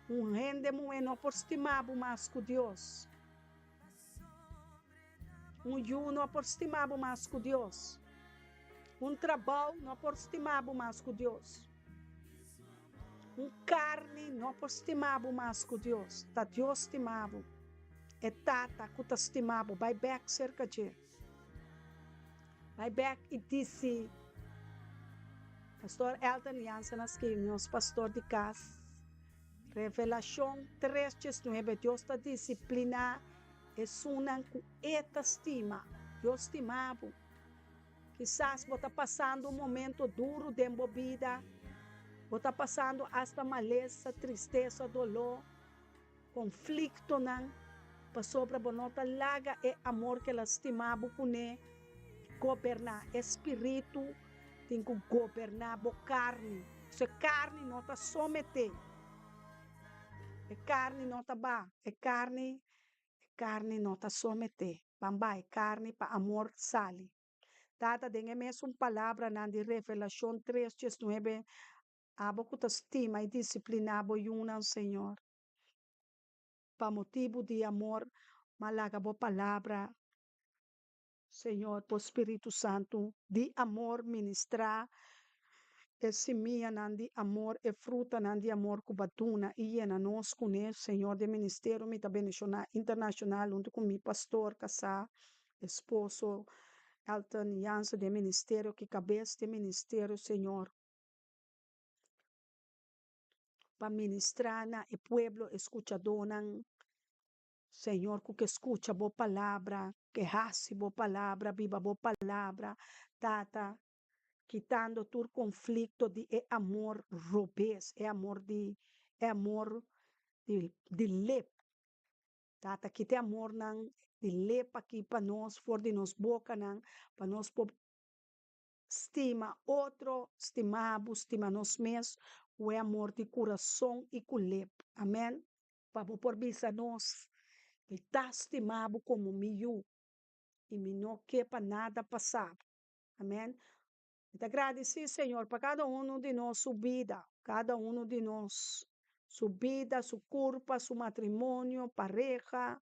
Un hende muhé no por stima bo mas ku Dios. Un yu no por stima bo mas ku Dios. Un trabou no por stima bo mas ku Dios. Un karni no por stima bo mas ku Dios. Ta Dios stima bo. E Tata ku ta stima bo. Bai bèk serka dje. Bai bèk i disi Pastor Elton Jansen a skirbi nos pastor di kas. Revelashon 3:19 Dios ta disipliná Esunnan ku E ta stima. Dios stima bo. Kisas bo ta pasando un momento duru den bo bida. Bo ta pasando asta malesa, tristesa, doló, konfliktonan, pasobra bo no ta laga e amor ku el a stima bo kuné goberná. E spiritu tin ku goberná bo karni. So e karni no ta someté. E karni no ta ba. E karni, e karni no ta someté. Ban bai, karni pa amor sali. Tata, den e mesun palabranan di Revelashon tres diesnuebe, abo ku ta stima i disipliná bo yunan, Señor, pa motibu di amor, ma laga bo palabra, Señor, bo Spiritu Santu di amor ministrá e simianan di amor, e frutanan di amor ku bo a duna i yena nos kuné. Señor, den ministerio mi ta bendishoná internashonal huntu ku mi pastor kasá, esposo Elton Jansen den ministerio, ki kabes den ministerio, Señor, pa ministrá na e pueblo, e skuchadónan. Señor ku ke skucha bo palabra, ke hasi bo palabra, biba bo palabra, Tata, kitando tur konflikto di e amor robes, e amor di e amor di di lep. Tata, kita e amornan di lep aki pa nos for di nos bokanan, pa nos por stima otro, stima bo, stima nos mes ku e amor di kurason i ku lep. Amen. Pa bo por bisa nos, Mi ta stima bo komo mi yu, i mi no ke pa nada pasa bo. Amen. Mi ta gradisí Señor pa kada unu di nos su bida, kada unu di nos su bida, su kurpa, su matrimonio, pareha,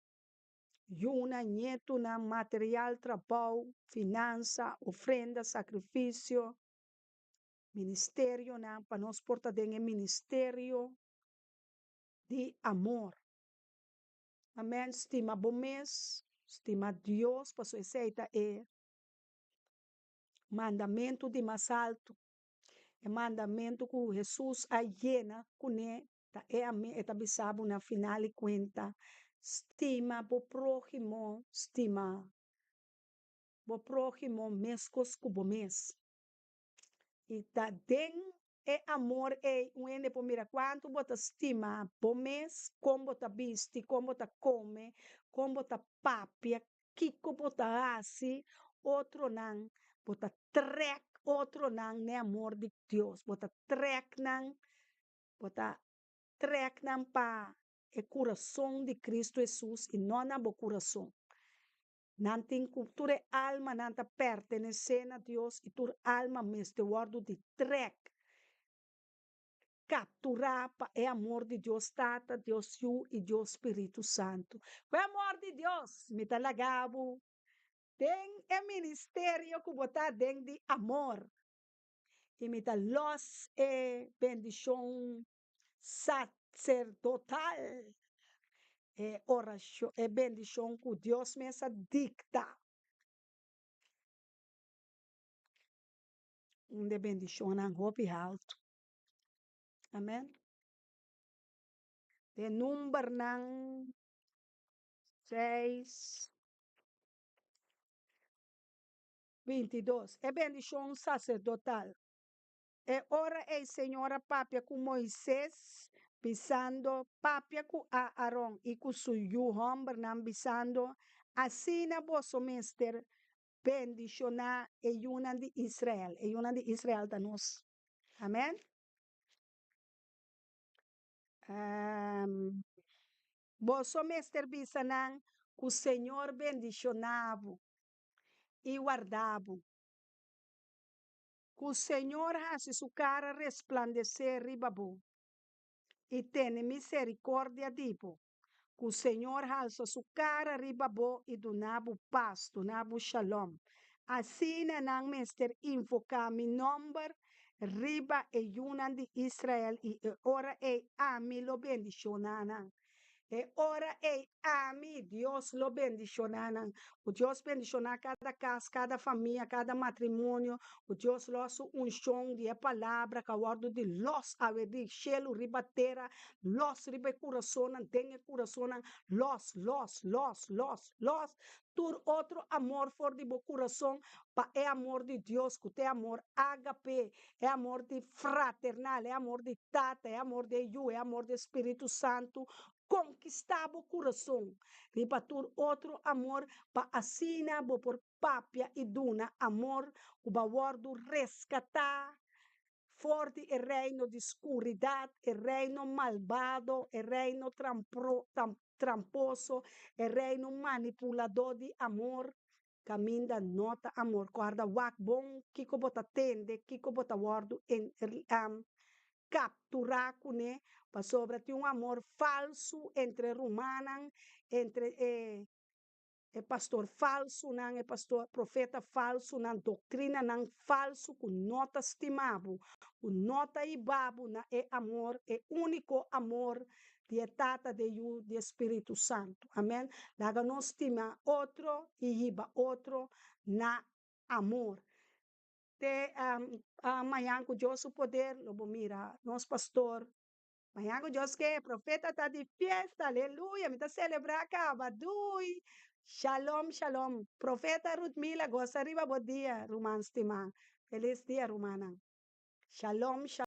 yunan, ñetunan, material, trabou, finansa, ofrenda, sakrifisio, ministerionan, pa nos por ta den e ministerio di amor. Amen, stima bo mes, stima Dios, pasobra esei ta e mandamentu di mas altu. E mandamentu ku Hesus a yena kuné ta e ame, e ta bisa bo na final di kuenta, stima bo próhimo, stima bo próhimo meskos ku bo mes. I ta den e amor ei un hende por mira kuantu bo ta stima bo mes, kon bo ta bisti, kon bo ta kome, kon bo ta papia, kiko bo ta hasi otronan. Bo ta trèk otronan n'e amor di Dios. Bo ta trèk nan, bo ta trèk nan pa e kurason di Kristu Hesus i no na bo kurason. Nan tin ku tur e almanan ta pertenesé na Dios i tur alma mester wòrdu di trèk, kapturá pa e amor di Dios Tata, Dios Yu i Dios Spiritu Santu. Ku e amor di Dios mi ta laga bo den e ministerio ku bo ta den di amor i mi ta lòs e bendishon sacerdotal, e oracion, e bendicion cu Dios mes a dicta. Un de bendicionnan hopi haltu. Amen. De numbernan seis, 22. E bendicion sacerdotal. E ora ei Señor a papia ku Moises, bisando, Papia ku Aaron i ku su yu hòmbernan, bisando, Asina boso mester. bendishoná e yunan di Israel. E yunan di Israel ta nos. Amèn. Boso mester bisa nan ku Señor bendishoná bo i warda bo. Ku Señor hasi su kara resplandesé riba bo i tene miserikordia di bo. Ku Señor halsa su kara riba bo i duna bo pas, duna bo shalom. Asina nan mester invoká mi nòmber riba e yunan di Israel i e ora ei ami lo bendishoná nan. E ora ei ami, Dios, lo bendishoná nan. Ku Dios bendishoná kada kas, kada famia, kada matrimonio. Ku Dios lòs su unshon di e palabra ku a wòrdu di lòs awe di shelu riba tera, lòs riba e kurasonnan, den e kurasonnan, lòs, lòs, lòs, lòs, lòs tur otro amor for di bo kurason pa e amor di Dios ku ta e amor ágape, e amor di fraternal, e amor di Tata, e amor di e Yu, e amor di e Spiritu Santu konkistá bo kurason riba tur otro amor pa asina bo por papia i duna amor ku bo a wòrdu reskatá for di e reino di skuridat, e reino malbado, e reino tramposo, e reino manipuladó di amor, kaminda no ta amor. Kòrda wak bon kiko bo ta tende, kiko bo ta wòrdu kapturá kuné, pasobra tin un amor falsu entre rumannan, entre e e pastor falsunan, e pastor, profeta falsunan, doktrinanan falsu ku no ta stima bo, ku no ta hiba bo na e amor, e úniko amor di e Tata, di e Yu, di e Spiritu Santu. Amen. Laga nos stima otro i hiba otro na amor. Te mañan ku Dios su poder lo bo mira nos pastor Mañan ku Dios ke, profeta ta di fiesta, aleluya, mi ta selebrá kaba, dui, shalom, shalom, profeta Rutmila gosa riba bo dia, ruman stimá, felis dia rumannan, shalom, shalom.